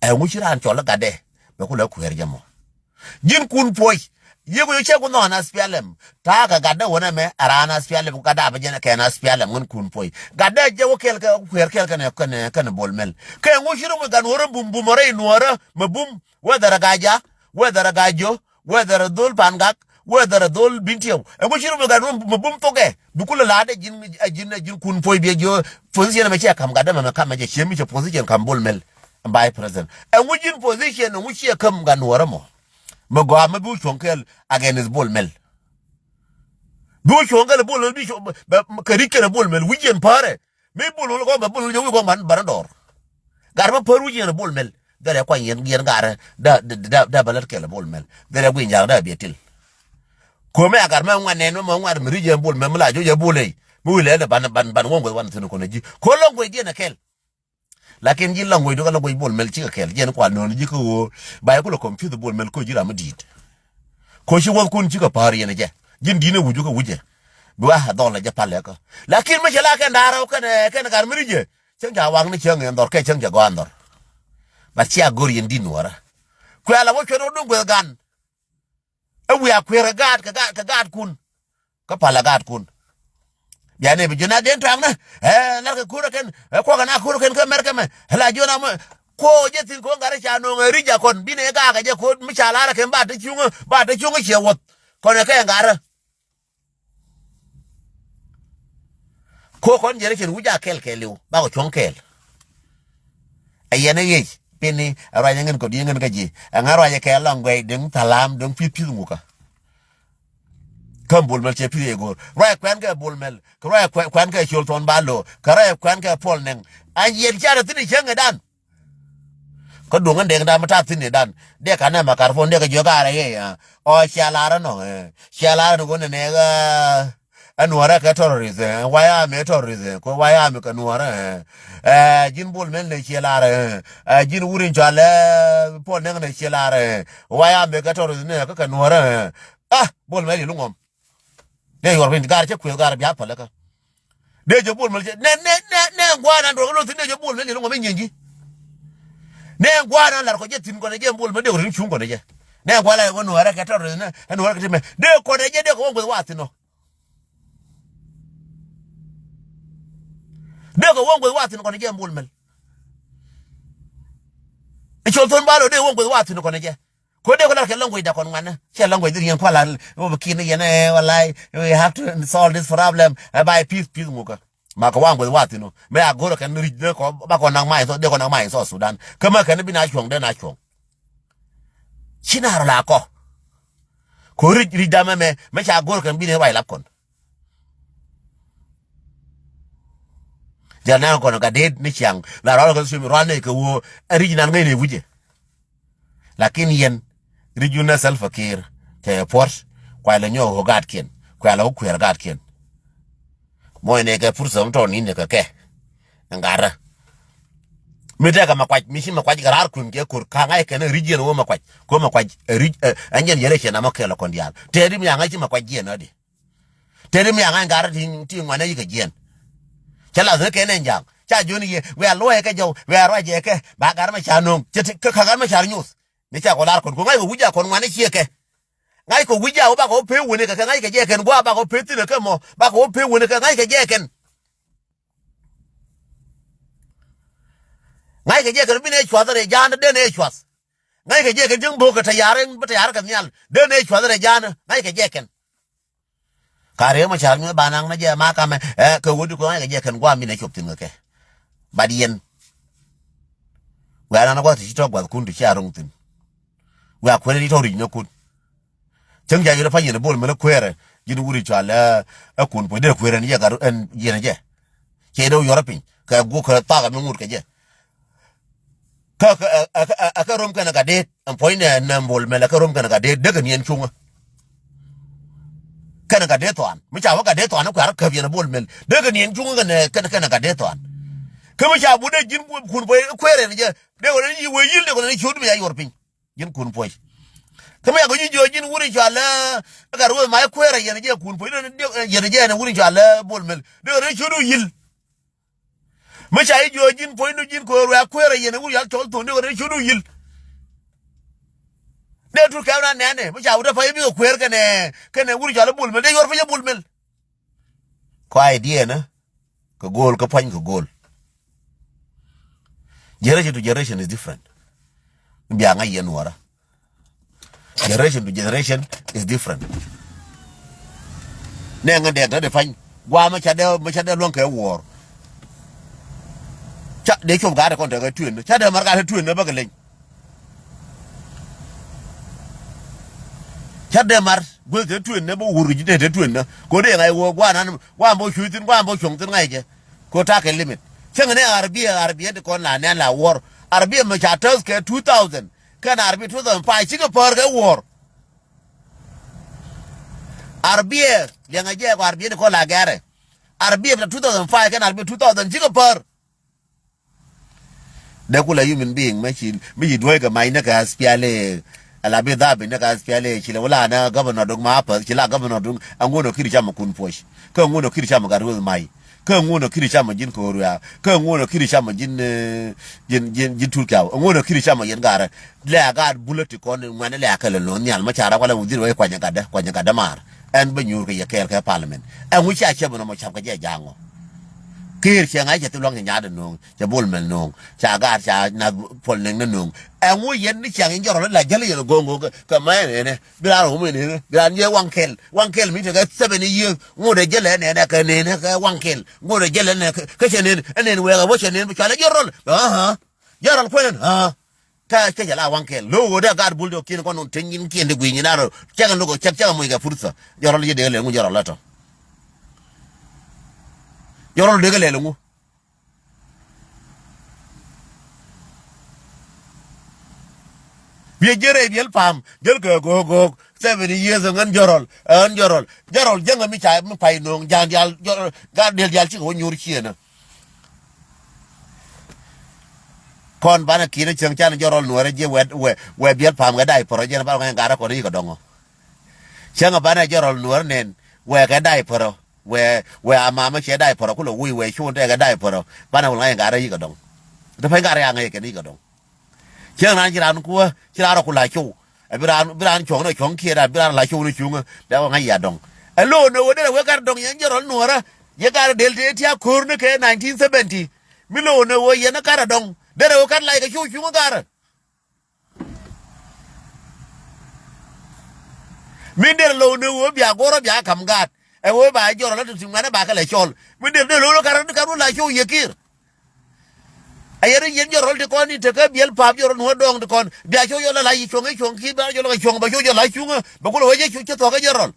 Ɛŋu ci raan cɔl i̱ gatdɛ bɛ kulɛ kueer jɛ mɔ. Ji̱n kun puɔc Yiëë ku yɛ cɛ ku nhɔn S P L M. Ta̱a̱ kɛ gatdä wänɛ mɛ ɛ raan S P L M ku gatdä a bä jɛn ɛ kɛn S P L M ŋän kun puɔ̱i. Gatdä jɛ wä kɛl kɛ kuɛɛr kɛl kɛnɛ kɛnɛ kɛnɛ Bol Mel. Kɛ ŋu ci rum gan wä rä bum bum rɛy nuɔrä mɛ bum. Whether a Gaja, whether a Gajo, whether a dhol Pangak, whether a dhol Bintiɛw. Ɛ ŋu ci rum gan wä mɛ bum thokɛ. Bi kulɛ la̱a̱dɛ ji̱n ɛ ji̱n ɛ ji̱n kun puɔ̱i biɛ jiö. Position mɛ cɛ kam gatdä mɛ mɛ kam mɛ jɛ ciemi cɛ position kam Bol Mel. Vice President. Ɛ ŋu ji̱n position ɛ ŋu ciɛ kam gan wä rä mɔ. Mɛ gɔaa mɛ bi wä cuɔ̱ŋ kɛl against Bol Mel. Bi wä cuɔ̱ŋ kɛl Bol Mel bi cuɔ̱ŋ bɛ kɛ ri̱c kɛn Bol Mel wi̱c yɛn päärɛ. Mi Bol Mel kɔn bɛ Bol Mel jɛ wi̱c kɔn ban ban dɔɔr. Gat mɛ päär wi̱c yɛn Bol Mel. Dhɛrɛ kuany yɛn yɛn gat dɛ dɛ dɛ bɛ lät kɛl Bol Mel. Dhɛrɛ guiy nyaak dɛ biɛ til. Ko̱mɛ a gat mɛ ŋuan nɛn mɛ ŋuan mi ri̱c yɛn Bol Mel mi la joc yɛ Bol Mel. Mi wi̱i̱ lɛ ban ban ban wä ŋuɛth wan thi̱n kɔn ji̱ ko̱ lɔŋ guiy diɛn ɛ kɛl. Lakin ji̱ language du kä language Bol Mel cikɛ kɛl jiɛn kual nööni ji̱ kä ɣöö ba yɛ kulɛ confuse Bol Mel ko̱ ji̱ ram mi di̱i̱t. Ko̱ ci wäthkun cikɛ päär yɛn jɛ ji̱n di̱i̱n ɛ wi̱c wi̱cɛ wi̱cɛ. Bi wa dhɔl ɛ jɛ pal ɛ kä. Lakin mi cɛ la kɛn da̱a̱r rɛw kɛn kɛn gat mi ri jɛ cäŋ ca waŋni cäŋ ɛn dhɔr kɛ cäŋ cɛ gɔaa ɛn dhɔr. But cia go̱r yɛn di̱i̱n nuɔrä. Kuɛ la wä cuɛn wä duŋ gueth gan. Ɛ wiaa kueer kɛ gaat kɛ gaat kɛ gaatkun. Kä palä gaatkun. Bia nɛ bi jiön a den tɔaŋnä ɛ lar kɛ ko̱r ɛ kɛn ɛ kuɔk kɛn a ko̱r ɛ kɛn kä mɛr kɛ mɛ ɛ la jiön a mɔ. Kuɔ jɛ thi̱n ko̱n gat ɛ ca no̱o̱ŋ ɛ ri̱c a kɔn bi nɛ gaak ɛ jɛ ko̱r mi ca lar ɛ kɛn ba te cuŋä ba te cuŋä ciɛ wuɔth. Kɔn ɛ kɛ ɛ gat ɛ. Ko kɔn jɛ rɛ cɛn wi̱c a kɛl kɛɛliw bakɔ cuɔ̱ŋ kɛɛl. Ɛ yɛn ɛ ɣec pini ɛ ruac ɛ ŋän kɔ di̱ ɛ ŋän kä ji̱ ɛ ŋa̱ ruac ɛ kɛɛl lɔŋ guɛc di̱ŋ thalam di̱ŋ pi̱th pi̱th ŋukä. Kä Bol Mel cɛ pi̱th ɛ go̱o̱r ruac kuɛn kɛ Bol Mel kɛ ruac kuɛn kɛ Col Thɔn Balo kɛ ruac kuɛn kɛ Puɔl Nɛŋ. Ɛ yɛn ca rɛ thi̱n ɛ cäŋ ɛ dan. Kä duŋ in dek dam mi ta̱a̱ thi̱n i̱ dan dek kanɛ makarpon dek jiök a rɛ yɛ. Ɔ cia lar inɔ cia lar inɔ ɣöö nɛnɛ ɣä. Ɛ nuɔrɛ kɛ terrorist ɛ wayami ɛ terrorist ɛ kɛ wayami kɛ nuɔrɛ. Ɛ ji̱n Bol Mel nɛ cia lar ɛ ji̱n wur in cɔal ɛ Puɔl Nɛŋ nɛ cia lar ɛ wayami kɛ terrorist nɛ kä kɛ nuɔrɛ. A Bol Mel yɛ luŋ ɔm. Dee yuɔr piny gar cä kueth gar bia päl kä. Dee jɛ Bol Mel jɛ nɛ nɛ nɛ nɛ gua̱a̱r an duɔr kä lo̱th thi̱n dee jɛ Bol Mel jɛ lo̱ŋ mɛ nyienji. Nɛ gua̱a̱r an lar kɔ jɛ thi̱n kɔnɛ jɛ Bol Mel dee kɔ rin cuŋ kɔnɛ jɛ. Nɛ gua̱a̱r an wä nuɔrɛ kɛ tɔr nɛ an nuɔrɛ kɛ ti mɛ dee kɔnɛ jɛ dee kɔ wä gueth wa thi̱n ɔ. Dee kɔ wä gueth wa thi̱n kɔnɛ jɛ Bol Mel. Col Thon Balo dee wä gueth wa thi̱n kɔnɛ jɛ. Ko dee ko lar kɛ language da kɔn ŋuanɛ cɛ language di riɛn kuala wä bi kin yɛn ɛ walai we have to solve this problem ɛ by peace peace ŋukä. Ma kɛ waŋ gueth wath thin o mɛ a go̱rɛ kɛn ric dee kɔ ba kɔn naŋ may thɔ dee kɔn naŋ may thɔ Sudan kä mɛ kɛn bi na cuɔ̱ŋ dee na cuɔ̱ŋ. Ci na rɔ la kɔ ko ric ric da mɛ mɛ mɛ ca go̱rɛ kɛn bi ni ruac lap kɔn. Jɛn nɛn kɔn ka det ni ciaŋ la rɔl kɛ sumi rual ni kɛ wo ɛ ric nan ŋäc ni wi̱cɛ. Lakin yɛn ric yun nɛ Salva Kiir kɛ puɔt kuay lɛ nyɔk ɣöö gaatkiɛn kuay lɛ wä kuɛɛr gaatkiɛn. Mɔc nɛ kɛ pursa mi tɔɔni nɛ kɛ kɛ ɛn gaatdä. Mi tɛkɛ mɛ kuac mi ci mɛ kuac kɛ raar kui̱m kɛ ko̱r ka̱ŋ a yɛ kɛn ric yɛn wä mɛ kuac ko mɛ kuac ric ɛn jɛn yɛn rɛy ciɛn amɔ kɛɛl ɔ kɔn diaal tɛɛri mi aŋa ci mɛ kuac jiɛn ɔ di. Tëë di mi aŋa̱ny gat ti ti ŋuanɛ yikɛ jiɛn. Cä lath ni kɛn ɛn ja̱a̱ŋ ca jiön yɛ wiaa luɔyɛ kɛ jɔw wiaa ruacɛ kɛ ba gat mɛ ca no̱o̱ŋ cɛ ti kä gat mɛ ca nyoth. Ni ca kɔ lar kɔn ku ŋa̱c kɛ wi̱c a kɔn ŋuanɛ ciɛ kɛ. Ŋa̱c kɛ wi̱c a wä bakɔ wä pee wuni kɛ kɛ ŋa̱c kɛ jɛ kɛn gua̱a̱ bakɔ pee thin kɛ mɔ bakɔ wä pee wuni kɛ ŋa̱c kɛ jɛ kɛn. Ŋa̱c kɛ jɛ kɛn bi nɛ cuath rɛ ja̱a̱n den ɛ cuath. Ŋa̱c kɛ jɛ kɛn cieŋ bo̱o̱k kɛ tɛyaar bi tɛyaar kɛ nhial den ɛ cuath rɛ ja̱a̱n ŋa̱c kɛ jɛ kɛn. Ka rëë mɔ ca̱r nyuɔ̱th ba naŋ na jɛ ma kamɛ ɛ kɛ wä di kuɛ ŋa̱c kɛ jɛ kɛn gua̱a̱ min ɛ cop thi̱n kɛ kɛ. Bat yɛn wiaa nan gua̱th ti ci tɔ̱ gua̱thkun ti ci a ro̱ŋ thi̱n. Wiaa kuɛn ti tɔ̱ ric näkun. Cäŋ ca yɛl pa̱ny yɛn bo̱l mɛn kueerɛ ji̱n wuri cɔal ɛ kun puɔ̱c dee kueerɛ ni jɛ gat ɛn jiɛn ɛ jɛ. Cɛ dee wi̱i̱ yɔrɔ piny kɛ guɔk kɛ thakɛ mi ŋut kɛ jɛ. Kä kä ɛ kä rom kɛnɛ ka deet ɛn puɔ̱ny nɛ nɛ mbol mɛlɛ kä rom kɛnɛ ka deet dee kɛ niɛn cuŋä. Kɛnɛ ka deet thɔan mi ca wä ka deet thɔan ni kuɛ̈r käp yɛn ɛ bol mɛl dee kɛ niɛn cuŋä kɛnɛ kɛnɛ kɛnɛ ka deet thɔan. Kä mi ca but dee ji̱n kun puɔ̱ny kueer ɛn jɛ dee kɛ ni yi wee yi̱l dee kɛ ni ciöt mi ca yuɔr piny. Ji̱n kun puɔ̱ny. Kä mi ca kɛ ji̱ jiɔ ji̱n wuri cɔal ɛ gat ruɔth ma kueer ɛ yɛn ɛ jɛ kun puɔ̱ny yɛn ɛ jɛ ɛn wuri cɔal ɛ bol mɛl dee kɛ ni ciöt wi̱i̱ yi̱l. Mi ca i̱ jiɔɔc ji̱n puɔ̱nydu ji̱n köör wɛ̈ɛ̈k kuëërä yɛn ɛ wur yal cɔl thon ni ɣän rɛy ciötdu yi̱l. Dee tur kɛm na nɛnɛ mi ca wut ɛ pay mi kɛ kueer kɛnɛ kɛnɛ wut cɔl i̱ Bol Mel, dee yuɔr piny i̱ Bol Mel. Kɔ idea ni kɛ go̱o̱l, kɛ pua̱ny kɛ go̱o̱l. Generation to generation is different. Bia ŋa̱c yɛn wärä. Generation to generation is different. Nɛ ŋä dɛk te di pany gua̱a̱ mi ca dee, mi ca dee luäŋ kɛ wuɔ̱ɔ̱r. Ca dee cop gaat kɔn tekɛ tueŋ, ca dee mar gaat te tueŋ bä kɛ leny. Ca dee mar gueth te tueŋ bä wur ji̱ te tueŋ. Ko dee ŋa̱c wä gua̱a̱ nan gua̱a̱ bä cuc thi̱n, gua̱a̱ bä cuɔ̱ŋ thi̱n ŋa̱c jɛ. Ko takɛ limit. Cäŋ ni arabiɛ, arabiɛ ti kɔn la nɛn la wuɔ̱ɔ̱r. Arabiɛ mi ca täth kɛ two thousand. Kɛn arabiɛ two thousand five cikɛ päär kɛ wuɔ̱ɔ̱r. Arabiɛ liɛŋɛ jɛ kɔ arabiɛ ni kɔ la gɛrɛ. Arabiɛ bita two thousand five kɛn arabiɛ two thousand cikɛ päär. Dee kula human being mi ci, mi ci duɔ̱ɔ̱c kɛ mac ni kɛ S P L A. Ala bi dhabi ni kɛ S P L A ci lɛ wula na governor duŋ ma apath ci la governor duŋ. Aŋun ɔ kiri cam a kun puɔc. Kä aŋun ɔ kiri cam a gat weth mac. Kä ŋun ɔ kiri cam a ji̱n Korea. Kä ŋun ɔ kiri cam a ji̱n, eh, ji̱n, ji̱n, ji̱n Turkia. Ŋun ɔ kiri cam a yɛn garɛ. Lɛ a gaat bulä ti kɔn ŋuɛn lɛ a kɛl lo̱n nhial ma ca rak wala wudhir wee kuany gatdä, kuany gatdä maar. Ɛn bä nyuur kɛ yɛ kɛɛl kɛ parliament. Ɛŋu cia cɛ bi nɔmɔ cap kɛ jɛ ja̱a̱ŋ ɔ. Kiir cɛ ŋa̱c cɛ thi luaŋ cɛ nyaatdä no̱o̱ŋ, cɛ Bol Mel no̱o̱ŋ, ca gaat ca nath puɔl neŋ ni no̱o̱ŋ. Ɛŋu yɛn ni ciaŋ in jɔrɔ la jäl yɛn go̱o̱ŋ go̱o̱ŋ kɛ mɛ nɛnɛ. Bi raan rom in nɛnɛ, bi raan yɛ waŋ kɛl, waŋ kɛl mi tekɛ seventy years. Ŋot ɛ jälɛ nɛnɛ kɛ nɛnɛ kɛ waŋ kɛl. Ŋot ɛ jälɛ nɛ kɛ cɛ nɛn, ɛ nɛn wɛɛk ɛ wä cɛ nɛn bi cɔal ɛ jɔrɔl. Aa, jɔrɔl kuɛn, aa. Kä cɛ jɛ la waŋ kɛl. Lo̱w ɣöö dee gaat bul dee kiɛn kɔn nɔn teny nyin kiɛn di gui̱ny nyin arɔ. Cɛ kɛ lo̱k cɛ, cɛ kɛ moc kɛ purtha. Jɔrɔl yɛ dee lɛ ŋu jɔrɔl lɛ tɔ. Jɔrɔl dee kɛ lɛ lɛ ŋu. Biɛ jɛ rɛy biɛl pam, jɛl kɛ go̱o̱k go̱o̱k, seventy years ɛ ŋän jɔrɔl, ɛ ŋän jɔrɔl. Jɔrɔl jäŋä mi ca mi pay no̱o̱ŋ ja̱a̱n diaal, jɔrɔl gaat diɛl diaal cikɛ wä nyuur ciënä. Kɔn banɛ ki̱n cäŋ can jɔrɔl nuɔrɛ jiɛ wɛ, wɛ, wɛ biɛl pam kɛ day pärɔ jiɛn banɛ ŋa̱c gat rɛ kɔn i̱ kɛ dɔŋɔ. Cäŋ banɛ jɔrɔl nuɔrɛ nɛn wɛ kɛ day pärɔ. Wɛ, wɛ a mamä cɛ day pärɔ kulɛ wi̱i̱ wɛ cuun tɛkɛ day pärɔ. Banɛ wä ŋa̱c gat rɛ i̱ kɛ dɔŋ. Te pɛny gat rɛ a ŋa̱c kɛn i̱ kɛ dɔŋ. Cäŋ raan ci raan kuä, ci raan rɔ ku la cow. Ɛ bi raan, bi raan cuɔ̱ŋ ni cuɔ̱ŋ kiɛ raan, bi raan la cow ni cuŋä. Bia wä ŋa̱c ya dɔ̱ŋ. Ɛ lo̱o̱n ɛ ɣöö derɛ wek gat dɔ̱ŋ yɛn jɛ rɔl nuɔ̱ɔ̱rä. Yɛ gat dee tëë tiak ko̱r ni kɛ nineteen seventy. Mi lo̱o̱n ɛ ɣöö yɛn ɛ gat ɛ dɔ̱ŋ. Derɛ wek gat lac kɛ cow cuŋä gat rɛ. Min derɛ lo̱o̱n ɛ ɣöö bia go̱rä bia ka̱m gaat. Ɛ ɣöö ba jɔrɔl ti ti ŋuɛ̈nɛ ba kɛ lɛ cɔl. Min derɛ dee lo̱o̱n ɛ gat rɛ, gat rɛ la cow yɛ kiɛr. A yɛn ri yɛn jɔrɔl ti kɔn ni tekä biɛl pap jɔrɔl nuɔ̱ɔ̱r dɔɔŋ ti kɔn. Bia cɔl yɔl ala yi cuɔ̱ŋ i̱ cuɔ̱ŋ ki̱ ba jɔl kɛ cuɔ̱ŋ ba cɔl jɔl ala cuŋä. Ba kulɛ wee jɛ cu cɛ thuɔ̱k kä jɔrɔl.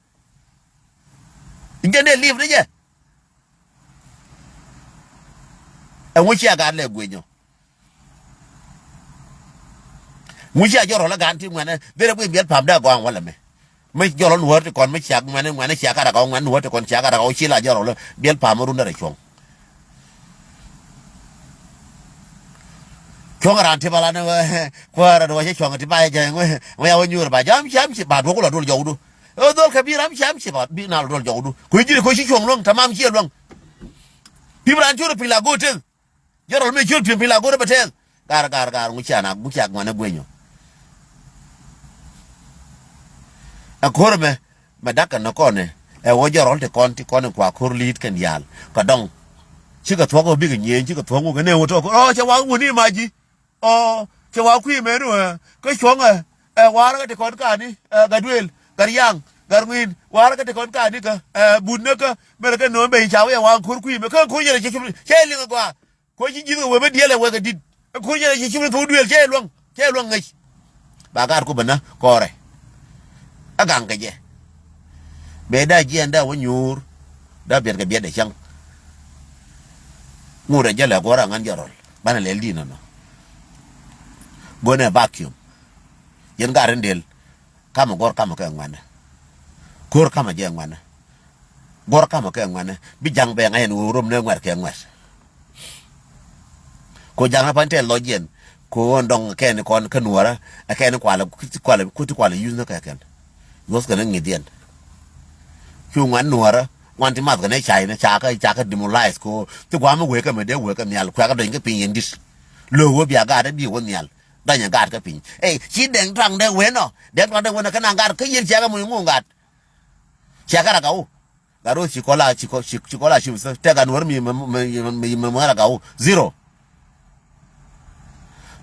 Jɛn dee li̱p ni jɛ. Ɛŋu cia gat lɛ guenyɔ. Ŋu cia jɔrɔl ɛ gan ti ŋuɛnɛ. Derɛ gueny biɛl pap dee gɔaŋ walɛ mɛ. Mi jɔl ɔ nuɔ̱ɔ̱r ti kɔn mi ciak ŋuɛ̈ni, ŋuɛ̈ni ciak kat ɛ kɔn, ŋuɛ̈ni nuɔ̱ɔ̱r ti kɔn ciak kat ɛ kɔn ci la jɔrɔl ɔ biɛl pam run derɛ cuɔ̱ŋ. Cuɔ̱ŋ raan ti bala ni wee kuäärä ni wee ci cuɔ̱ŋ ti ba jɛ ŋuɛ ŋuɛ ya wee nyuur ba jam ciam ci ba duɔk la duɔl jɔwdu. Ɛ dhol kɛ bi ram ciam ci ba bi na la duɔl jɔwdu. Kui̱ ji̱ kui̱ ci cuɔ̱ŋ luäŋ tamam ci luäŋ. Pim raan cur piny la go̱o̱t teth. Jɔrɔl mi ciöt pi̱em pi̱ la go̱rɛ bɛ tɛth. Gar, gar, gar, ŋu cia na, ŋu cia ŋuanɛ guenyɔ. Ɛ ko̱r mɛ, mɛ dak kɛ nɔ kɔnɛ. Ɛ wä jɔrɔl ti kɔn, ti kɔn in kua ko̱r li̱i̱t kɛn diaal. Kɛ dɔŋ. Cikɛ thuɔ̱k ɔ bikɛ nyieny, cikɛ thuɔ̱k ŋu kɛ nɛ wä tɔk. Ɔ, cɛ wa wuni mac ji̱. Ɔ, cɛ wa kui̱ mɛn wä. Kä cuɔ̱ŋɛ. Ɛ warä kɛ ti kɔn kani. Ɛ gat wel, gat yaŋ, gat ŋuin. Warä kɛ ti kɔn kani kä. Ɛ but nä kä. Mɛn kɛ nööm ben ca wä yɛ wa ko̱r kui̱ mɛ. Kä ko̱r yɛn cɛ cop. Cɛ liŋ ɛ gɔaa. Kuɔ ci ji̱th kɛ wee bä diɛl ɛ wek ɛ di̱t. Ɛ kuɔ ci ci cim ni thok duëël cɛ luäŋ, cɛ luäŋ ŋäc. Ba gaat ku bä nä kɔɔrɛ. Ɛ gaŋ kɛ jɛ. Bɛ da jiɛn da wä nyuur. Da biɛt kɛ biɛt dɛ cäŋ. Ŋut ɛ jälɛ guɔ̱r a ŋän jɛ rɔl. Banɛ lɛl di̱t nɔnɔ. Buɔ̱nɛ vacuum. Yɛn gaat rin del. Kamɛ guɔ̱r kamɛ kɛ ŋuɛ̈nɛ. Ko̱r kamɛ jɛ ŋuɛ̈nɛ. Guɔ̱r kamɛ kɛ ŋuɛ̈nɛ. Bi ja̱ŋ bɛ ŋa̱c ɛn ɣöö rom ni ŋuɛ̈t kɛ ŋuɛ̈t. Ko ja̱ŋ ni pa̱ny tɛl lɔc yɛn. Ko ɣän dɔ̱ŋ kɛn kɔn kä nuɔ̱ɔ̱rä. Ɛ kɛn kualɛ, kualɛ, kuthi kualɛ yuth ni kɛ kɛn. Yuɔth kɛn ŋi̱th yɛn. Cu ŋuɛ̈n nuɔ̱ɔ̱rä. Ŋuan ti math kɛn ɛ cay ni ca kä, ca kä demoralize ko. Thi gua̱a̱m mi wëë kɛ mɛ dee wëë kɛ nhial. Kuɛ kɛ dɔ̱ny kä piny yɛn di̱t. Lo̱o̱k wä bia gaat ɛ bi wä nhial. Dhanyɛ gat kä piny. Ey, ci Dɛŋ Tuaŋ dee wen ɔ. Dɛŋ Tuaŋ dee wen ɔ kɛ naŋ gat kä yiël ciɛ kɛ muc ŋuŋ gat. Ciɛ kɛ rɛ ka wu. Gat ro ci kɔla ci kɔ ci ci kɔla ci wusä tɛk an wär mi mi mi mi mi rɛ ka wu. Zero.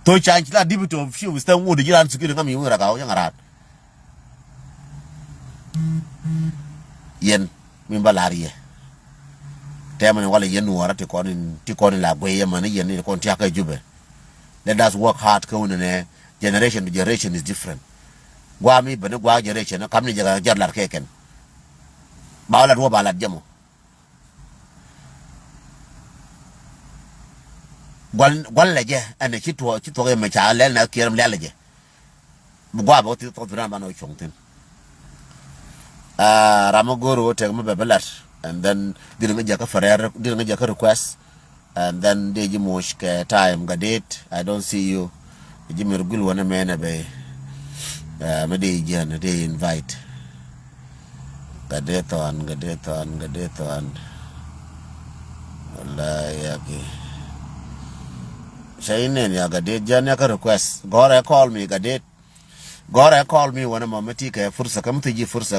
Thok Cany ci la deputy of chief of staff ŋut ji̱ ran security ŋa mi wä rɛ ka wä cä ŋa̱ra̱a̱t. Yɛn mi ba la̱r yɛ. Tɛmɛ ni walɛ yɛn nuɔrä ti kɔn in ti kɔn in la guey yɛ mani yɛn ni kɔn tiakä Jubɛ. Let us work hard kä wunɛ nɛ generation to generation is different. Gua mi beni gua generation kam ni jɛ ka jɛr lar kɛ kɛn. Ba wä lat wä ba lat jɛ mɔ. Gual gual lɛ jɛ ɛn ci tuɔ ci tuɔk yɛ mɛ ca lɛl na kiɛrɛm lɛl lɛ jɛ. Bi gua̱a̱ bɛ wä thi thok thi ran ban wä cuɔ̱ŋ thin. Ah, ram mi go̱o̱r wä tek mi bɛ bi lat. And then diri ŋa jɛ kä fɛrɛr diri ŋa jɛ kä request. And then dee ji̱ moc kɛ time Gatdet, I don't see you. Ji̱ mi rɛ guil wä ni mɛn ɛ bɛ. Ah, mi dee ji̱ jiɛn dee invite. Gatdet Thɔn, Gatdet Thɔn, Gatdet Thɔn. Wala yaki. Cɛ in nɛn ya Gatdet, jɛn ya kä request. Gɔrɛ call me Gatdet. Gɔrɛ call me wänɛ mɔ mi ti kɛ fursa kä mi thi ji̱ fursa.